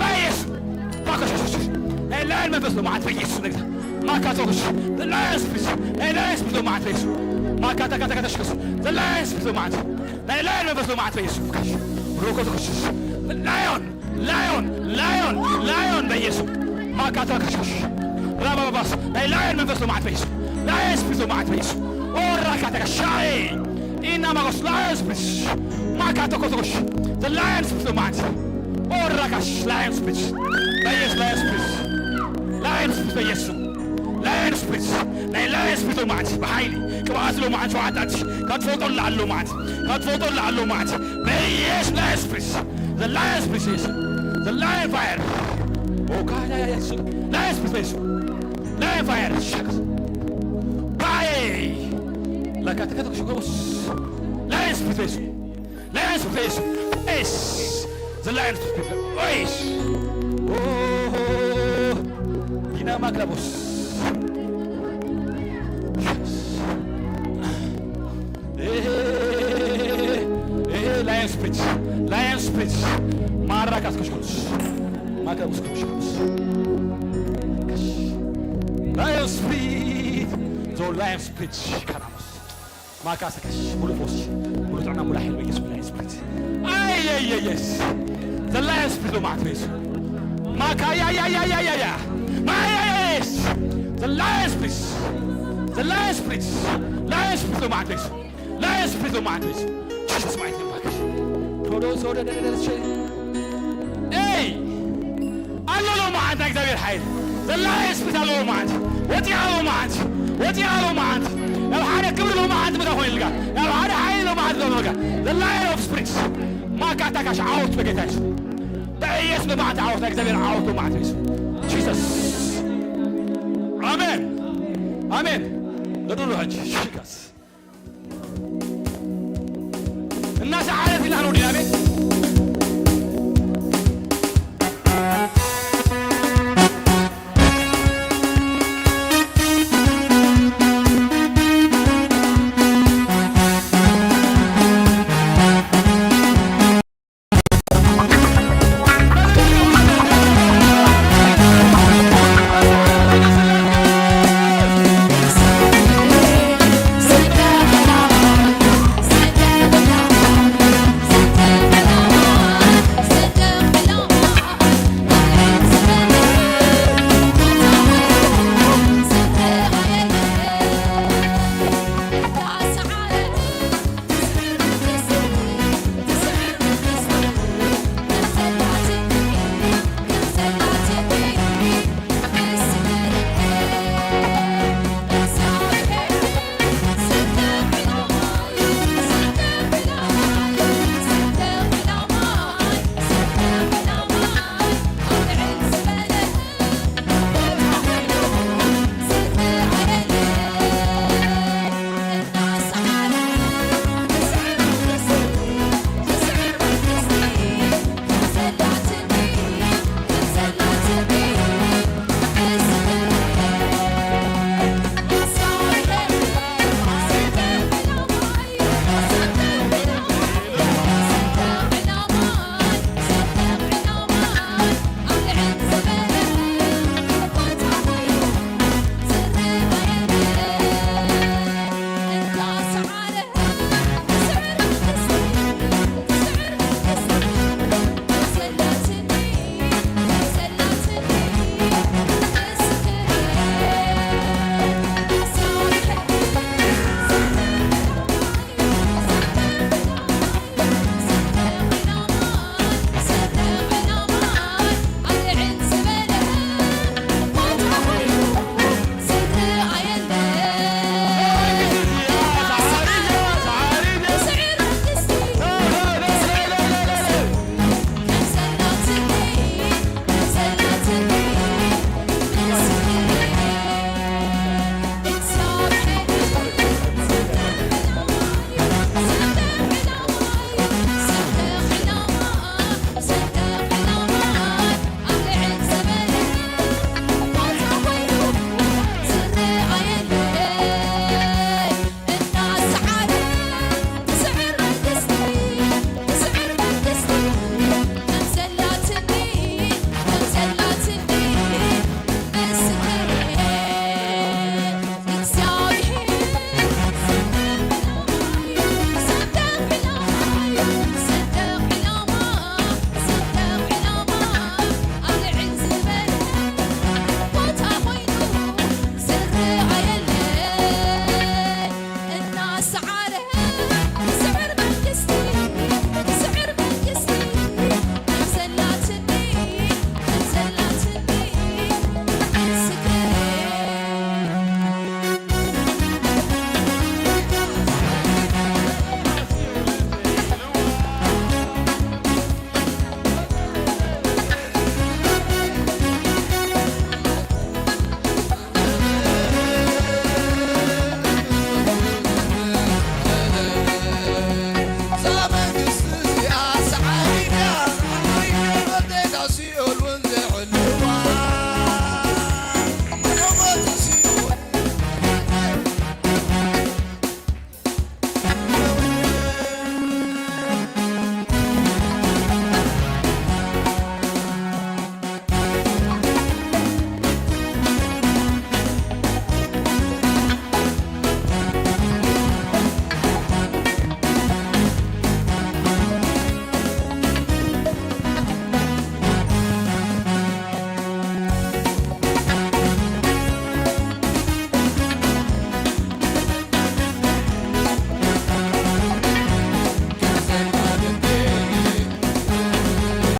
በየሱ። ባከሽሽሽ ናይ ላየን መንፈስ ሎማዓት በየሱ። ነግታ ማካቶክሽ the lion spirit፣ ናይ ላየን ስፕሪት ሎማዓት በየሱ። ማካታካታካታሽከስ the lion spirit ሎማዓት፣ ናይ ላየን መንፈስ ሎማዓት በየሱ። ካሽ ሮኮቶክሽሽ ላዮን ላዮን ላዮን ላዮን በየሱ። ማካታካሽሽ ራባባባስ ናይ ላየን መንፈስ ሎማዓት በየሱ። ላየን ስፕሪት ሎማዓት በየሱ። ኦራካታካሻይ ኢና ማጎስ ላየን ስፕሪት ማካቶኮቶኮሽ the lion spirit ሎማዓት። ኦራካሽ ላየን ስፕሪት በየሱ። ላየን ስፕሪት፣ ላየን ስፕሪት በየሱ። ላየን ስፕሪት፣ ናይ ላየን ስፕሪት ሎማዓት ብሓይሊ ቅብኣት ሎማዓት ሸውዓተ ኣትሽ ካብ ትፈልጦ ላዓል ሎማዓት፣ ካብ ትፈልጦ ላዓል ሎማዓት በየሱ። ላየን ስፕሪት፣ the lion spirit በየሱ። The lion fire ኦካዳያሱ። ላየን ስፕሪት በየሱ። ላየን ፋየር ሸክስ ባይ ለካ ተከተክሽ ጎስ ላየን ስፕሪት በየሱ። Lions of Faith. Yes. The Lions of Faith. Yes. Oh, Dinama Grabos. Yes. Eh, eh, Lion Spirits. Lion Spirits. Marakas Kushkush. Maka Kushkush. Lion Spirit. The Lion Spirits. Karamos. ማካሰከሽ ሙሉ ፈውስሽ ሙሉ ጥዕና ሙሉ ሓይል በየሱስ ላየን ስፕሪት። ኣይ የስ ዘ ላየን ስፕሪት ሎማዓት በየሱስ ማካ ያ ያ ያ ያ ያ ያ ማያ የስ ዘ ላየን ስፕሪት ዘ ላየን ስፕሪት ላየን ስፕሪት ሎማዓት በየሱስ ላየን ስፕሪት ሎማዓት በየሱስ ጂሰስ ማይቲ ማካሽ ቶዶ ሶደ ደደደሽ ኤይ ኣሎ ሎማዓት ናይ እግዚኣብሔር ሓይል ዘላየ ስፕሪት ኣሎ ሎማዓት ወፂኣ ሎማዓት ወፂኣ ሎማዓት ናብ ሓደ ክብሪ ሎማዓት ምዳ ኮይንልካ ናብ ሓደ ሓይል ሎማዓት ምዳ ኮይንልካ ዘላየ ኦፍ ስፕሪት ማካታካሽ ዓወት በጌታ የሱስ በኢየሱስ ሎማዓት ዓወት ናይ እግዚኣብሔር ዓወት ሎማዓት የሱስ ጂሰስ ኣሜን ኣሜን ለዱሉ ሕጂ ሽካስ